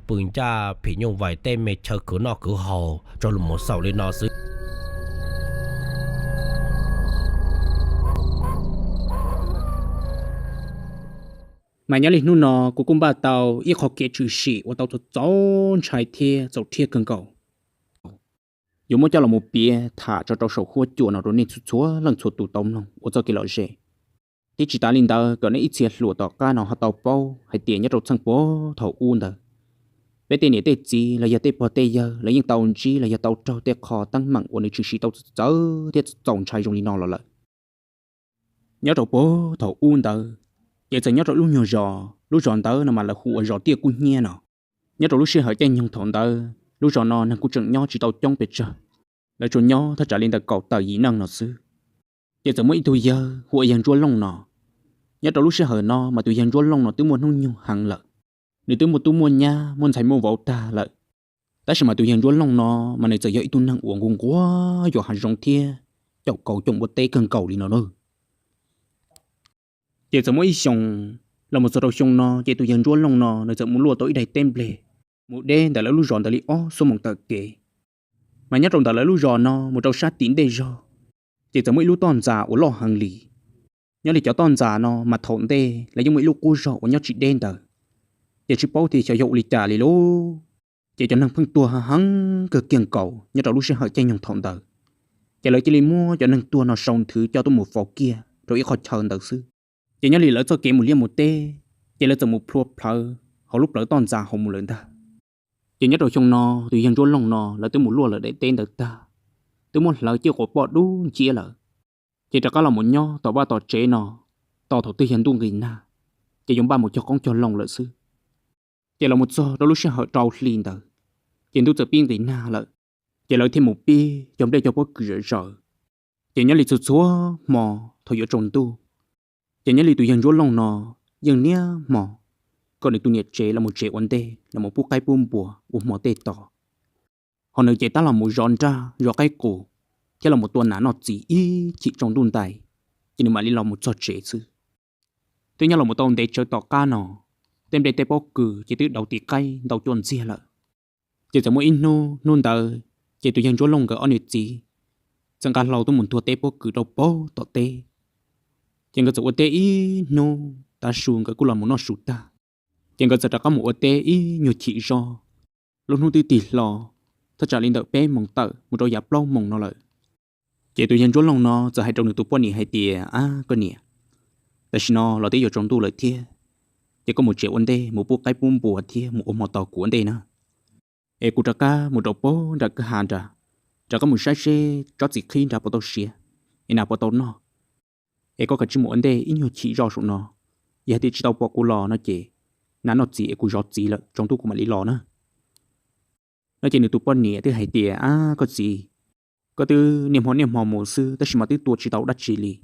pw ncaj phim nyuj vais tej me chaw khwv noj khwv haus tsuas los mus xaus li no xwb. Mas nyob li hnub no kuv kuj npaj tau ib qho kev tshwm sim uas tau txaus ntshai thiab txaus rhiab kawg nkaus. Yuav muab coj los mus piav tham tso rau saum huab cua no rau nej txhua txhua leej txhua tus tau mloog ua txoj kev lom zem. Thiab tsis tas li ntawd kom nej ib txhia hluas tom qab no ho tau paub hais tias nyob rau txheej puag thaum ub ntawd, Peb tej niam tej txiv los yog tej pog tej yawg lawv yeej tau ntsib los yog tau raug tej qho teeb meem uas nws tshwm sim tau txawv txawv thiab txaus ntshai zoo li no los lawm. Nyob rau puag thaum ub ntawd, ces txawm nyob rau lub nyuag zos, lub zos ntawd no mas lawv hu ua zos Tiaj Kub Hnyiab no. Nyob rau lub sij hawm caij nyoog thaum ntawd, lub zos no neeg kuj tseem nyob tsis tau coob pes tsawg, lawv tsuas nyob thaj tsam li ntawm kaum tawm yim neej no xwb. Ces txawm muaj ib tug yawg hu ua yawg Ntsuab Looj no. Nyob rau lub sij hawm no mas tus yawg Ntsuab Looj no twb muaj hnub nyoog heev lawm, nws twb muaj tub muaj nyab, muaj ntxhais muaj vauv tag lawm. Tab sis mas tus yawg Ntsuab Looj no mas nws txawm yog ib tug neeg uas nquag nquag yuam hav zoov thiab caum kauv coom ua teb kawg nkaus li no na. Ces txawm muaj ib xyoos, los mus txog rau xyoo no ces tus yawg Ntsuab Looj no nws txawm mus luaj tau ib daim teb nplej mus deb ntawm lawv lub zos ntawd li ob xuab moos taw kev. Mas nyob rau ntawm lawv lub zos no mus rau sab tim ntej zog, ces txawm muaj ib lub toj ntxas uas loj heev li. Nyob li cov toj ntxas no mas thaum ntej lawv yeej muaj ib lub qub zog uas nyob tsis deb ntawd, ces tsis paub tias xyov yog ua li cas li lauj. Ces cov neeg pheej tuag heev kawg kiag nkaus nyob rau lub sij hawm caij nyoog thaum ntawd. Ces lawv cia li muab cov neeg tuag no sau nthwv coj tuaj mus faus kiag rau ib qhov chaw ntawd xwb. Ces nyob li lawv txoj kev mus liaj mus teb, ces lawv txawm mus plhuav plhawv hauv lub plawv toj ntxas hauv mus lawm ntag. Ces nyob rau xyoo no, tus yawg Ntsuab Looj no lawv twb mus luaj lawm daim teb ntawd tag, twb muab hlawv ciaj quas poj dub nciab lawm. Ces rov qab los mus nyob tom vaj tom tsev no, tos thaum twg yog ntuj nqis nag, ces yuav npaj mus cog qoob cog loo lawm xwb. Ces los mus txog rau lub sij hawm rau hli ntawd, ces ntuj txawm pib nqis nag lawm. Ces lawv thiaj mus pib cog nplej cog pob kws zom zaws. Ces nyob li txhua txhua hmo thaum yuav tsaus ntuj, ces nyob li tus yawg Ntsuab Looj no yeej niaj hmo kom nws tus niam tsev los mus tsev ua ntej los mus pub qaib pub npua ua hmo tej tos. Ho nws ces tab los mus zov nraj zov qaib qus, thiab los mus tua nas noj txiv ib chim tsaus ntuj ntais, ces nws mam li los mus txog tsev xwb. Twb nyob los mus tau ntev tsawv tom qab no, tej nplej tej pob kws ces twb dauv tis qaib ntau cuaj ntxiag lawm. Ces txawm muaj ib hnub, hnub ntawd ces tus yawg Ntsuab Looj nkawd ob niam txiv txawm nqa hlau tuaj mus ntuag teb pob kws rau puag tom teb. Ces nkawd txawm ua teb ib hnub tav su nkawd kuj los mus noj su tag, ces nkawd txawm rov qab mus ua teb ib nyuag chim zog. Lub hnub twb tig hlo, thaj tsam li ntawm peb moos tawm mus rau yav plaub moos no lawm. Ces tus yawg Ntsuab Looj no txawm hais rau nws tus poj niam hais tias, Ab koj niam, tam sim no los twb yuav tsaus ntuj lawm thiab, ces koj mus tsev ua ntej mus pub qaib pub npua thiab mus ua hmo tos kuv ua ntej na. Es kuv rov qab mus rau puag nram kwj ha nrad, rov qab mus saib seb tsob txiv qhib nrad puas tau siav, es nas puas tau noj. Es koj kav tsij mus ua ntej ib nyuag chim zoj saum no, yog hais tias tsis tau pom kuv los no ces nas noj txiv es kuv zov txiv lawm tsaus ntuj kuv mam li los na. No ces nws tus poj niam twb hais tias, Ab koj txiv, koj twb niaj hmo niaj hmo mus xwb tab sis mas twb tua tsis tau dab tsi li,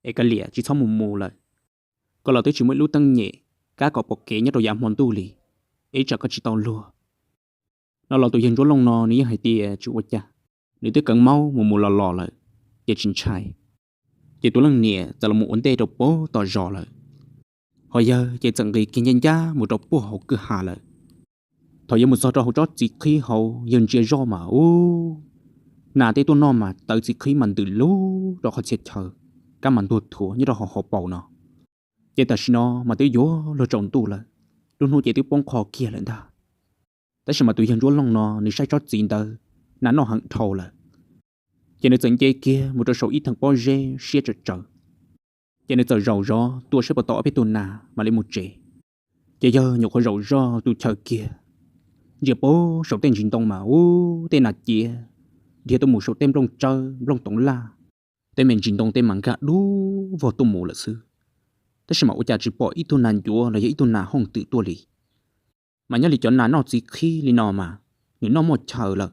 es kav liam tsis txhob mus mus lawm. Koj los twb tsis muaj ib lub teeb nyem kab kom pom kev nyob rau yav hmo ntuj li, es ib tsam koj tsis tau luag. No los tus yawg Ntsuab Looj no nws yeej hais tias tsis ua cas, nws twb kheev maub mus mus los los lawm, ces tsis ntshai. Ces tus leej niam txawm los mus ua ntej rau puag tom zos lawm. Ho yawg ces txawm nqis kiag ncaj ncaj mus rau puag hauv kwj ha lawm. Thaum yawg mus txog rau hauv tsob txiv qhib hauv, yawg ntsia zoj mas ub, nas tej tuaj noj mas tawv txiv qhib mas ntws lug rau qhov txhia chaw, kab mas ntuag thuav nyob rau hauv hauv paus no. Ces tam sim no mas twb yuav luag tsaus ntuj lawm, lub hnub ces twb poob qho kiag lawm ntag. Tab sis mas tus yawg Ntsuab Looj no nws saib tsob txiv ntawd nas noj heev dhau lawm, ces nws txawm nce kiag mus rau saum ib theem pob zeb siab tsawv tsawv. Ces nws txawm zaum zov tua saib puas tau ob peb tug nas mam li mus tsev. Ces yawg nyuam qhuav zaum zoj tus chaw kiag, ntsia puag saum tej ntsis ntoo mas ub, tej nas ciav dhia tuaj mus saum tej nplooj tsawb nplooj toov laj, tej me ntsis ntoo tej mas nkag dub vog tuaj mus lawm xwb. Tab sis mas ua cas tsis pom ib tug nas ncuav los yog ib tug nas hooj twm tuaj li. Mas nyob li cov nas noj txiv qhib li no mas nws noj muaj chaw lawm,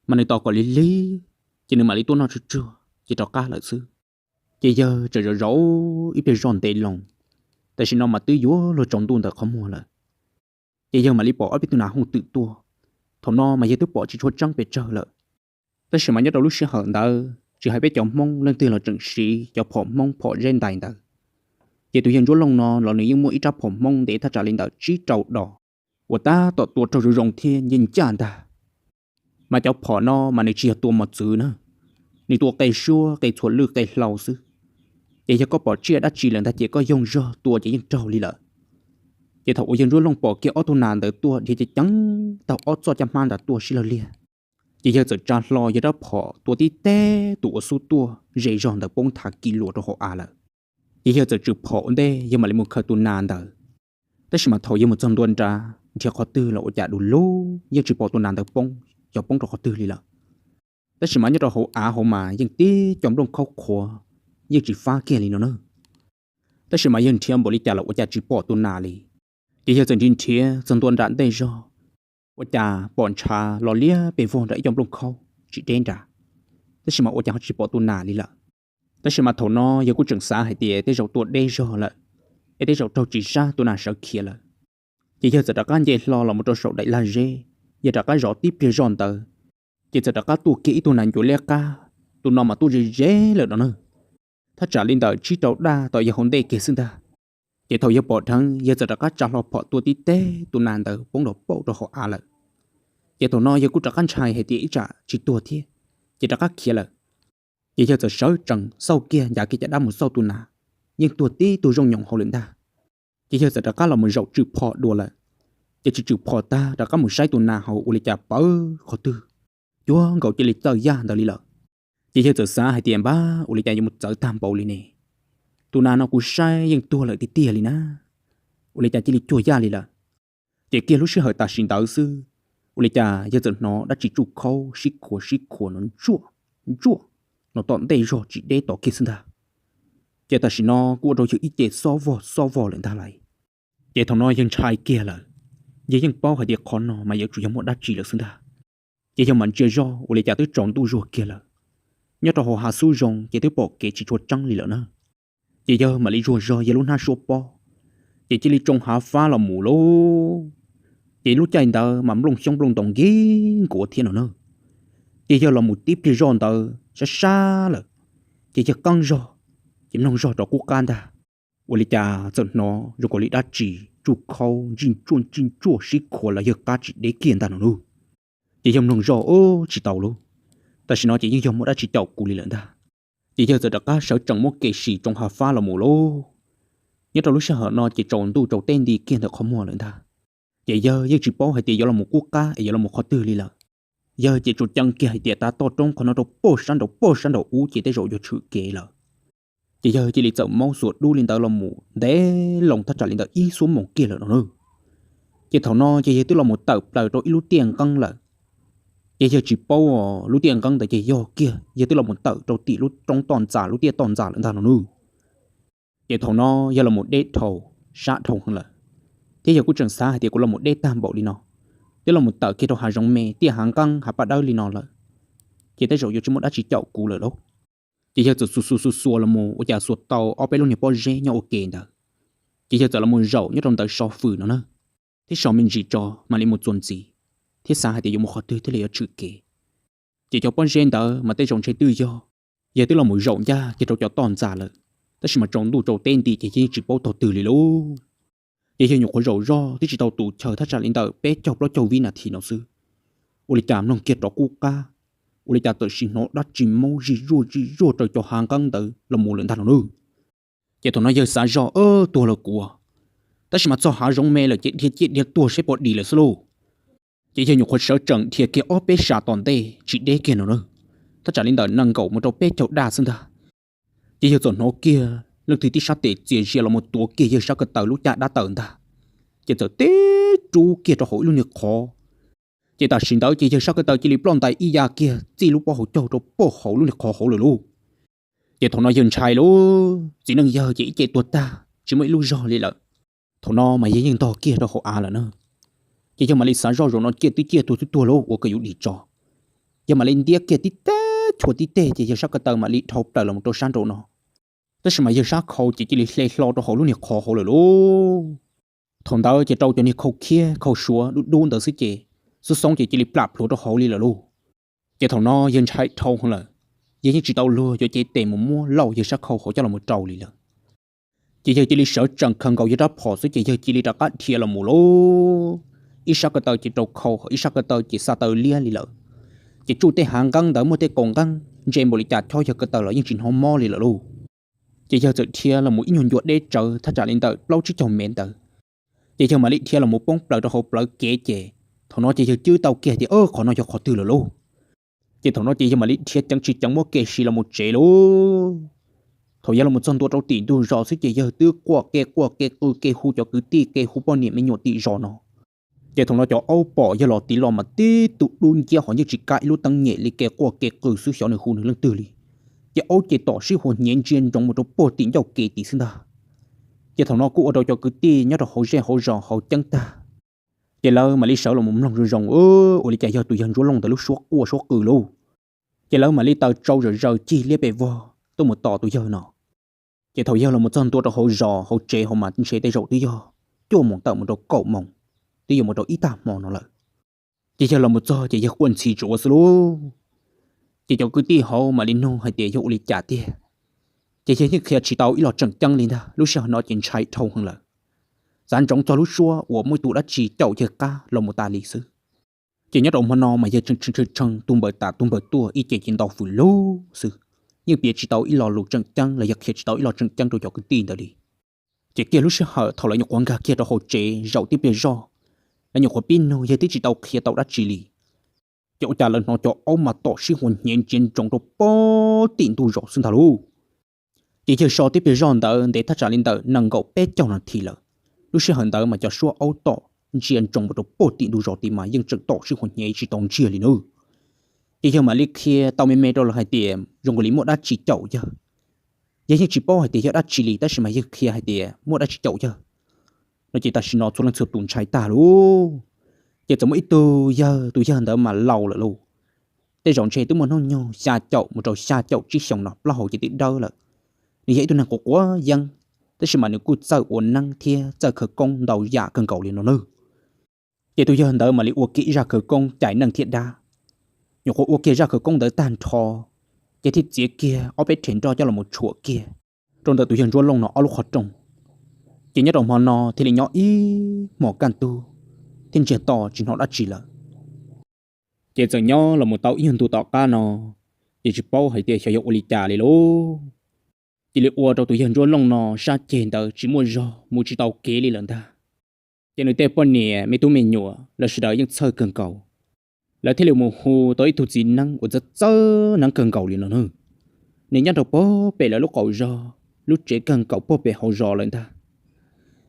mas nws tos kom lig lig, ces nws mam li tuaj noj tsuag tsuag ces rov qab lawm xwb. Ces yawg txawm zaum zaum ib pliag zoj ntev loo, tam sim no mas twb yuav luag tsaus ntuj ntawm qhov muag lawm. Ces yawg mam li pom ob peb tug nas hooj twm tuaj. Thaum no mas yawg twb pom tsis tshua tseeb pes tsawg lawm, tab sis mas nyob rau lub sij hawm ntawd tsis hais peb cov Hmoob leej twg los tseem siv cov phom Hmoob phom zeb ntais ntawd. Ces tus yawg Ntsuab Looj no los nws yeej muaj ib rab phom Hmoob ntev thaj tsam li ntawm tsib rau dos uas tab tom tua raug zoo zoo thiab ncaj ncaj ntag. Mas cov phom no mas nws tsis yog tua mos txwv na, nws tua qe suab qe txhuam lwj qe hlau xwb. Ces yog koj pom tsiaj dab tsi lawm ntag ces koj yoog zog tua ces yeej raug li lawm. Ces thaum uas yawg Ntsuab Looj pom kiag ob tug nas ntawd tuaj dhia ceev ceev taug ob txoj caj hmab ntawd tuaj sib law liag, ces yawg txawm tsa hlo yawg rab phom tua tib teg tus uas xub tuaj ze zog ntawd poob thav kis luas rau hauv av lawm. Ces yawg txawm tswm phom ua ntej yawg mam li mus khaws tus nas ntawd. Tab sis mas thaum yawg mus txog ntua nrad, nrhiav qhov twg los ua cas du lug yeej tsis pom tus nas ntawd poob, xyov poob rau qhov twg li lawm. Tab sis mas nyob rau hauv av hauv mas yeej tib co nplooj khaub qhuav yeej tsis fab kiag li no na. Tab sis mas yawg nrhiav npaum li cas los ua cas tsis pom tus nas li. Ces yawg txawm nrhiav nrhiav txog ntua nram ntej zog, ua cas pom ntshav los liab pes vog nram ib co nplooj khaub tsis deb nrad, tab sis mas ua cas ho tsis pom tus nas li lawm. Tab sis mas thaum no yawg kuj tseem xav hais tias tej zaum tua deb zog lawm, es tej zaum raug tsis sab tus nas sawv khiav lawm. Ces yawg txawm rov qab nce hlo los mus rau saum daim lag zeb, yawg rov qab zov tib pliag zoj ntawd, ces txawm rov qab tuaj kiag ib tug nas ncuav liab qab, tus no mas tuaj ze ze lawm no na. Thaj tsam li ntawm tsib rau daj tau yawg hauv ntej kiag xwb ntag. Ces thaum yawg pom dheev yawg txawm rov qab tsa hlo phom tua tib teg tus nas ntawd poob nrov pauj rau hauv av lawm. Ces thaum no yawg kuj rov qab ntshai hais tias ib tsam tsis tuag thiab, ces rov qab khiav lawm. Ces yawg txawm sawv tsees xauj kiag ncav kiag caj dab mus xauj tus nas, yeej tuag tib tug zooj nyoos hauv lawm ntag. Ces yawg txawm rov qab los mus zaum tswm phom dua lawm. Ces tsis tswm phom tag rov qab mus saib tus nas hauv ua li cas pawv qhov twg, cuag nkaus cia li txawj yaj ntawd li lawm. Ces yawg txawm xav hais tias npab ua li cas yuav mus txawv tag npaum li ne, tus nas no kuv saib yeej tuag lawm tiag tiag li na, ua li cas cia li cuag yaj li lawm. Ces kiag lub sij hawm tam sim ntawd xwb, ua li cas yawg txawm hnov dab tsi tsuj khaub sib khuav sib khuav no ntsuaj ntsuaj, no tom ntej zog tsis deb tod kiag xwb ntag. Ces tam sim no kuj ua rau yawg ib ce xob vog xob vog lawm ntag lauj. Ces thaum no yawg ntshai kiag lawm, yawg yeej paub hais tias qhov no mas yuav tsum yog muaj dab tsi lawm xwb ntag. Ces yawg mam ntsia zoj ua li cas twb tsaus ntuj zuag kiag lawm, nyob rau hauv hav xub zoo ces twb pom kev tsis tshua tseeb li lawm na. Ces yawg mam li zuag zog yawg lub hnab suab pob, ces cia li tsoo hav fab los mus lauj. Ces lub caij ntawd mas nplooj xyoob nplooj ntoo nkig nkuav thiab no na. Ces yawg los mus tib pliag zoj ntawd sab sab lawm, ces yawg qeeb zog, ces mloog zog rov qub qab ntag, ua li cas txawm hnov zoo nkaus li dab tsi tsuj khaub ntsij ntsuaj ntsij ntsuaj sib khuav los yawg qab tsis deb kiag ntag no lauj. Ces yawg mloog zoj ub tsis tau lauj, tam sim no ces yeej yog muaj dab tsi caum kuv li lawm ntag. Ces yawg txawm rov qab sawv tsees muab kev sim tsoo hav fab los mus lauj. Nyob rau lub sij hawm no ces tsaus ntuj tsaus teb nti kiag ntawm qhov muag lawm ntag. Ces yawg yeej tsis paub hais tias yuav los mus qub qab es yuav los mus qhov twg li lawm. Yawg ces tsuas ceeb kiag hais tias tav toj roob qhov no rau pem sab nraud pem sab nraud ub ces tej zaum yuav tshwm kev lawm. Ces yawg cia li txawm maub xuas dub li ntawd los mus ntev loo thaj tsam li ntawm ib xuab moos kiag lawm no na. Ces thaum no ces yawg twb los mus tawm plaws rau ib lub tiaj nqeeb lawm. Ces yawg tsis paub lub tiaj nqeeb ntawd ces yog kiag yawg twb los mus tawm rau tim lub roob toj ntxas lub tiaj toj ntxas lawm ntag no na. Ces thaum no yawg los mus deb dhau, sab dhau heev lawm, thiab yawg kuj tseem xav hais tias kuv los mus deb tag npaum li no, twb los mus tawm kiag rau hav zoov me tiaj hav nqeeb hav paj dawb li no lawm, ces tej zaum yuav tsis muaj dab tsi caum kuv lawm lauj. Ces yawg txawm xuas xuas xuas xuas los mus ua cas xuas tau ob peb lub niag pob zeb nyob ua ke ntawd. Ces yawg txawm los mus zaum nyob rau ntawd so fws no na, thiab so me ntsis tso mam li mus txuas ntxiv, thiab xav hais tias yuav mus qhov twg thiaj li yuav tshwm kev. Ces cov pob zeb ntawd mas tej zaum ntshe twb yog yawg twb los mus zaum ncaj kiag rau cov toj ntxas lawm, tab sis mas tsaus ntuj tsaus teb nti ces yawg yeej tsis paub tog twg li lauj. Ces yawg nyuam qhuav zaum zoj twb tsis tau tus chaw thaj tsam li ntawm peb caug plaub caug vib nas this no xwb, ua li cas mloog kiag rov qub qab, ua li cas txawm sim hnov dab tsi maub zij zuaj zij zuaj raws cov hav nqeeb ntawd los mus lawm ntag no na. Ces thaum no yawg xav zoj, tuag los kuv, tab sis mas txog hav zoov me lawm ces dhia ciaj dhia tuag seb puas dim lawm xwb lauj. Ces yawg nyuam qhuav sawv tsees dhia kiag ob peb sab tom ntej tsis deb kiag no na, thaj tsam li ntawm nees nkaum mus rau peb caug daj xwb ntag. Ces yawg txawm hnov kiag leej twg tib sab tes txias zias los mus tuav kiag yawg sab ko taw lub caj dab taws ntag, ces txawm tib rub kiag rau hauv ib lub niag qhov. Ces tam sim ntawd ces yawg sab ko taw cia li ploj ntais ib ya kiag txij lub pob hauv caug rau pem hauv lub niag qhov hauv lawm lauj. Ces thaum no yawg ntshai lauj, txiv neej yawg ces ib ce tuag tag tsis muaj ib lub zog li lawm. Thaum no mas yawg yeej ntog kiag rau hauv av lawm na. Ces yawg mam li xav zoj zaum no ciaj twb ciaj tuag twb tuag lauj ua kawg yuav dim tso. Yawg mam li ntiab kiag tib teg chua tib teg ces yawg sab ko taw mam li dhau plaws los rau sab nraum no. Tab sis mas yawg sab khau ces cia li hle hlo rau hauv lub niag qhov hauv lawm lauj. Thaum ntawd ces rau cov niag khau khiab khau suav dub dub ntawd xwb ces xub xoob ces cia li plam plhuav rau hauv li lawm lauj. Ces thaum no yawg ntshai dhau heev lawm, yawg yeej tsis tau luag yuav cev tes mus muab lauj yawg sab khau hauv coj los rau li lawm. Ces yawg cia li sawv tsees khaws nkaus yawg rab phom xwb ces yawg cia li rov qab dhia los mus lauj. Ib sab ko taw ces rau khau, ib sab ko taw ces xa taw liab li lawm. Ces tsuj tej hav nqeeb ntawd muaj tej kaus nqeeb ntse npaum li cas chob yawg ko taw los yeej tsis hnov mob li lawm lauj. Ces yawg txawm dhia los mus ib nyuag ncua deb tsawv thaj tsam li ntawm plaub tsib caug mev ntawd. Ces yawg mam li dhia los mus poob plaws rau hauv plawv kev ces thaum no ces yawg cwb tau kiag tias qhov no yog qhov twg lawm lauj. Ces thaum no ces yawg mam li dhia ceev tsis ceev muab kev siv los mus tsev lauj. Thaum yawg los mus txog ntua rau tim ntug zos xwb ces yawg twb quaj kev quaj kev qw kev hu cov kwv tij kev hu poj niam me nyuam tim zos no. Ces thaum no cov aub pom yawg los tiv los mas tib tug dub nciab ho yeej tsis kam ib lub teeb nyem li, kev quaj kev qw xwb, xyov nws hu nws leej twg li. Ces aub ces tom sib huas hnyev ntsia ntsoov mus rau puag tim ncauj kev tid xwb ntag. Ces thaum no kuj ua rau cov kwv tij nyob rau hauv zej hauv zos haus ceeb tag, ces lawv mam li sawv los mus mloog zoo zoo, ua li cas yog tus yawg Ntsuab Looj ntawd lub suab quaj suab qw lauj. Ces lawv mam li taws tsau zawm zaws cig liab pes vog tuaj mus tos tus yawg no. Ces thaum yawg los mus txog ntua rau hauv zos hauv tsev hauv mas ntshe tej zaum twb yog cuaj moos tawm mus rau kaum moos, twb yuav mus rau ib tag hmo no lawm. Ces yawg los mus txog ces yawg quaj ntxhi tsuav xwb lauj. Ces cov kwv tij hauv mam li nug hais tias yog ua li cas tiag, ces yawg yeej qhia tsis tau ib los tseem ceeb li ntag. Lub sij hawm no ces ntshai dhau heev lawm, xav ntsoov txog lub suab uas muaj ib tug dab tsi caum yawg qab los mus tas li xwb. Ces nyob rau hmo no mas yawg tshee tshee tshee tug npawm tas tug npawm tuaj ib ce ces ntau fws lug xwb, yeej piav tsis tau ib lo lus tseem ceeb los yog qhia tsis tau ib lo tseem ceeb rau cov kwv tij ntawd li. Ces kiag lub sij hawm thaum lawv nyuam qhuav nkag kiag rau hauv tsev zaum tib pliag zoj, lawv nyuam qhuav pib nug yawg twb tsis tau qhia tau dab tsi li, ces ua cas lawv hnov cov aub mas tom sib huas hnyev ntsia ntsoov rau puag tim ntug zos xwb ntag lauj. Ces yawg so tib pliag zoj ntawd ntev thaj tsam li ntawm nees nkaum peb caug nas this lawm. Lub sij hawm ntawd mas cov suab aub tom ntsia ntsoov mus rau puag tim ntug zos tid mas yeej tseem tom sib huas hnyev tsis tau ntsiag li nawb. Ces yawg mam li qhia tau me me rau lawv hais tias zoo nkaus li muaj dab tsi caum yawg. Yawg yeej tsis paub hais tias yog dab tsi li tab sis mas yawg qhia hais tias muaj dab tsi caum yawg no ces tam sim no txhua leej txhua tus ntshai tag lauj. Ces txawm muaj ib tug yawg, tus yawg ntawd mas laus lawm lauj, tej zaum ntshe twb muaj hnub nyoog xya caum mus rau xya caum tsib xyoos no, plaub hau ces twb dawb lawm. Nws yog ib tug neeg quav quav yeeb, tab sis mas nws kuj txawj ua neeb thiab txawj khawv koob ntau yam kawg nkaus li no nawb. Ces tus yawg ntawd mam li ua kiag ib zaj khawv koob cais neej thiab dab. Nyuam qhuav ua kiag zaj khawv koob ntawd tag nrho, ces thiaj txiav kiag ob peb rhe nroj coj los tshuam kiag rau ntawm tus yawg Ntsuab Looj no ob lub qhov rooj. Ces nyob rau hmo no thiaj li nyob ib hmos kaj ntug thiab ntsiag to tsis hnov dab tsi lawm. Ces txawm nyob los mus tau ib nyuag ntu tom qab no, ces tsis paub hais tias xyov yog ua li cas li lauj, cia li ua rau tus yawg Ntsuab Looj no sab ceg ntawd tsis muaj zog, mus tsis tau kev li lawm ntag. Ces nws tej poj niam me tub me nyuam lawv sawv daws yeej txhawj kawg nkaus, lawv thiaj li mus hu tau ib tug txiv neeb uas txawj txawj neeb kawg nkaus li no nawb. Nws nyob rau puag pem lawv lub qaum zos, lub tsev kawg nkaus puag pem hauv zos lawm ntag.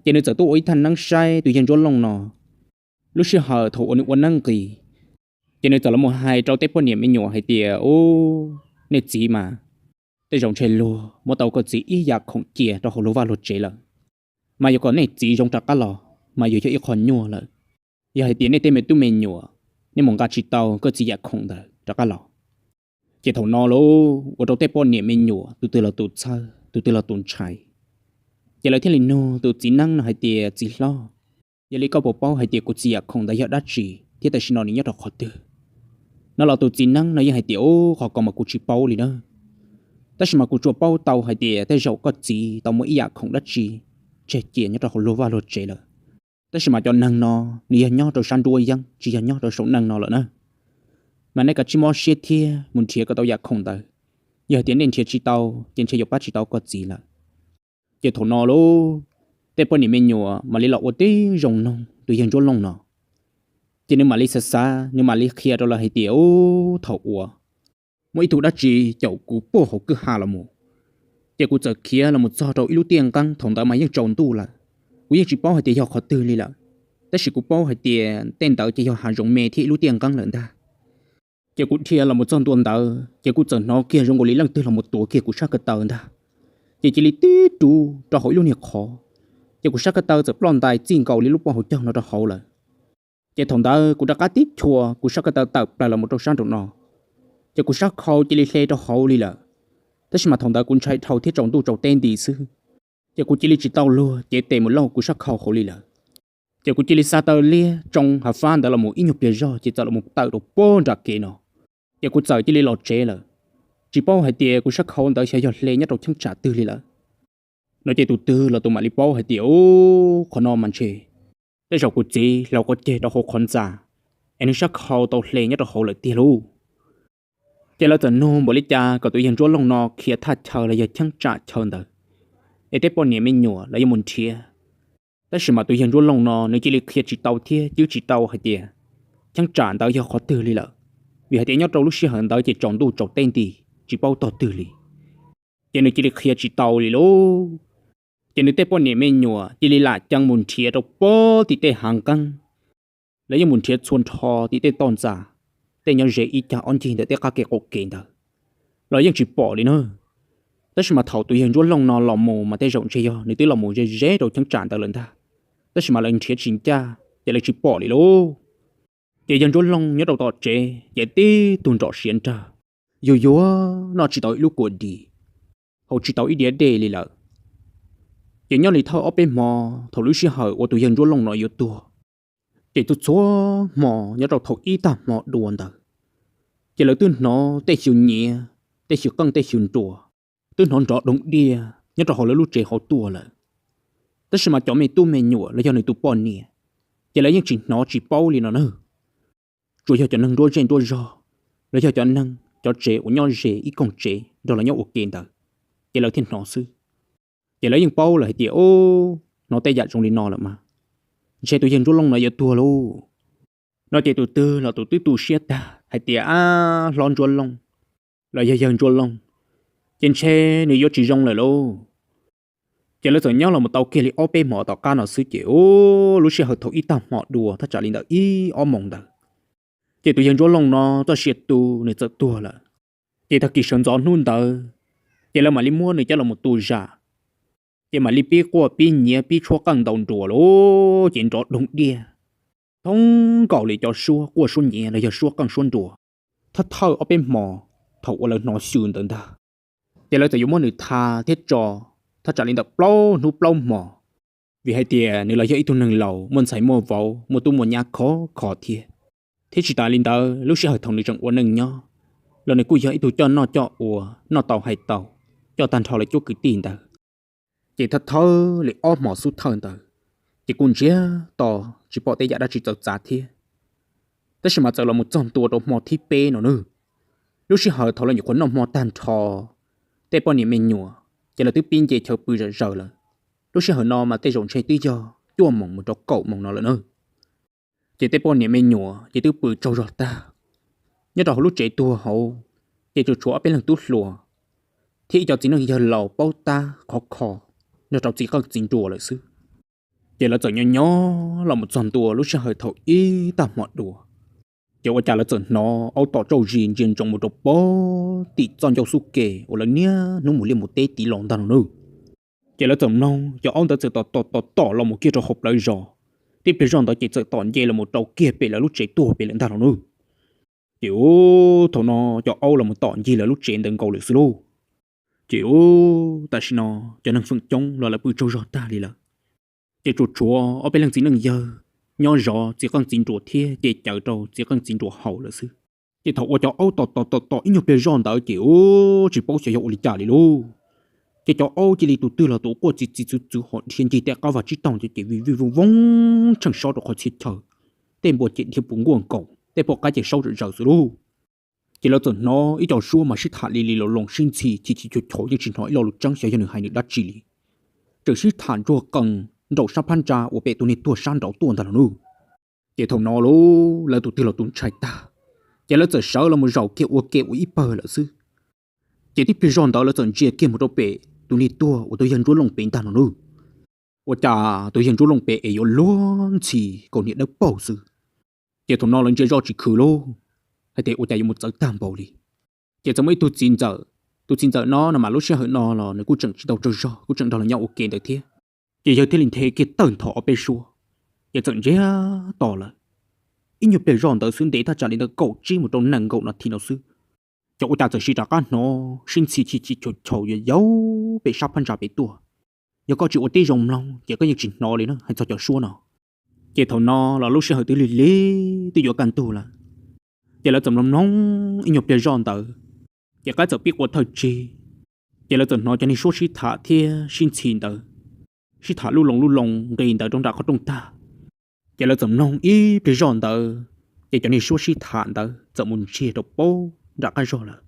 Ces nws txawm tuaj ua ib thaj neeb saib tus yawg Ntsuab Looj no. Lub sij hawm thaum uas nws ua neeb nqis, ces nws txawm los mus hais rau tej poj niam me nyuam hais tias, Ub, nej txiv mas, tej zaum ntshe luag muab tau koj txiv ib yam khoom cia rau hauv luag vaj luag tsev lawm, mas yuav kom nej txiv zoo rov qab los mas yuav yog ib qho nyuaj lawm. Yog hais tias nej tej me tub me nyuam, nej mus nqa tsis tau koj txiv yam khoom ntawd rov qab los. Ces thaum no lauj, ua rau tej poj niam me nyuam tus twg los tus txhawj, tus twg los tus ntshai. Ces lawv thiaj li nug tus txiv neeb no hais tias, Txiv hlob, yog li koj puas paub hais tias kuv txiv yam khoom ntawd yog dab tsi, thiab tam sim no nws nyob rau qhov twg? No los tus txiv neeb no yeej hais tias, Ub, qhov ko mas kuv tsis paub li na. Tab sis mas kuv tsuas paub tau hais tias tej zaum koj txiv tau muab ib yam khoom dab tsi tseg cia nyob rau hauv luag vaj luag tsev lawm. Tab sis mas cov neeg no, nws yog nyob rau sab nruab yeeb, tsis yog nyob rau saum neej no lawm na. Mas nej kav tsij mob siab thiab mus nrhiav kom tau yam khoom ntawd. Yog hais tias nej nrhiav tsis tau, ces ntshe yuav pab tsis tau koj txiv lawm. Ces thaum no lauj, tej poj niam me nyuam mam li los ua tib zoo noog tus yawg Ntsuab Looj no. Ces nws mam li xav xav, nws mam li qhia rau lawv hais tias, Ub, thaum uas muaj ib tug dab tsi caum kuv puag hauv kwj ha los mus, ces kuv txawm khiav los mus txog rau ib lub tiaj nqeeb, thaum ntawd mas yeej tsaus ntuj lawm. Kuv yeej tsis paub hais tias yog qhov twg li lawm, tab sis kuv paub hais tias tej ntawd ces yog hav zoov me thiab ib lub tiaj nqeeb lawm ntag. Ces kuv dhia los mus txog ntua ntawd, ces kuv txawm hnov kiag zoo nkaus li leej twg los mus tuav kiag kuv sab ko taw ntag. Ces cia li tib rub rau hauv ib lub niag qhov, ces kuv sab ko taw txawm ploj ntais txij nkaus li lub pob hauv caug no rau hauv lawm. Ces thaum ntawd kuv rov qab tib chua kuv sab ko taw tawm plaws los mus rau sab nraum no, ces kuv sab khau cia li hle rau hauv li lawm. Tab sis mas thaum ntawd kuv ntshai dhau thiab tsaus ntuj tsaus teb nti xwb, ces kuv cia li tsis tau luag cev tes mus lauj kuv sab khau hauv li lawm. Ces kuv cia li xa taw liab tsoo hav fab ntawd los mus ib nyuag pliag zog ces txawm los mus tawm rau puag nram kev no, ces kuv txawm cia li los tsev lawm. Tsis paub hais tias kuv sab khau ntawd xyov yog hle nyob rau cheeb tsam twg li lawm. No ces tus twg los tus mam li paub hais tias, Ub, qhov no mas ntshe tej zaum kuv txiv hlaus qua ceg rau hauv qhov ntxa, es nws sab khau tau hle nyob rau hauv lawm tiag lauj. Ces lawv txawm nug npaum li cas kom tus yawg Ntsuab Looj no qhia thaj chaw los yog cheeb tsam chaw ntawd, es tej poj niam me nyuam los yuav mus nrhiav. Tab sis mas tus yawg Ntsuab Looj no nws cia li qhia tsis tau thiab cwb tsis tau hais tias cheeb tsam ntawd yog qhov twg li lawm, vim hais tias nyob rau lub sij hawm ntawd ces tsaus ntuj tsaus teb nti, tsis paub tog twg li. Ces nws cia li qhia tsis tau li lauj. Ces nws tej poj niam me nyuam cia li lam cees mus nrhiav rau puag tim tej hav nqeeb. lawv yeej mus nrhiav txhua nrho tim tej toj ntxas, tej nyob ze ib cag ob ncig ntawm tej qab kev qaum kev ntawd los yeej tsis pom li na. Tab sis mas thaum tus yawg Ntsuab Looj no los mus mas tej zaum ntshe yog nws twb los mus ze ze rau cheeb tsam ntawd lawm ntag, tab sis mas lawv nrhiav tsis ncaj ces lawv tsis pom li lauj. Ces yawg Ntsuab Looj nyob rau tom tsev ces tib tug nrom siav nrag, yuag yuag noj tsis tau ib lub kua dis, haus tsis tau ib diav dej li lawm. Ces nyob li thawj ob peb hmo, thaum lub sij hawm uas tus yawg Ntsuab Looj no yuav tuag, ces txhua txhua hmo nyob rau thaum ib tag hmo dua ntawd, ces lawv twb hnov tej xyw nyiav, tej xyw qeej tej xyw nruas, twb hnov nrov doog diaj nyob rau hauv lawv lub tsev hauv tuaj lawm. Tab sis mas cov me tub me nyuam los yog nws tus poj niam, ces lawv yeej tsis hnov tsis paub li no na. Tsuas yog cov neeg nruab zej nruab zog los yog cov neeg cov tsev uas nyob ze ib koog tsev nrog lawv nyob ua ke ntawd, ces lawv thiaj hnov xwb. Ces lawv yeej paub lawm hais tias, Ub, hnov tej yam zoo li no lawm mas, ntshe tus yawg Ntsuab Looj no yuav tuag lauj. No ces tus twg los tus twb tu siab tag hais tias, Ab, hlob Ntsuab Looj los yog yawg Ntsuab Looj, ces ntshe nws yuav tsis zoo lawm lauj. Ces lawv txawm nyob los mus tau kiag li ob peb hmo tom qab no xwb ces, ub, lub sij hawm thaum ib tag hmo dua thaj tsam li ntawm ib ob moos ntawd, ces tus yawg Ntsuab Looj no txoj sia tu nws txawm tuag lawm. Ces tag kis sawv ntxov hnub ntawd, ces lawv mam li muab nws coj los mus tu zam, ces mam li pib quaj pib nyiav pib tshuab qeej ntaus nruas lauj, ces nrov doog diaj thoob nkaus li cov suab quaj suab nyiav los yog suab qeej suab nruas. Thawj thawj ob peb hmo thaum uas lawv hnov xyw ntawd ntag, ces lawv txawm yuav muab nws tha thiab tso thaj tsam li ntawm plaub hnub plaub hmo, vim hais tias nws los yog ib tug neeg laus muaj ntxhais muaj vauv muaj tub muaj nyab khov kho thiab. Thiab tsis tas li ntawd, lub sij hawm thaum nws tseem ua neej nyob los nws kuj yog ib tug coj noj coj ua, noj tau hais tau, coj tag nrho lawv cuab kwv tij ntawd. Ces thawj thawj li ob hmo xub thawj ntawd, ces kuj ntsiag to tsis pom tej yam dab tsi txawv txav thiab. Tab sis mas txawm los mus txog ntua rau hmo thib peb no nawb, lub sij hawm thaum lawv nyuam qhuav noj hmo tag nrho, tej poj niam me nyuam ces lawv twb pib nce chaw pw zom zaws lawm. Lub sij hawm no mas tej zaum ntshe twb yog cuaj moos mus rau kaum moos no lawm na. Ces tej poj niam me nyuam ces twb pw tsaug zog tag. Nyob rau hauv lub tsev tuag hauv, ces tsuas tshuav ob peb leeg tub hluas thiab ib co txiv neej yawg laus paub tab khov kho nrog rau txiv qeej txiv nruas lawm xwb. Ces lawv txawm nyob nyob los mus txog ntua lub sij hawm thaum ib tag hmo dua, ces ua cas lawv txawm hnov aub tom tsauj zis ntsia ntsoov mus rau pem tim txoj ncauj xub ke uas lawv niaj hnub mus liaj mus teb tiv los ntag no nawb. Ces lawv txawm mloog cov aub ntawd txawm tom tom tom tom los mus kiag rau hauv plawv zos. Tib pliag zoj ntawd ces txawm tom nce los mus rau kiag pem lawv lub tsev tuag pem lawm ntag no nawb. Ces ub, thaum no cov aub los mus tom ncig lawv lub tsev ntawd nkaus lawm xwb lauj. Ces ub, tam sim no cov neeg feem coob los lawv pw tsaug zog tag li lawm. Ces tsuas tshuav ob peb leeg txiv neej yawg nyob zov txiv qeej txiv nruas thiab ce cawv rau txiv qeej txiv nruas haus lawm xwb. Ces thaum uas cov aub tom tom tom tom ib nyuag pliag zoj ntawd ces ub, tsis paub xyov yog ua li cas li lauj, ces cov aub cia li tus twg los tus quaj txi txiv txwv txwv ho dhia ncig tej qab vaj tsib taug ntawd ces vij vij voog voog tsheej sob rau qhov txhia chaw. Tej npua ces dhia puv nkuaj nkaus, tej poj qaib ces saub zom zaws xwb lauj. Ces lawv txawm hnov ib co suab mas sib tham li li los loos sib ntxhi chim chim chau chau yeej tsis hnov ib lo lus tseeb xyov yog nws hais nws dab tsi li. Tseem sib tham ntsuag qees nraum sab phab ntsa uas pem tus niag tuag sab nraud tuaj ntag los nawb. Ces thaum no lauj, lawv tus twg los tus ntshai tag, ces lawv txawm sawv los mus zaum kiag ua ke ua ib pawg lawm xwb. Ces tib pliag zoj ntawd lawv txawm ntsia kiag mus rau pem tus niag tuag uas tus yawg Ntsuab Looj pem ntag no nawb. Ua cas tus yawg Ntsuab Looj pem es yuav luag ntxhi kaus niag dawb paug xwb. Ces thaum no lawv ntsia zoj tsis khwv lauj, hais tias ua cas yuav mus txawv tag npaum li. Ces txawm muaj ib tug txiv ntxawm, tus txiv ntxawm no no mas lub sij hawm no los nws kuj tseem tsis tau tsaug zog, kuj tseem nrog lawv nyob ua ke ntawd thiab. Ces yawg thiaj li nthe kiag tawg ntho ob peb suab, ces txawm ntsiag to lawm. Ib nyuag pliag zoj ntawd xwb ntev thaj tsam li ntawm kaum tsib mus rau nees nkaum nas this no xwb, ces ua cas txawm sis rov qab hnov sib ntxhi chim chim chau chau yuav yaus pem sab phab ntsa pem tuaj. Yog koj tsis ua tib zoo mloog ces koj yeej tsis hnov li na, hais txog cov suab no. Ces thaum no los lub sij hawm twb lig lig twb yuav kaj ntug lawm, ces lawv txawm mloog mloog ib nyuag pliag zoj ntawd, ces qaib txawm pib qua thawj tsig. Ces lawv txawm hnov cov niag suab sib tham thiab sib ntxhi ntawd, sib tham lub loo lub loo nqis ntawd rau nram qhov rooj tag. Ces lawv txawm mloog ib pliag zoj ntawd, ces cov niag suab sib tham ntawd txawm mus ntsiag rau pem nram qab zog lawm.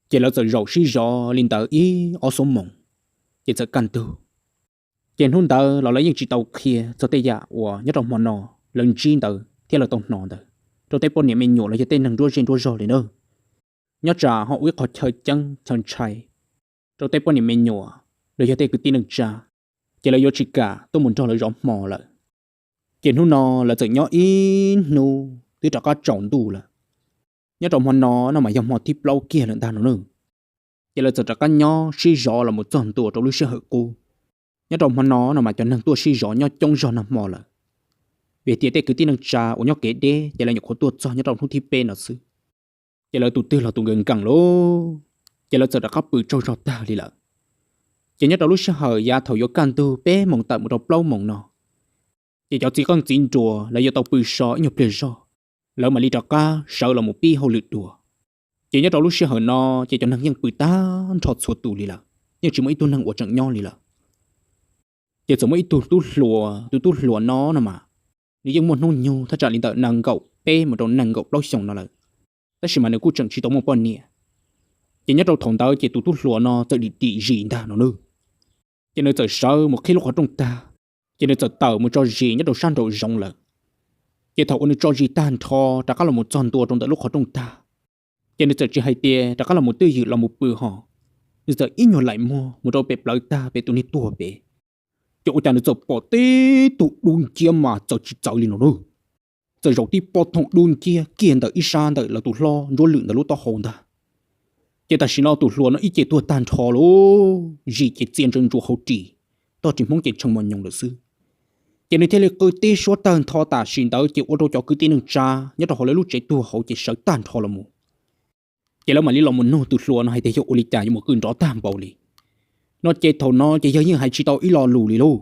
Ces lawv txawm zaum sib zov li ntawd ib ob xuab moos, ces txawm kaj ntug. Ces hnub ntawd los lawv yeej tsis tau qhia txog tej yam uas nyob rau hmo no lawv ntsib ntawd thiab lawv tau hnov ntawd rau tej poj niam me nyuam los yog tej neeg nruab zej nruab zog li na. Nyob tsam ho ua ib qho chaw ceeb chaw ntshai rau tej poj niam me nyuam los yog tej kwv tij neej tsa, ces lawv yuav tsis kam tuaj mus nrog lawv zov hmo lawm. Ces hnub no lawv txawm nyob ib hnub twb rov qab tsaus ntuj lawm. Nyob rau hmo no no mas yog hmo thib plaub kiag lawm ntag no na. Ces lawv txawm rov qab nyob sib zov los mus txog ntua rau lub sij hawm qub. Nyob rau hmo no no mas cov neeg tuaj sib zov nyob coob zog nag hmo lawm, vim tias tej kwv tij neej tsa uas nyob kev deb ces lawv nyuam qhuav tuaj txog nyob rau hnub thib peb no xwb. Ces lawv tus twg los tus nkees nkees lauj, ces lawv txawm rov qab pw tsaug zog tag li lawm. Ces nyob rau lub sij hawm yav thaum yuav kaj ntug peb moos tawm mus rau plaub moos no, ces cov txiv qeej txiv nruas lawv yuav tau pw so ib nyuag pliag zog, lawv mam li rov qab sawv los mus pib hauj lwm dua. Ces nyob rau lub sij hawm no ces cov neeg yeej pw tag nrho txhua tus li lawm, yeej tsis muaj ib tug neeg uas tseem nyob li lawm. Ces txawm muaj ib tug tub hluas, tus tub hluas no no mas nws yeej muaj hnub nyoog thaj tsam li ntawm nees nkaum peb mus rau nees nkaum plaub xyoos no lawm, tab sis mas nws kuj tseem tsis tau muaj poj niam. Ces nyob rau thaum ntawd ces tus tub hluas no txawm dim dim zis ntag no nawb. Ces nws txawm sawv mus qhib lub qhov rooj tag, ces nws txawm tawm mus tso zis nyob rau sab nraum zoov lawm. Ces thaum uas nws tso zis tag nrho rov qab los mus txog ntua rau ntawm lub qhov rooj tag, ces nws txawm tsis hais tias rov qab los mus twj ywm los mus pw ho, nws txawm ib nyuag laim muag mus rau pem plawv tag pem tus niag tuag pem. Ces ua cas nws txawm pom tib tug dub nciab mas txawv tsis txawv li no nawb, txawm zaum tib pob thooj dub nciab kiag ntawm ib sab ntawm lawv tus hlob Ntsuab Lwm ntawd lub taub hau ntag. Ces tam sim no tus hluas no ib ce tuag tag nrho lauj, zis ces txia ntsaws ntsuav hauv ris, tog ris hmoob ces tshee mos nyoos lawm xwb. Ces nws thiaj li qw tib suab tawg ntho tam sim ntawd ces ua rau cov kwv tij neej tsa nyob rau hauv lawv lub tsev tuag hauv ces sawv tag nrho los mus. Ces lawv mam li los mus nug tus hluas no hais tias yog ua li cas yuav mus qw nrov tag npaum li no. Ces thaum no ces yawg yeej hais tsis tau ib lo lus li lauj,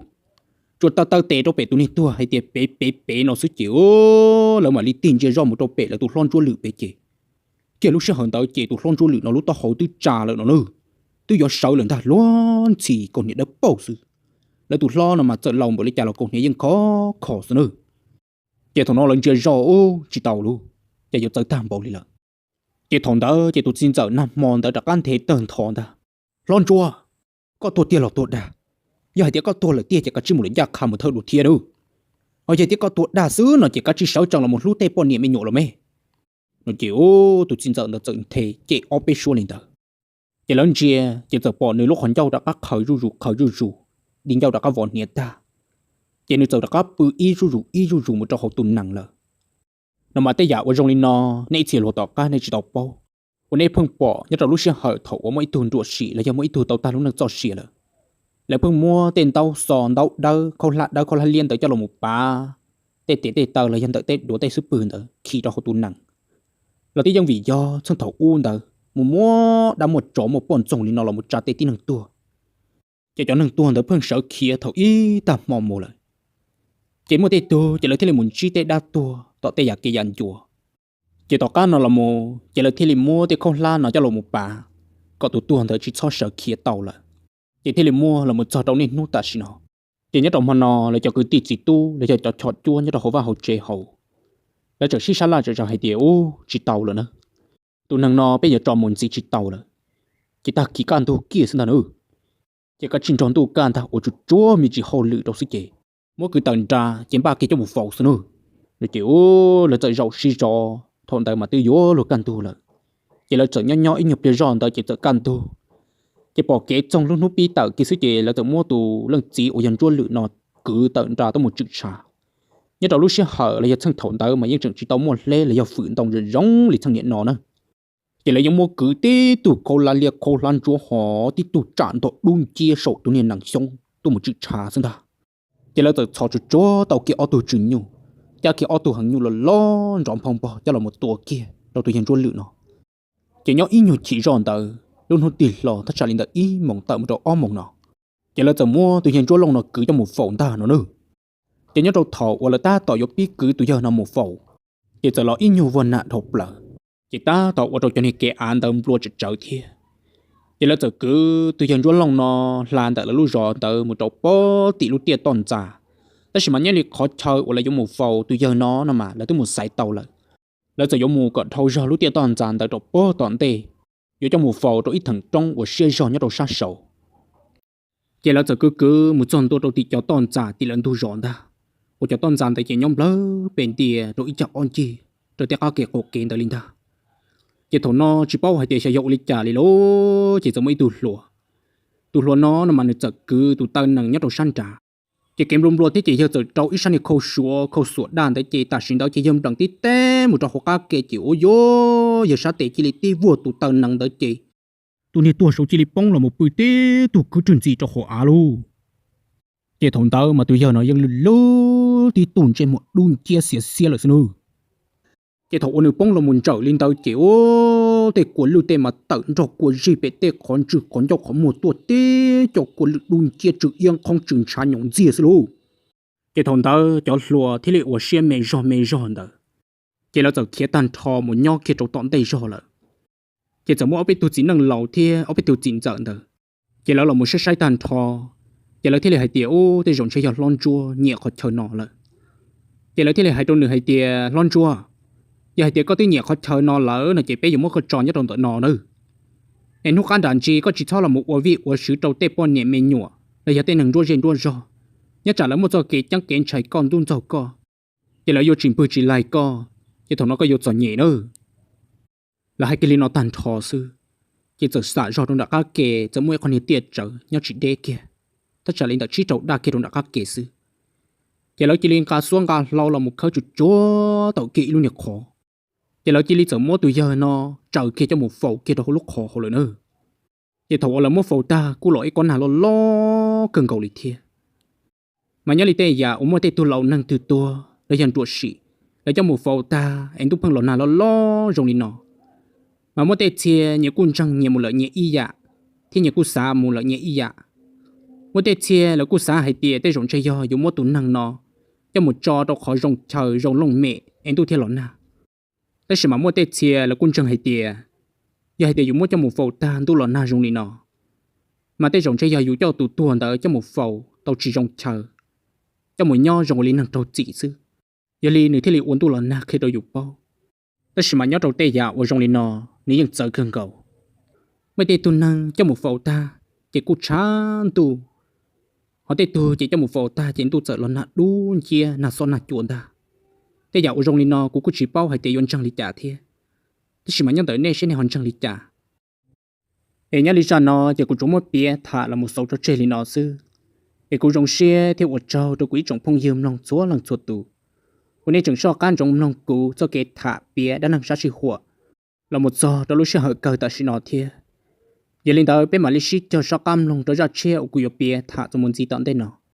tsuas taw taw tes rau pem tus niag tuag hais tias pem pem pem no xwb ces lawv mam li tig ntsia zoj mus rau pem lawv tus hlob Ntsuab Lwm pem ces kiag lub sij hawm ntawd ces tus hlob Ntsuab Lwm no lub taub hau twb tsa lawm no nawb, twb yuav sawv lawm ntag, luag ntxhi kaus hniav dawb paug xwb. Lawv tus hlob no mas txawm laus npaum li cas los kaus hniav yeej khov kho xwb nawb. Ces thaum no lawv ntsia zoj ub tsis tau lauj, ces yuav txawv tag npaum li lawm. Ces thaum ntawd ces tus txiv ntxawm nag hmo ntawd rov qab nthe tawg ntho ntag, Hlob Ntsuab, koj tuag tiag los tuag dag? Yog hais tias koj tuag lawm tiag ces kav tsij mus lawm ncaj qha mus thawj dua thiab nawb. Ho yog tias koj tuag dag xwb no ces kav tsij sawv tsees los mus hlub tej poj niam me nyuam los me. No ces tus txiv ntxawm ntawd txawm nthe cem ob peb suab li ntawd. Ces lawv ntsia ces txawm pom nws lub qhov ncauj rov qab qhaws zuj zus qhaws zuj zus, di ncauj rov qab vov hniav tag. Ces nws txawm rov qab pw ib zuj zus ib zuj zus mus rau hauv tus nees lawm. No mas tej yam uas zoo li no, nej ib txhia luag tom qab nej tsis tau paub, uas nej pheej pom nyob rau lub sij hawm thaum uas muaj ib tug nruam sim los yog muaj ib tug tau tag lub neej txoj sia lawm, lawv pheej muab tej ntaub xo ntaub dawb khaub hlab dawb khaub hlab liab ntawd coj los mus pav tej tes tej taw los yog ntawm tej duav tej xub pwg ntawd khi rau hauv tus nees. Los twb yeej vim yog txheej thaum ub ntawd mus muab dab muaj tsov muaj poj ntxoog li no los mus tsa tej tib neeg tuag, ces cov neeg tuag ntawd pheej sawv khiav thaum ib tag hmo mus lawm. Ces muaj tej tug ces lawv thiaj li mus ntsib tej dab tuag tom tej yam kev yam ncua. Ces tom qab no los mus ces lawv thiaj li muab tej khaub hlab no coj los mus pav kom tus tuag ntawd tsis txhob sawv khiav tau lawm, ces thiaj li muaj los mus txog rau niaj hnub tam sim no. Ces nyob rau hmo no lawv cov kwv tij txiv tub los yog cov chom cuab nyob rau hauv vaj hauv tsev hauv, lawv txawm sib sab laj tsa hais tias ub tsis tau lawm na, tus neeg no peb yuav tso mus ntxiv tsis tau lawm, ces tag kis kaj ntug kiag xwb ntag na. Ces kav tsij nrog ntuj kaj ntag ua tsuag tsuag me ntsis hauj lwm rau xwb ces muab kwv tawm nra ces npaj kiag coj mus faus xwb nawb. No ces lawv txawm zaum sib zov thaum ntawd mas twb yuav luag kaj ntug lawm. Ces lawv txawm nyob nyob ib nyuag pliag zoj ntawd ces txawm kaj ntug, ces pom kev txoog lub hnub pib tawm kiag xwb ces lawv txawm muab tus leej txiv uas yog Ntsuab Lwm no kwv tawm nra tuaj mus tswm tshav. Nyob rau lub sij hawm los yog txheej thaum ntawd mas yeej tseem tsis tau muaj hleb los yog fwm ntoo zoo zoo li txheej niam no na. Ces lawv yeej muab kwv tib tug khaub hlab liab khaub hlab ntsuab hov tib tug tsam ntog dub nciab saum tus niag nees xyoob tuaj mus tswm tshav xwb ntag. Ces lawv txawm txhos tsuag tsuag tau kiag ob tug tswm nyuj, cab kiag ob tug heev nyuj loj loj nrov nphau npog coj los mus tua kiag rau tus yawg Ntsuab Lwm no. Ces nyob ib nyuag chim zoj ntawd lub hnub tig hlo thaj tsam li ntawm ib moos tawm mus rau ob moos no, ces lawv txawm muab tus yawg Ntsuab Looj no kwv coj mus faus ntag no nawb. Ces nyob rau thaum uas lawv tab tom yuav pib kwv tus yawg no mus faus, ces txawm los ib nyuag vuag nam dhau plaws, ces tab tom ua rau cov niag kev av ntawd nplua tsawv tsawv thiab. Ces lawv txawm kwv tus yawg Ntsuab Looj no hla ntawm lawv lub zos ntawd mus rau pem tim lub tiaj toj ntxas, tab sis mas nyob li qhov chaw uas lawv yuav mus faus tus yawg no no mas lawv twb mus xaiv tau lawm. Lawv txawm yuav mus kom dhau zog lub tiaj toj ntxas ntawd rau pem tom ntej, yuav coj mus faus rau ib theem roob uas siab zog nyob rau sab saud. Ces lawv txawm kwv kwv mus txog ntua rau tim cov toj ntxas tim lawv ntug zos ntag, uas cov toj ntxas ntawd ces nyob nplawg pem ntias rau ib cag ob ncig rau tej qab kev qaum kev ntawd li ntag. Ces thaum no tsis paub hais tias xyov yog ua li cas li lauj, ces txawm muaj ib tug hluas. Tus hluas no no mas nws txawm kwv tus taw nees nyob rau sab nrad, Ces kev nplua nplua thiab ces yawg txawm rau ib sab niag khau suav khau xuam daj ntawd ces tam sim ntawd ces yawg nplees tib teb mus rau hauv qab ke ces ua yuav yawg sab tes cia li tib vuag tus taw nees ntawd ces tus niag tuag saud cia li poob los mus pw tib tug khwb rwg ntxi rau hauv av lauj. Ces thaum ntawd mas tus yawg no yeej lwj lwj tib tug ntsej muag dub nciab xiav xiab lawm xwb nawb. Ces thaum uas nws poob los mus ntsawm li ntawd ces ua tej kua lwj tej mas tawm nrog kua zig pem tej qhov ntswg qhov ncauj qhov muag tuaj tib co kua lwj dub nciab tsw iab nqhoob tsw ntshav nyoos ntxiag xwb lauj. Ces thaum ntawd cov hluas thiaj li ua siab me zog me zog ntawd, ces lawv txawm khiav tag nrho mus nyob kiag rau tom ntej zog lawm. Ces txawm muaj ob peb tug txiv neej laus thiab ob peb tug txiv ntxawm ntawd, ces lawv los mus saib saib tag nrho, ces lawv thiaj li hais tias, Ub, tej zaum ntshe yog hlob ntsuab nyiam qhov chaw no lawm. Ces lawv thiaj li hais rau nws hais tias, Hlob ntsuab, yog hais tias koj twb nyiam qhov chaw no lawm no ces peb yuav muab koj tso nyob rau ntawm no nawb. Es hnub qab nram ntsis koj tsis txhob los mus ua vij ua sw rau tej poj niam me nyuam los yog tej neeg nruab zej nruab zog, nyob tsam lawv muaj txoj kev ceeb kev ntshai koj ntub ntxaug koj, ces lawv yuav tsis npwg tsis laig koj, ces thaum no koj yuav txom nyem nawb. Lawv hais kiag li no tag nrho xwb, ces txawm xam zog rau nram qab ke txawm muaj ib qho niag tiaj tsawv nyob tsis deb kiag, thaj tsam li ntawm tsib rau daj kiag rau nram qab ke xwb. Ces lawv cia li nqa xuab nqa hlau los mus khawb tsuag tsuag tau kiag ib lub niag qhov, ces lawv cia li txawm muab tus yawg no tsaws kiag coj mus faus kiag rau hauv lub qhov hauv lawm na. Ces thaum uas lawv muab faus tag kuj los ib kob nag loj loj kawg nkaus li thiab. Mas nyob li tej yam uas muaj tej tug laus neeg twg tuag los yog nruam sim, lawv coj mus faus tag es ntuj pheej los nag loj loj zoo li no, mas muaj tej txhia nyias kuj ntseeg nyias mus lawm nyias ib yam, thiab nyias kuj xav mus lawm nyias ib yam. Muaj tej txhia lawv kuj xav hais tias tej zaum ntshe yog yuav muab tus neeg no coj mus tso rau qhov zoo chaw zoo looj mem es ntuj thiaj los nag. Tab sis mas muaj tej txhia lawv kuj ntseeg hais tias, yog hais tias yus muab coj mus faus tag ntuj los nag zoo li no, mas tej zaum ntshe yog yus coj tus tuag ntawd coj mus faus tau tsis zoo chaw, coj mus nyob zoo ua li neeg raug txim xwb, yog li nws thiaj li ua ntuj los nag qhia rau yus paub. Tab sis mas nyob rau tej yam uas zoo li no, nws yeej txawv kawg nkaus. Muaj tej tug neeg coj mus faus tag ces kuj tshav ntuj, ho tej tug ces coj mus faus tag ces ntuj txawm los nag dub nciab nag xob nag cua ntag. Tej yam uas zoo li no kuv kuj tsis paub hais tias yuav ntseeg li cas thiab, tab sis mas nyob ntawm nej seb nej ho ntseeg li cas. Es nyob li zaj no ces kuv tsuas muab piav tham los mus xaus tso tseg li no xwb. Es kuv zoo siab thiab ua tsaug rau kuv ib tsoom phooj ywg mloog txhua leej txhua tus uas nej tseem soj qab ntsoov mloog kuv txoj kev tham piav dab neeg sab sij huam los mus txog rau lub sij hawm kawg tam sim no thiab. Yog li ntawd peb mam li sib cog soj qab mloog rau zaj tshiab uas kuv yuav piav tham txuas mus ntxiv tom ntej no.